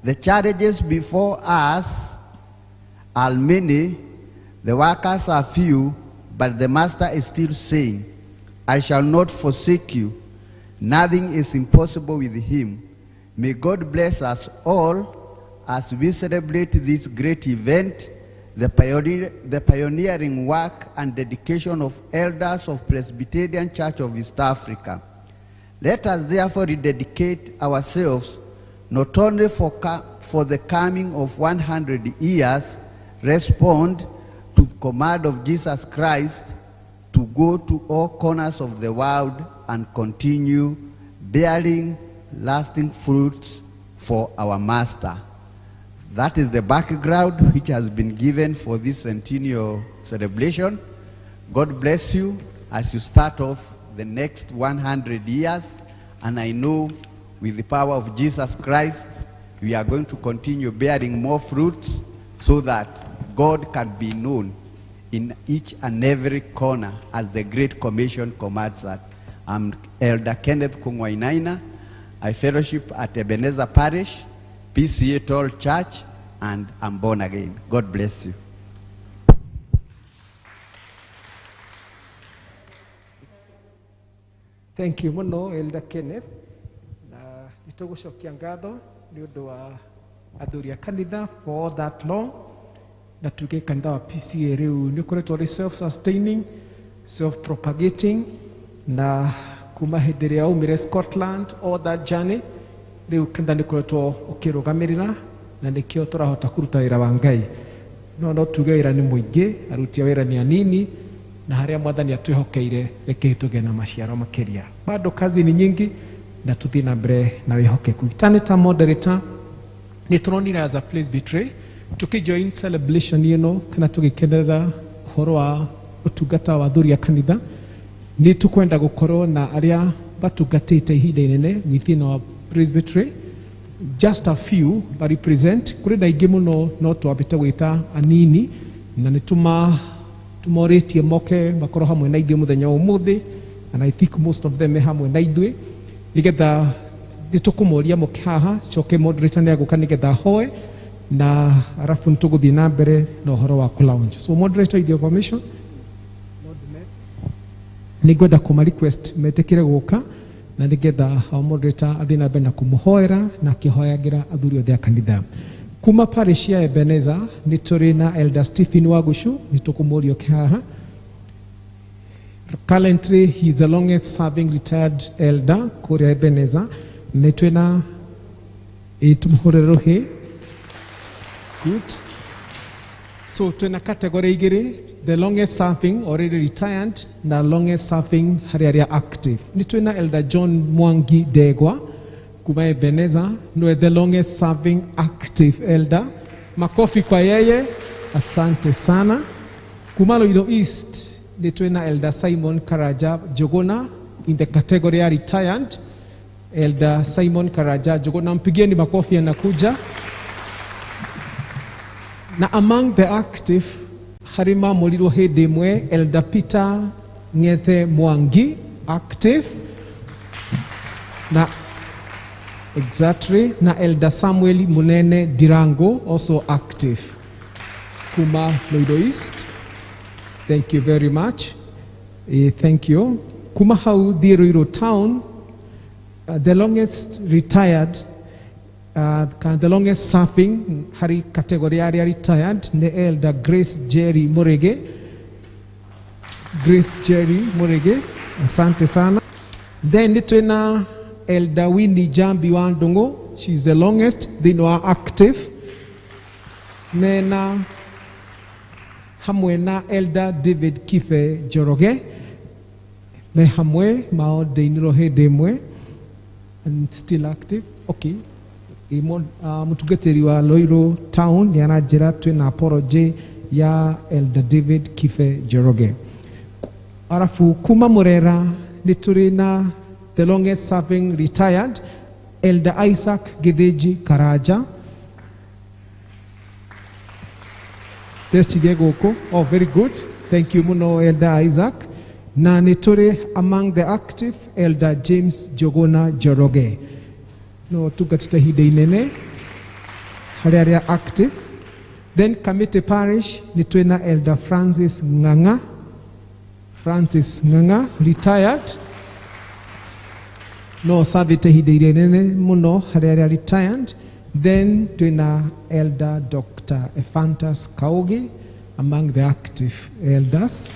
S14: The challenges before us are many. The workers are few, but the master is still saying, I shall not forsake you. Nothing is impossible with him. May God bless us all as we celebrate this great event, the pioneering work and dedication of elders of Presbyterian Church of East Africa. Let us therefore rededicate ourselves not only for the coming of 100 years, respond to the command of Jesus Christ to go to all corners of the world and continue bearing lasting fruits for our Master. That is the background which has been given for this centennial celebration. God bless you as you start off the next 100 years. And I know with the power of Jesus Christ, we are going to continue bearing more fruits so that God can be known in each and every corner as the Great Commission commands us. I'm Elder Kenneth Kungwainaina. I fellowship at Ebenezer Parish, PCA Tall Church, and I'm born again. God bless you.
S3: Thank you muno, Elder Kenneth. Na nitũgũcokia ngatho nĩ ũndũ wa athuri a kanitha for all that long. Na tuge kanitha wa PCA rĩu nĩ ũkoretwo ũrĩ self-sustaining, self-propagating, na kuma hĩndĩ ĩrĩa aumire Scotland, all that journey, rĩu kanitha nĩ ũkoretwo ũkĩrũgamĩrĩra na nĩkĩo tũrahota kũruta wĩra wa Ngai. No tuge wĩra nĩ mũingĩ, aruti a wĩra nĩ anini, na harĩa mwathani atwĩhokeire reke tũgĩe na maciaro makĩria. Bado kazi ni nyingi na tuthiĩ na mbere na wĩhokeku. Taneta moderator, nĩ tũronire as a presbytery tukijoin celebration ĩno kana tũgĩkenerera ũhoro wa ũtungata wa athuri a kanitha, nĩ tũkwenda gũkorwo na arĩa matungatĩte ihinda inene within our presbytery, just a few but represent. Kũrĩ na aingĩ mũno no twambĩte gwĩta anini na nĩ tũmorĩtie moke makorwo hamwe na ithuĩ mũthenya wa ũmũthĩ, and I think most of them me hamwe na ithuĩ, nĩgetha nĩ tũkũmoria moke haha, coke moderator nĩ agũka nĩgetha ahoe na arafu nĩ tũgũthiĩ na mbere na ũhoro wa kũ-launch. So moderator, with your permission, nĩ ngwenda kũma request metĩkĩre gũka na nĩgetha our moderator athiĩ na mbere na kũmũhoera na akĩhoyagĩra athuri othe a kanitha. Kuma parish ya Ebenezer nĩ tũrĩ na Elder Stephen Wagucu, nĩ tũkũmũria oke haha. Currently he is the longest serving retired elder kũrĩa Ebenezer. Nĩ twĩna tũmũhũrĩre rũhĩ. Good. So twĩna category igĩrĩ, the longest serving already retired na longest serving harĩ arĩa active. Nĩ twĩna Elder John Mwangi Ndegwa kuma Ebenezer, nĩwe the longest serving active elder. Makofi kwa yeye, asante sana. Kuma Ruiru East nĩ twĩna Elder Simon Karaja Njuguna in the category ya retired. Elder Simon Karaja Njuguna, mpigieni makofi anakuja. Na among the active harĩ mamũrirwo hĩndĩ ĩmwe Elder Peter Ng'ethe Mwangi active, na exactly na Elder Samuel Munene Dirango also active kuma Ruiru East. Thank you very much. Thank you. Kuma hau thiĩ Ruiru Town, the longest retired, the longest serving harĩ category arĩa retired nĩ Elder Grace Jerry Murege. Grace Jerry Murege, asante sana. Then nĩ twĩna Elder Winnie Jambi wa Ndung'u, she's the longest thĩinĩ wa active. Mena hamwe na Elder David Kibe Njoroge, me hamwe maordainirwo hĩndĩ ĩmwe and still active. Okay. Mũtungatĩri wa Ruiru Town nĩ aranjĩra twĩna apology ya Elder David Kibe Njoroge. Arafu kuma Murera nĩ tũrĩ na the longest serving retired Elder Isaac Githinji Karaja. Ndecirie gũkũ. Oh, very good. Thank you mũno Elder Isaac. Na nĩ tũrĩ among the active Elder James Njuguna Njoroge, no tungatĩte ihinda inene harĩ arĩa active. Then Kamiti Parish nĩ twĩna Elder Francis Ng'ang'a. Francis Ng'ang'a retired, no servite ihinda inene mũno harĩ arĩa retired. Then twĩna Elder Dr. Ephantus Kaugi among the active elders.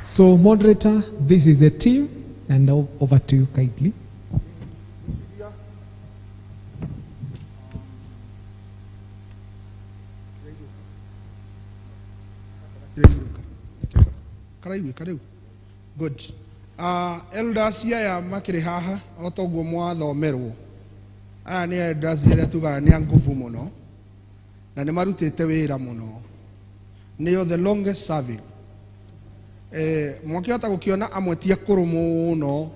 S3: So moderator, this is the team, and now over to you kindly.
S12: Good. Elders aya makĩrĩ haha o toguo mwathomerwo. Aya nĩ elders arĩa tugaga nĩ a nguvu mũno na nĩ marutĩte wĩra mũno, nĩo the longest serving. Mwakĩhota gũkĩona amwe ti akũrũ mũno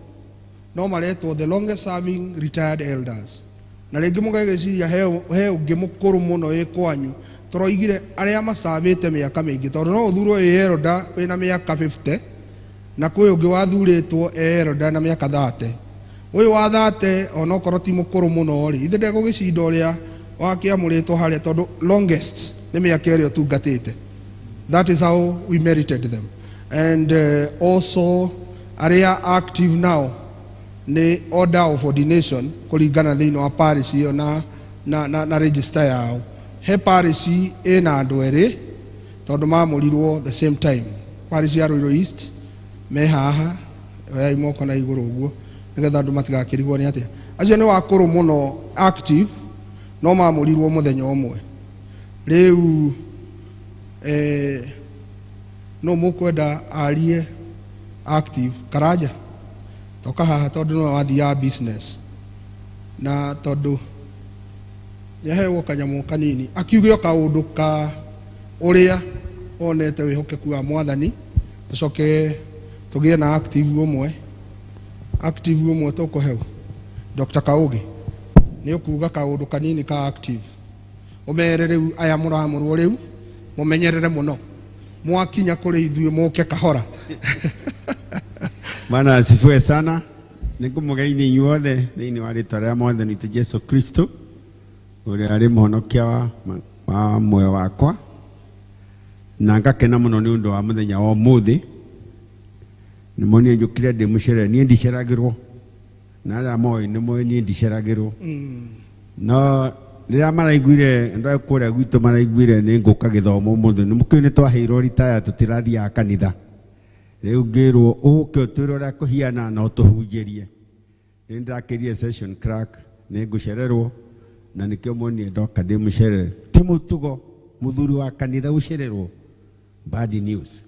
S12: no maretwo the longest serving retired elders, na rĩngĩ mũgagĩciria he ũngĩ mũkũrũ mũno wĩ kwanyu. Tũroigire arĩa macabĩte mĩaka mĩingĩ, tondũ no ũthurwo wĩ elder wĩna mĩaka 50 na kwĩ ũngĩ wathurĩtwo elder na mĩaka 30. Ũyũ wa 30 onokorwo ti mũkũrũ mũno rĩ, ithe ndegũgĩcinda ũrĩa wakĩamũrĩtwo harĩa, tondũ longest nĩ mĩaka ĩrĩa ũtungatĩte. That is how we merited them. And also arĩa active now nĩ order of ordination kũringana thĩinĩ wa parish ĩyo na register yao. He parish ĩna andũ erĩ tondũ mamũrirwo the same time. Parish ya Ruiru East me haha, oyai moko na igũrũ ũguo nĩgetha andũ matigakĩrigwo nĩ atĩa. Acio nĩ wakũrũ mũno active no mamũrirwo mũthenya ũmwe. Rĩu no mũkwenda arie active Karaja toka haha tondũ no wathiaga business na tondũ nĩaheagwo kanyamũ kanini akiuge o kaũndũ ka ũrĩa onete wĩhokeku wa mwathani, tũcoke tũgĩe na active ũmwe. Active ũmwe tũkũheo Dr. Kaugi nĩ ũkuga kaũndũ kanini ka active, ũmere rĩu aya mũramũrwo rĩu mũmenyerere mũno mwakinya kũrĩ ithuĩ mũke kahora.
S14: Bwana asifiwe sana. Nĩngũmũgeithia inyuothe thĩinĩ wa rĩtwa rĩa Mwathani witũ Jesu Kristo ũrĩa arĩ mũhonokia wa muoyo wakwa, na ngakena mũno nĩ ũndũ wa mũthenya wa ũmũthĩ. Nĩ monire njũkire ndĩ mũcere, niĩ ndiceragĩrwo, na arĩa moĩ nĩ moĩ niĩ ndiceragĩrwo. No rĩrĩa maraiguire andũ a kũrĩa gwitũ maraiguire nĩ ngũka gĩthomo ũmũthĩ, nĩ mũkĩũĩ nĩ twaheirwo ritaya tũtirathiaga kanitha. Rĩu ngĩrwo ũke ũtwĩre ũrĩa kũhiana na ũtũhunjĩrie. Nĩ ndakĩrie session clerk nĩ ngũcererwo, na nĩkĩo monire ndoka ndĩ mũcerere. Ti mũtugo mũthuri wa kanitha gũcererwo, bad news.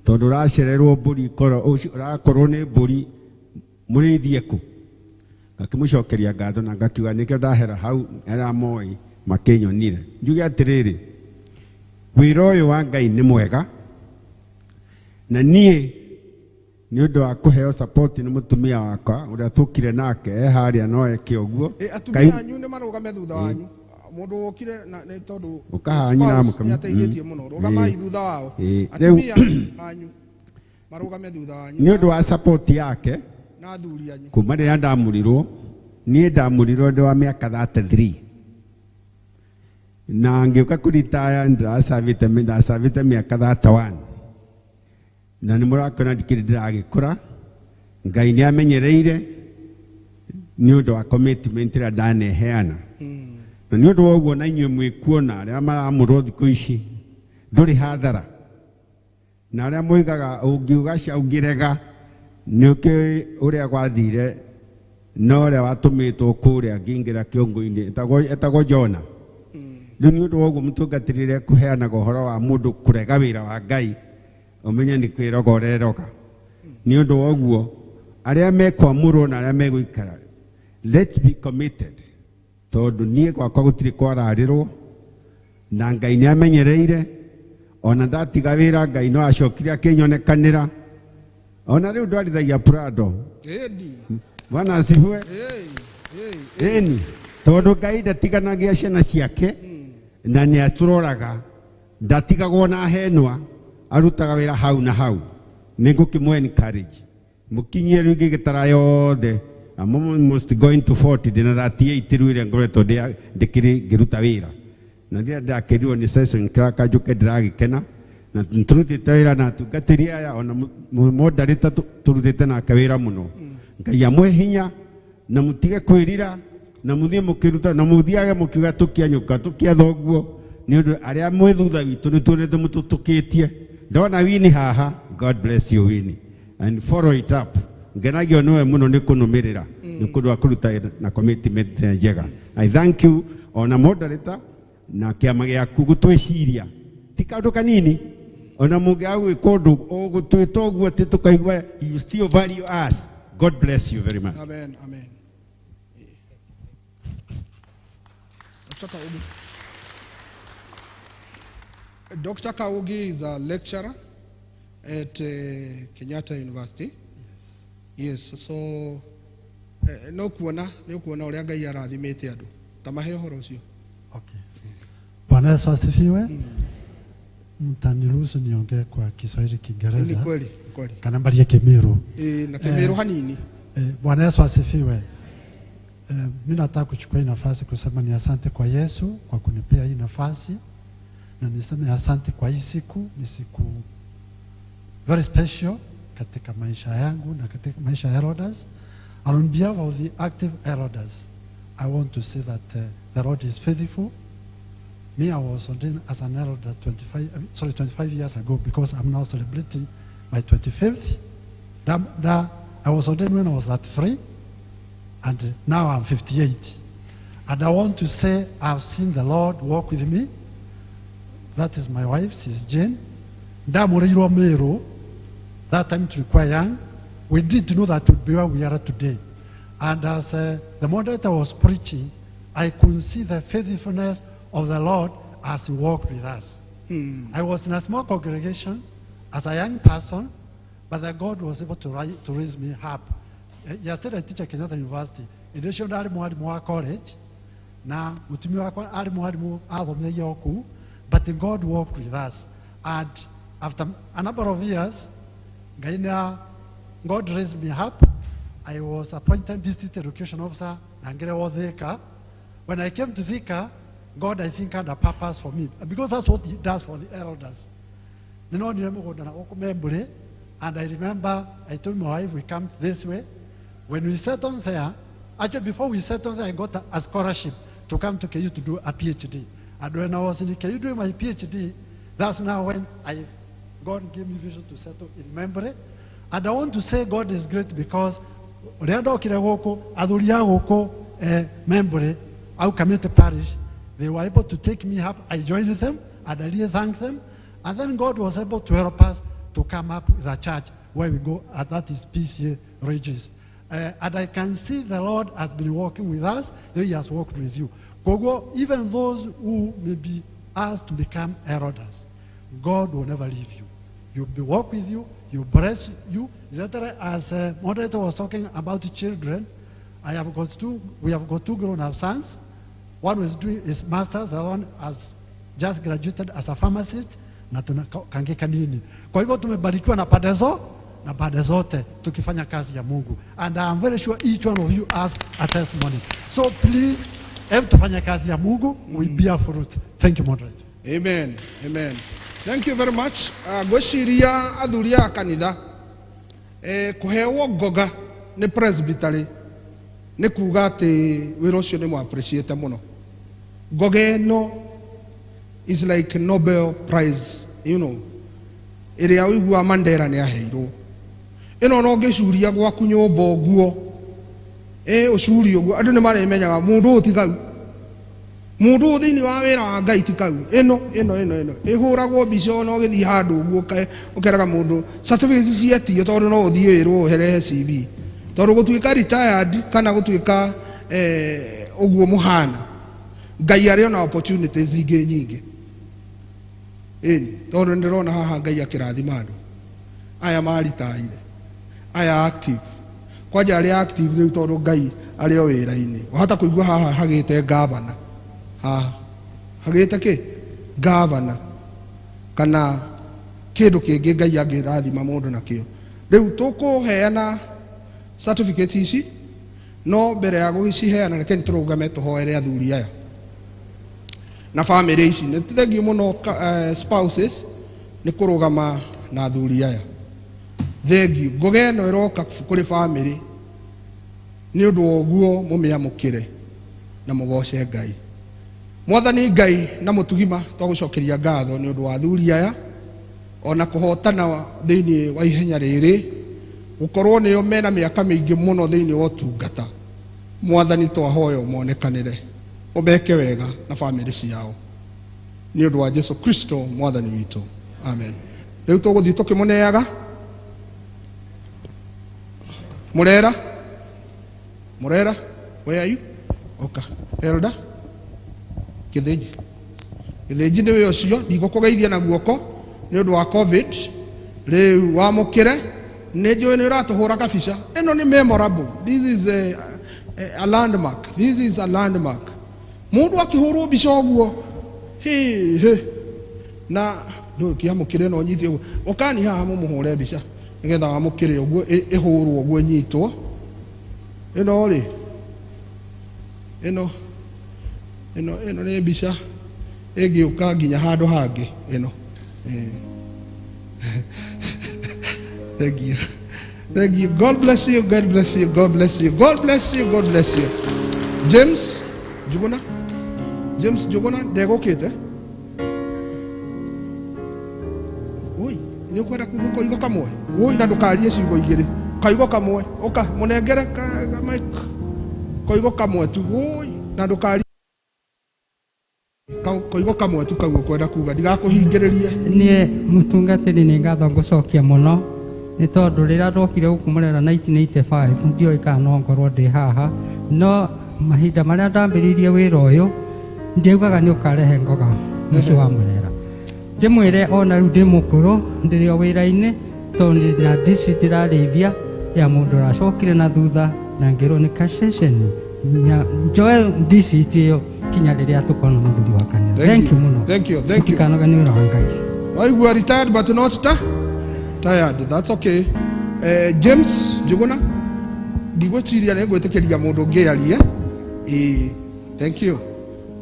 S14: Tondũ ũracererwo mbũri ũrakorwo nĩ mbũri mũrĩithie kũ. Ngakĩmũcokeria ngatho na ngakiuga nĩkĩo ndahera hau arĩa moĩ makĩnyonire. Njuge atĩrĩrĩ,
S15: Wĩra ũyũ wa Ngai nĩ mwega na niĩ nĩ ũndũ wa kũheo support nĩ mũtumia wakwa ũrĩa tũkire nake e harĩa no eke ũguo.
S12: Atumia anyu nĩ marũgame thutha wanyu. Mũndũ wokire na nĩ tondũ
S15: Ũkaha nyina
S12: spouse nĩ ateithĩtie mũno. Rũgamai thutha wao.
S15: Rĩu
S12: Atumia anyu marũgame thutha wanyu.
S15: Nĩ ũndũ wa support yake
S12: na athuri anyu.
S15: Kuma rĩrĩa ndamũrirwo, niĩ ndamũrirwo ndĩ wa mĩaka 33 na ngĩũka kũritaya ndacabĩte mĩaka 31 na nĩ mũrakĩona ndikĩrĩ ndĩragĩkũra. Ngai nĩ amenyereire nĩ ũndũ wa commitment ĩrĩa ndaneheana na nĩ ũndũ wa ũguo na inyuĩ mwĩkuona arĩa maramũrwo thikũ ici ndũrĩ hathara na arĩa moigaga ũngiuga cia ũngĩrega nĩ ũkĩũĩ ũrĩa gwathire na ũrĩa watũmĩtwo kũrĩa ngĩingĩra kĩongo-inĩ etagwo Jona. Rĩu nĩ ũndũ wa ũguo mũtungatĩri kũheanaga ũhoro wa mũndũ kũrega wĩra wa Ngai ũmenye nĩ kwĩroga ũreroga. Nĩ ũndũ wa ũguo arĩa mekwamũrwo na arĩa megũikara, let's be committed tondũ niĩ gwakwa gũtirĩ kwararĩrwo na Ngai nĩ amenyereire ona ndatiga wĩra Ngai no acokire akĩnyonekanĩra ona rĩu ndwarithagia Prado. Bwana asifiwe. Ĩni tondũ Ngai ndatiganagia ciana ciake na nĩ atũroraga ndatigagwo na henwa arutaga wĩra hau na hau. Nĩ ngũkĩmũ encourage mũkinyie rĩu ngĩgĩtara yothe. I'm almost going to 40 ndĩna 38 rĩu ĩrĩa ngoretwo ndĩkĩrĩ ngĩruta wĩra na rĩrĩa ndakĩrirwo nĩ session clerk njũke ndĩragĩkena na tũrutĩte wĩra na atungatĩri aya ona moderator tũrutĩte nake wĩra mũno. Ngai amũhe hinya na mũtige kwĩrira na mũthiĩ mũkĩruta na mũthiage mũkiuga tũkia nyũka tũkia thoguo nĩ ũndũ arĩa mwĩ thutha witũ nĩ tuonete mũtũtũkĩtie. Ndona Winnie haha, God bless you Winnie and follow it up. Ngenagio nĩwe mũno nĩ kũnũmĩrĩra nĩ kũndũ wa kũruta na commitment njega. I thank you ona moderator na kĩama gĩaku gũtwĩciria ti kaũndũ kanini ona mũngĩaga gwĩka ũndũ ũgũtwĩta ũguo atĩ tũkaigua you still value us. God bless you very much.
S12: Amen, amen. Dr. Kaugi. Dr. Kaugi is a lecturer at Kenyatta University. Yes, so no kuona nĩ kuona ũrĩa Ngai arathimĩte andũ ta mahe ũhoro ũcio.
S16: Okay. Bwana Yesu asifiwe. Mtaniruhusu niongee kwa Kiswahili Kiingereza.
S12: Ni kweli, ni kweli.
S16: Kana mbarie Kimiru.
S12: Na Kimiru hanini.
S16: Bwana Yesu asifiwe. Mimi nataka kuchukua hii nafasi kusema ni asante kwa Yesu kwa kunipea hii nafasi na niseme asante kwa hii siku. Ni siku very special katika maisha yangu na katika maisha ya elders. And on behalf of the active elders, I want to say that the Lord is faithful. Me, I was ordained as an elder 25 years ago, because I'm now celebrating my 25th. I was ordained when I was 33, and now I'm 58. And I want to say I've seen the Lord walk with me. That is my wife, Sis Jane. Ndamũrĩirwo Meru, that time tulikuwa young. We didn't know that would be where we are today. And as the moderator was preaching, I could see the faithfulness of the Lord as he walked with us. I was in a small congregation as a young person, but the God was able to raise me up. Yesterday I teach at Kenyatta University. In addition, I mwalimu college. Na mutumia wakwa ari mwalimu athomithagia o kũu, but God walked with us. And after a number of years, God raised me up. I was appointed district education officer na Thika. When I came to Thika, God, I think, had a purpose for me, because that's what he does for the elders. And I remember I told my wife, we come this way. When we settled there, actually before we settled there, I got a scholarship to come to KU to do a PhD. And when I was in KU doing my PhD, that's now when God gave me vision to settle in Membre. And I want to say God is great because Membre, our community parish, they were able to take me up. I joined them, and I really thank them. And then God was able to help us to come up with a church where we go, and that is PCA Regis. And I can see the Lord has been working with us, though he has worked with you. Gogo, even those who may be asked to become elders, God will never leave you. He'll be walk with you, he'll bless you. Etc. As moderator was talking about children, I have got two, we have got two grown-up sons. One is doing his master's, the other one has just graduated as a pharmacist, na tuna kange kanini. Kwa hivyo tumebarikiwa na pande zo na pande zote tukifanya kazi ya Mungu. And I am very sure each one of you has a testimony. So please, hebu tufanye kazi ya Mungu, we bear fruit. Thank you, moderator.
S12: Amen. Amen. Thank you very much. Ngwĩciria athuri a kanitha kũhewo ngoga nĩ presbytery nĩ kuga atĩ wĩra ũcio nĩ appreciate mũno. Ngoga ĩno is like Nobel Prize, you know, ĩrĩa ũiguaga Mandela nĩ aheirwo. Ĩno no ũngĩcuria gwaku nyũmba ũguo, ũcurie ũguo, andũ nĩ marĩmenyaga mũndũ ũyũ ti kau. Mũndũ ũyũ thĩinĩ wa wĩra wa Ngai ti kau. Ĩno ĩno ĩno ĩno ĩhũragwo mbica ona ũgĩthiĩ handũ ũguo ũkeraga mũndũ certificate cietio tondũ no ũthiĩ wĩrwo ũherehe CV. Tondũ gũtuĩka retired kana gũtuĩka ũguo mũhana, Ngai arĩ ona opportunities ingĩ nyingĩ. Ĩni, tondũ nĩndĩrona haha Ngai akĩrathima andũ aya maritaire, aya active, kwanja arĩa active rĩu tondũ Ngai arĩ o wĩra-inĩ. Wahota kũigua haha hagĩte gavana, haha hagĩte kĩ gavana kana kĩndũ kĩngĩ Ngai angĩrathima mũndũ nakĩo. Rĩu tũkũheana certificate ici, no mbere ya gũgĩciheana reke nĩtũrũgame tũhoere athuri aya na famĩlĩ ici. Nĩ thengiũ mũno spouses nĩ kũrũgama na athuri aya. Thengiũ. Ngoga ĩno ĩroka kũrĩ famĩlĩ nĩ ũndũ wa ũguo mũmĩamũkĩre na mũgoce Ngai. Mwathani Ngai na mũtugima twagũcokeria ngatho nĩ ũndũ wa athuri aya ona kũhotana thĩinĩ wa ihenya rĩrĩ, gũkorwo nĩo mena mĩaka mĩingĩ mũno thĩinĩ wa ũtungata. Mwathani twahoya ũmonekanĩre, ũmeke wega na famĩlĩ ciao nĩ ũndũ wa Jesu Kristo mwathani witũ, amen. Rĩu tũgũthiĩ tũkĩmũneaga Murera. Murera, where are you? Oka elder Gĩthĩnji. Gĩthĩnji nĩwe ũcio, ndigũkũgeithia na guoko nĩ ũndũ wa COVID. Rĩu wamũkĩre, nĩ njũĩ nĩ ũratũhũra kabica. Ĩno nĩ memorable. This is a landmark. This is a landmark. Mũndũ akĩhũrwo mbica ũguo, hĩ hĩ, na ndũkĩamũkĩre no nyite ũguo. Ũkani haha mũmũhũre mbica nĩgetha wamũkĩre ũguo, ĩhũrwo ũguo ĩnyitwo. Ĩno rĩ, ĩno ĩno ĩno nĩ mbica ĩngĩũka nginya handũ hangĩ ĩno. Thank you. Thank you. God bless you. God bless you. God bless you. God bless you. God bless you. James Njuguna. James Njuguna ndegũkĩte. Oi, nĩ ũkwenda kuga koigo kamwe? Oi, na ndũkarie ciugo igĩrĩ. Koigo kamwe. Ũka, mũnengere ka mic. Koigo kamwe tu. Oi, na ndũkarie koigo kamwe tu kau ũkwenda kuga, ndigakũhingĩrĩrie.
S17: Niĩ mũtungatĩri nĩ ngatho ngũcokia mũno nĩ tondũ rĩrĩa ndokire gũkũ Murera 1985 ndiũĩ kana no ngorwo ndĩ haha, no mahinda marĩa ndambĩrĩirie wĩra ũyũ ndiaugaga nĩ ũkarehe ngoga mũciĩ wa Murera. Ndĩmwĩre ona rĩu ndĩ mũkũrũ ndĩrĩ o wĩra-inĩ tondũ na district ndĩrarĩithia ya mũndũ ũracokire na thutha na ngĩrwo nĩ kaceceni njoe district ĩyo kinya rĩrĩa tũkona mũthuri wa kanitha. Thank you mũno.
S12: Thank you. Thank you.
S17: Mũtikanoge nĩ wĩra wa Ngai.
S12: Waigua retired but not tired. That's okay. James Njuguna, ndigwĩciria nĩ ngwĩtĩkĩria mũndũ ũngĩ arie. Thank you.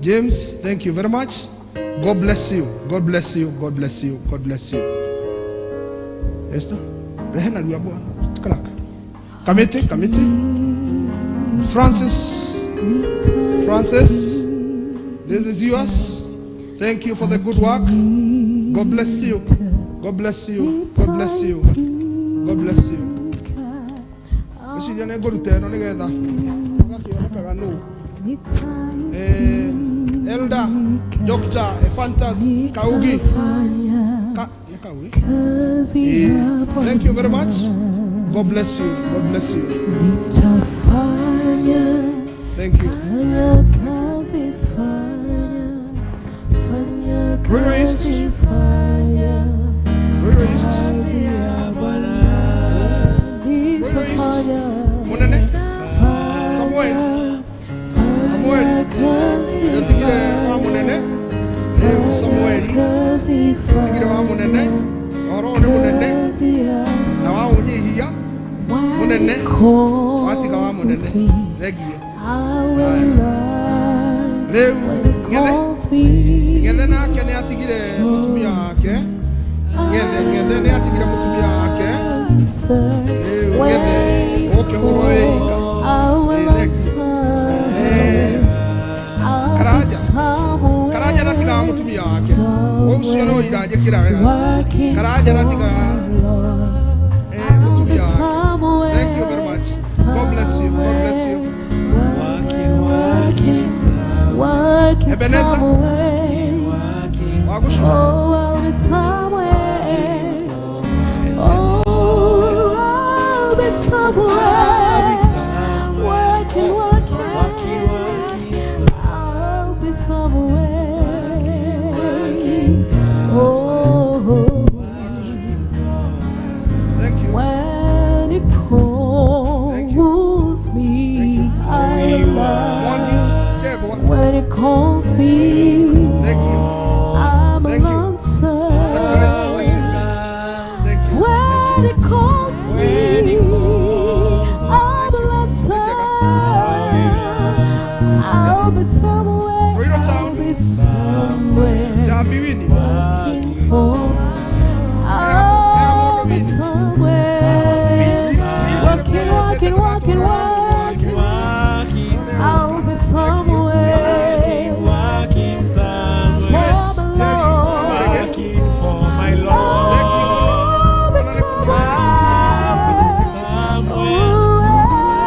S12: James, thank you very much. God bless you. God bless you. God bless you. God bless you. Esther, rehe narua bwana. Kalaka. Kamiti, Kamiti. Francis. Francis, this is yours. Thank you for the good work. God bless you. God bless you. God bless you. God bless you. Ngwĩciria nĩ ngũruta ĩno nĩgetha ũgakĩonekaga nũ. Elder Dr. Ephantus Kaugi. Nĩ Kaugi? Thank you very much. God bless you. God bless you. Thank you. Ruiru East. Tigire wa munene ũhoro ũyũ nĩ mũnene na wa ũnyihia mũnene watiga wa mũnene thengiũ. Rĩu Ng'ethe Ng'ethe nake nĩ atigire mũtumia wake. Ng'ethe Ng'ethe nĩ atigire mũtumia wake. Rĩu Ng'ethe ũkĩhũrwo wĩ ika. Karanja Karanja ndatigaga mũtumia wake ũcio no iranjĩkĩra wega. Karanja ndatigaga mũtumia wake. Thank you very much. God bless you. God bless you.
S4: Working
S12: Ebenezer.
S4: somewhere.
S12: Wagushuka.
S4: Oh, I'll be somewhere. Oh, I'll be somewhere. Working, working. I'll be somewhere. Oh,
S12: thank you.
S4: When it calls me, I will answer. When it calls me,
S12: thank you.
S4: I'm
S12: Thank
S4: an
S12: you.
S4: answer.
S12: Thank you.
S4: When it calls me, I'm an answer. I'll be somewhere. I'll be somewhere. Working for. I'll be somewhere. Working, working, working, working. I'll be somewhere.
S5: Working
S4: For the Lord.
S5: Working for my Lord.
S4: I'll be somewhere.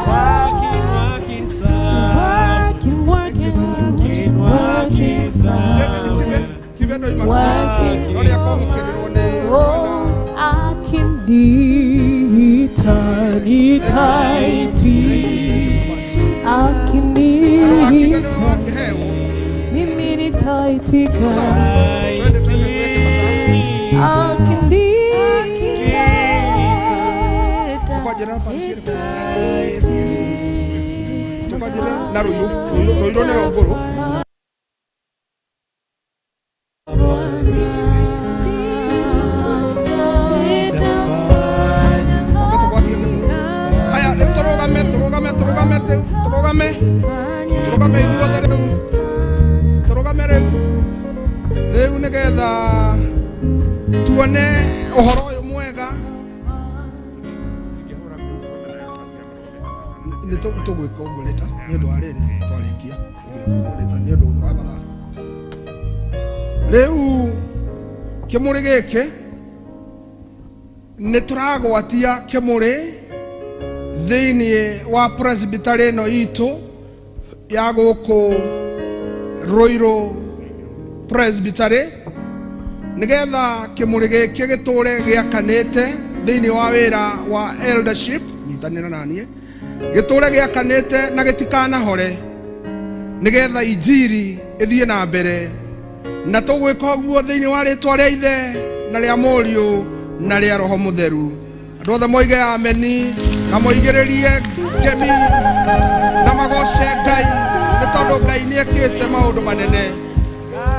S5: Working, working,
S4: Working, working, working, working. Oh, I can nitaiti, akiniita mimi nitaitika, akiniita
S12: Tukwanjĩrĩra na Rũirũ. Rũirũ Rũirũ nĩyo ngũrũ. Oke tũgwatie kĩmwe. Haya, rĩu tũrũgame tũrũgame tũrũgame rĩu tũrũgame tũrũgame ithuothe rĩu tũrũgame rĩu rĩu nĩgetha tuone ũhoro ũyũ mwega. Nĩ tũgwĩka ũguo rĩta nĩ ũndũ wa rĩrĩ twarĩkia tũgwĩka ũguo rĩta nĩ ũndũ wa mathaa. Rĩu kĩmũrĩ gĩkĩ nĩ tũragwatia kĩmũrĩ thĩinĩ wa presbytery ĩno itũ ya gũkũ Rũirũ presbytery nĩgetha kĩmũrĩ gĩkĩ gĩtũre gĩakanĩte thĩinĩ wa wĩra wa eldership nyitanĩra na niĩ gĩtũre gĩakanĩte na gĩtikanahore nĩgetha injiri ĩthiĩ na mbere na tũgwĩka ũguo thĩinĩ wa rĩtwa rĩa ithe na rĩa mũriũ na rĩa roho mũtheru. Andũ othe moige ameni na moigĩrĩrie ngemi na magoce Ngai nĩ tondũ Ngai nĩ ekĩte maũndũ manene.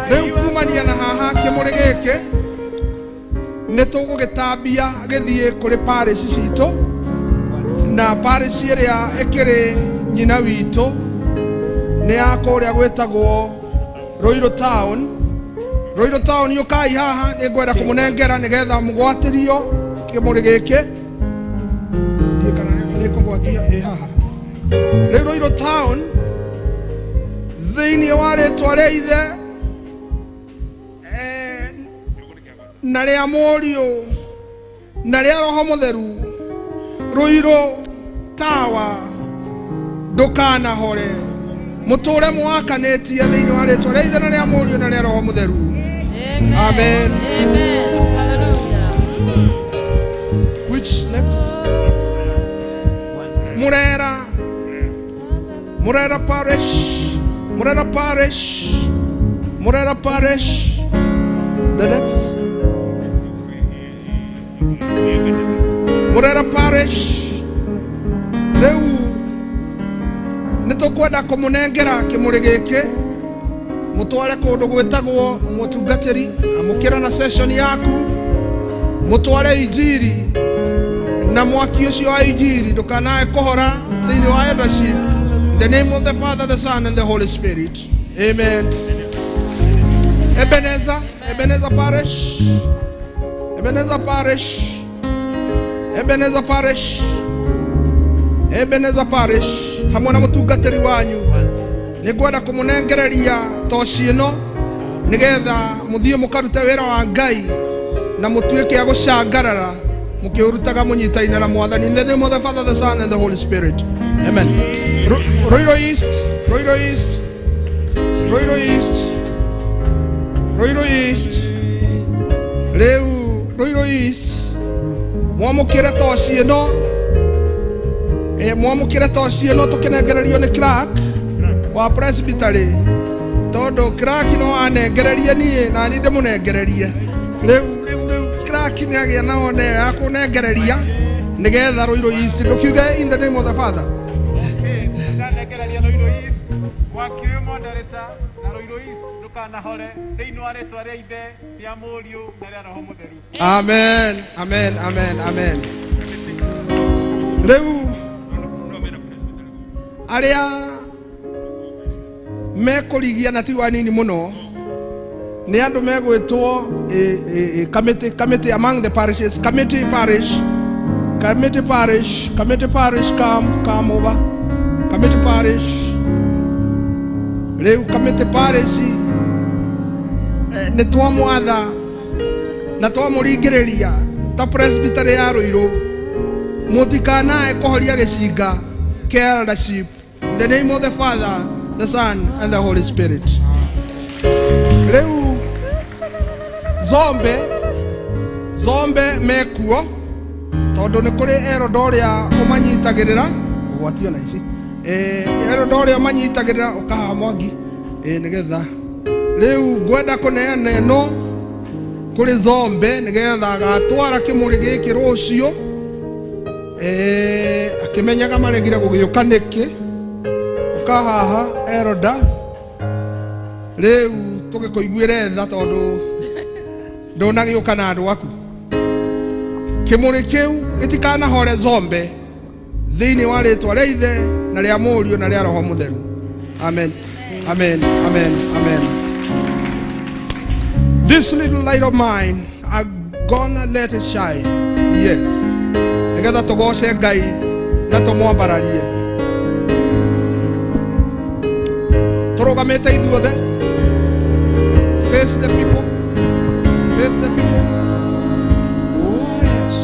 S12: Rĩu kumania na haha kĩmũrĩ gĩkĩ nĩ tũgũgĩtambia gĩthiĩ kũrĩ parish citũ na parish ĩrĩa ĩkĩrĩ nyina witũ nĩ ya kũrĩa gwĩtagwo Rũirũ town. Rũirũ town yũkai haha nĩ ngwenda kũmũnengera nĩgetha mũgwatĩrio kĩmũrĩ gĩkĩ. Ndiĩ kana nĩ kũgwatia ĩ haha. Rĩu Rũirũ town thĩinĩ wa rĩtwa rĩa ithe na rĩa mũriũ na rĩa roho mũtheru Rũirũ tawa ndũkanahore mũtũre mwakanĩtie thĩinĩ wa rĩtwa rĩa ithe na rĩa mũriũ na rĩa roho mũtheru. Amen. Which next? Murera. Murera Parish. Murera Parish. Murera Parish. The next. Murera Parish. Rĩu nĩ tũkwenda kũmũnengera kĩmũrĩ gĩkĩ Mutware kundu gwitagwo mutungatiri, amukira na session yaku, mutware injiri na mwaki ucio wa injiri ndukanae kuhora thiini wa eldership. In the name of the Father, the Son, and the Holy Spirit. Amen. Ebenezer, Ebenezer Parish, Ebenezer Parish, Ebenezer Parish, Ebenezer Parish, hamwe na mutungatiri wanyu nĩngwenda kũmũnengereria toci ĩno nĩgetha mũthiĩ mũkarute wĩra wa Ngai na mũtuĩke a gũcangarara mũkĩũrutaga mũnyitaine na Mwathani. In the name of the Father, the Son, and the Holy Spirit. Amen. Ruiru East, Ruiru East, Ruiru East, Ruiru East, rĩu Ruiru East mwamũkĩre toci ĩno, mwamũkĩre toci ĩno tũkĩnengererio nĩ clerk wa presbytery tondu clerk no anengererie niĩ na niĩ ndĩmũnengererie. Rĩu clerk nĩ agĩa na one ya kũnengereria nĩgetha Ruiru East ndũkiuge in the name of the Father.
S18: Ndanengereria Ruiru East mwaki ũyũ moderator na Ruiru East ndũkanahore thĩinĩ wa rĩtwa rĩa Ithe rĩa Mũriũ na rĩa Roho Mũtheru.
S12: Amen, amen, amen, amen. Rĩu arĩa mekũrigia na ti wanini mũno nĩ andũ megwĩtwo committee, committee among the parishes, committee parish, committee parish, committee parish, come over, committee parish. Rĩu committee parish nĩ twamwatha na twamũringĩrĩria ta presbytery ya Ruiru mũtikanae kũhoria gĩcinga kĩa eldership. In the name of the Father, the Son, and the Holy Spirit. Rĩu zombe mekuo tondu nĩ kũrĩ erodo ũrĩa ũmanyitagĩrĩra ũgwatio na ici erodo ũrĩa ũmanyitagĩrĩra ũkahaha mwangi nĩgetha rĩu ngwenda kũneana ĩno kũrĩ zombe nĩgetha agatwara kĩmũrĩ gĩkĩ rũciũ akĩmenyaga maregire gũgĩũka nĩkĩ. Ũkahaha eroda rĩu tũgĩkũiguĩre tha tondu ndũnagĩũka na andũ aku. Kĩmũrĩ kĩu gĩtikanahore zombe thĩinĩ wa rĩtwa rĩa Ithe na rĩa Mũriũ na rĩa Roho Mũtheru. Amen, amen, amen, amen. This little light of mine, I'm gonna let it shine. Yes. Nĩgetha tũgoce Ngai na tũmwambararie. Tũrũgamĩte ithuothe. Face the people. Face the people. Oh, yes.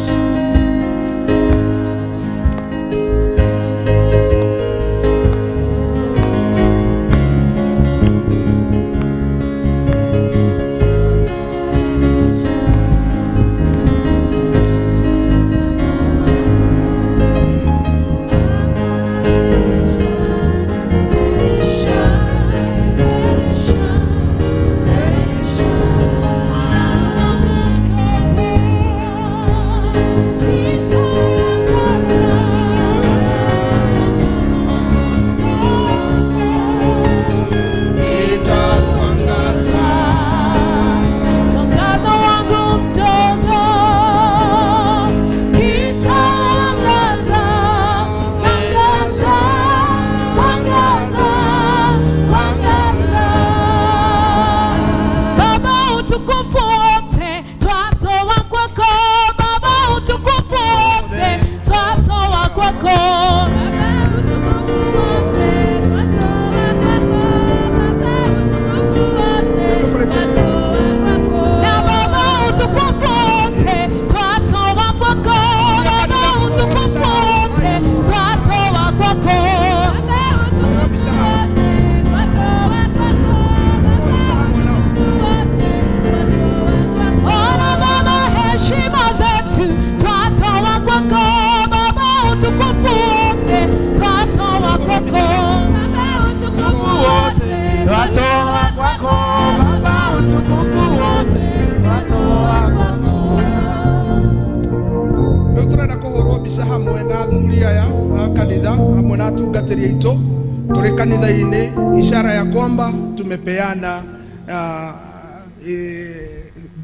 S12: Tũrĩ kanitha-inĩ, ishara ya kwamba tumepeana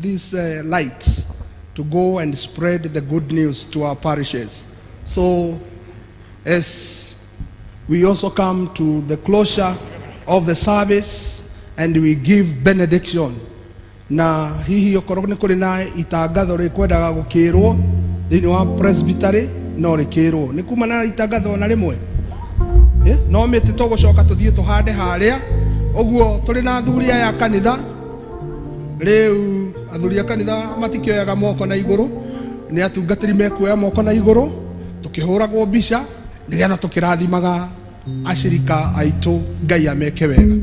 S12: these lights to go and spread the good news to our parishes. So as we also come to the closure of the service and we give benediction, na hihi okorwo nĩ kũrĩ na itangatho rĩkwendaga gũkĩrwo thĩinĩ wa presbytery no rĩkĩrwo nĩ kuma na itangatho na rĩmwe. No mĩtĩ tũgũcoka tũthiĩ tũhande harĩa ũguo tũrĩ na athuri aya a kanitha. Rĩu athuri a kanitha matikĩoyaga moko na igũrũ, nĩ atungatĩri mekuoya moko na igũrũ tũkĩhũragwo mbica nĩgetha tũkĩrathimaga acirika aitũ Ngai ameke wega.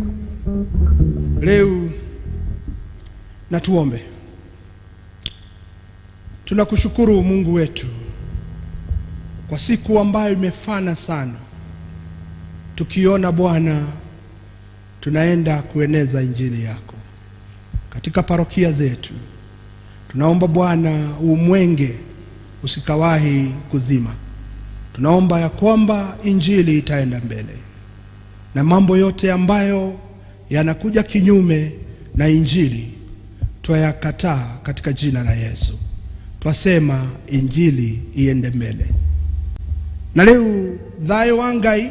S12: Rĩu na tuombe. Tunakushukuru Mungu wetu kwa siku ambayo imefana sana, tukiona Bwana tunaenda kueneza injili yako katika parokia zetu. Tunaomba Bwana umwenge usikawahi kuzima. Tunaomba ya kwamba injili itaenda mbele na mambo yote ambayo yanakuja kinyume na injili twayakataa katika jina la Yesu. Twasema injili iende mbele. Na leo thayũ wa Ngai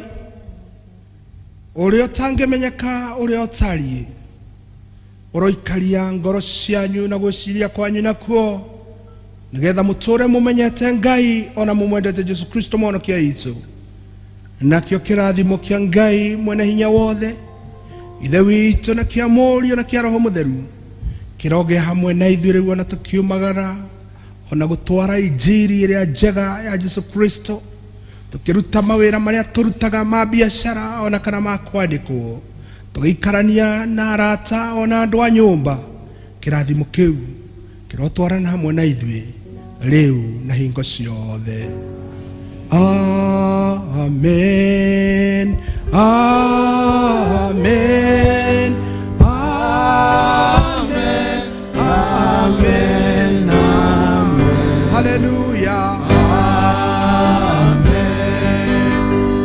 S12: ũrĩa ũtangĩmenyeka ũrĩa ũtariĩ ũroikaria ngoro cianyu na gwĩciria kwanyu nakuo nĩgetha mũtũre mũmenyete Ngai ona mũmwendete Jesu Kristo mwonokia witũ. Nakĩo kĩrathimo kĩa Ngai mwene hinya wothe, Ithe witũ, na kĩa Mũriũ na kĩa Roho Mũtheru kĩroge hamwe na ithuĩ rĩu ona tũkiumagara ona gũtwara injiri ĩrĩa njega ya Jesu Kristo, tũkĩruta mawĩra marĩa tũrutaga ma biacara ona kana ma kwandĩkwo, tũgĩikarania na arata ona andũ a nyũmba. Kĩrathimo kĩu kĩrotwarana hamwe na ithuĩ rĩu na hingo ciothe. Amen. Amen. Amen. Amen. Amen. Hallelujah. Amen.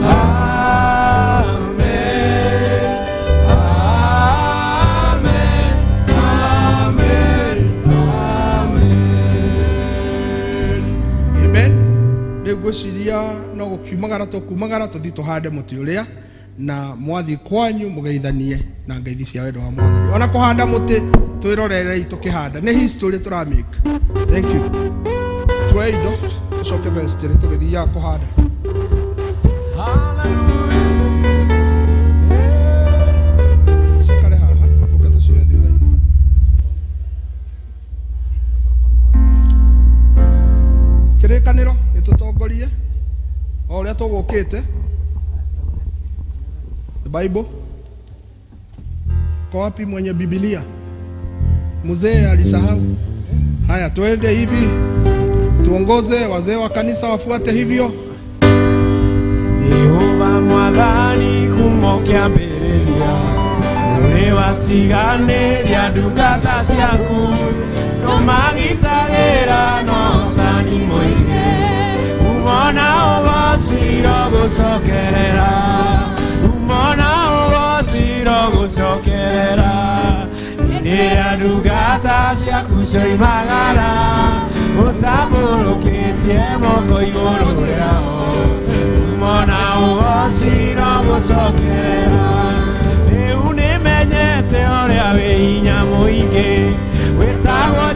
S12: Amen. Amen. Amen. Amen. Amen. Rĩu ngwĩciria no gũkiumagara tũkumagara tũthiĩ tũhande mũtĩ ũrĩa na mwathi kwanyu mũgeithanie na ngeithi cia wendo wa Mwathani. Ona kũhanda mũtĩ twĩrorerei tũkĩhanda, nĩ history tũramake. Thank you. Tuoe indo tũcoke vestry tũgĩthiaga kũhanda. Cikare haha tũke tũcioe thutha-inĩ. Kĩrĩkanĩro gĩtũtongorie o ũrĩa tũgũkĩte. The Bible. Kwa wapi mwenye Biblia? Mzee alisahau. Haya, tuende hivi, tuongoze wazee wa kanisa wafuate hivyo.
S5: Jehova mwathani kumũkĩambĩrĩria ũrĩ watiganĩria ndungata ciaku ndũmagitagĩra no tani mũingĩ umona ũgociro gũcokerera umona ũgociro gũcokerera hĩndĩ ĩrĩa ndungata ciaku cioimagara ũtambũrũkĩtie moko igũrũ rĩao umona ũgociro gũcokerera rĩu nĩmenyete ũrĩa wĩ hinya mũingĩ wĩtagwo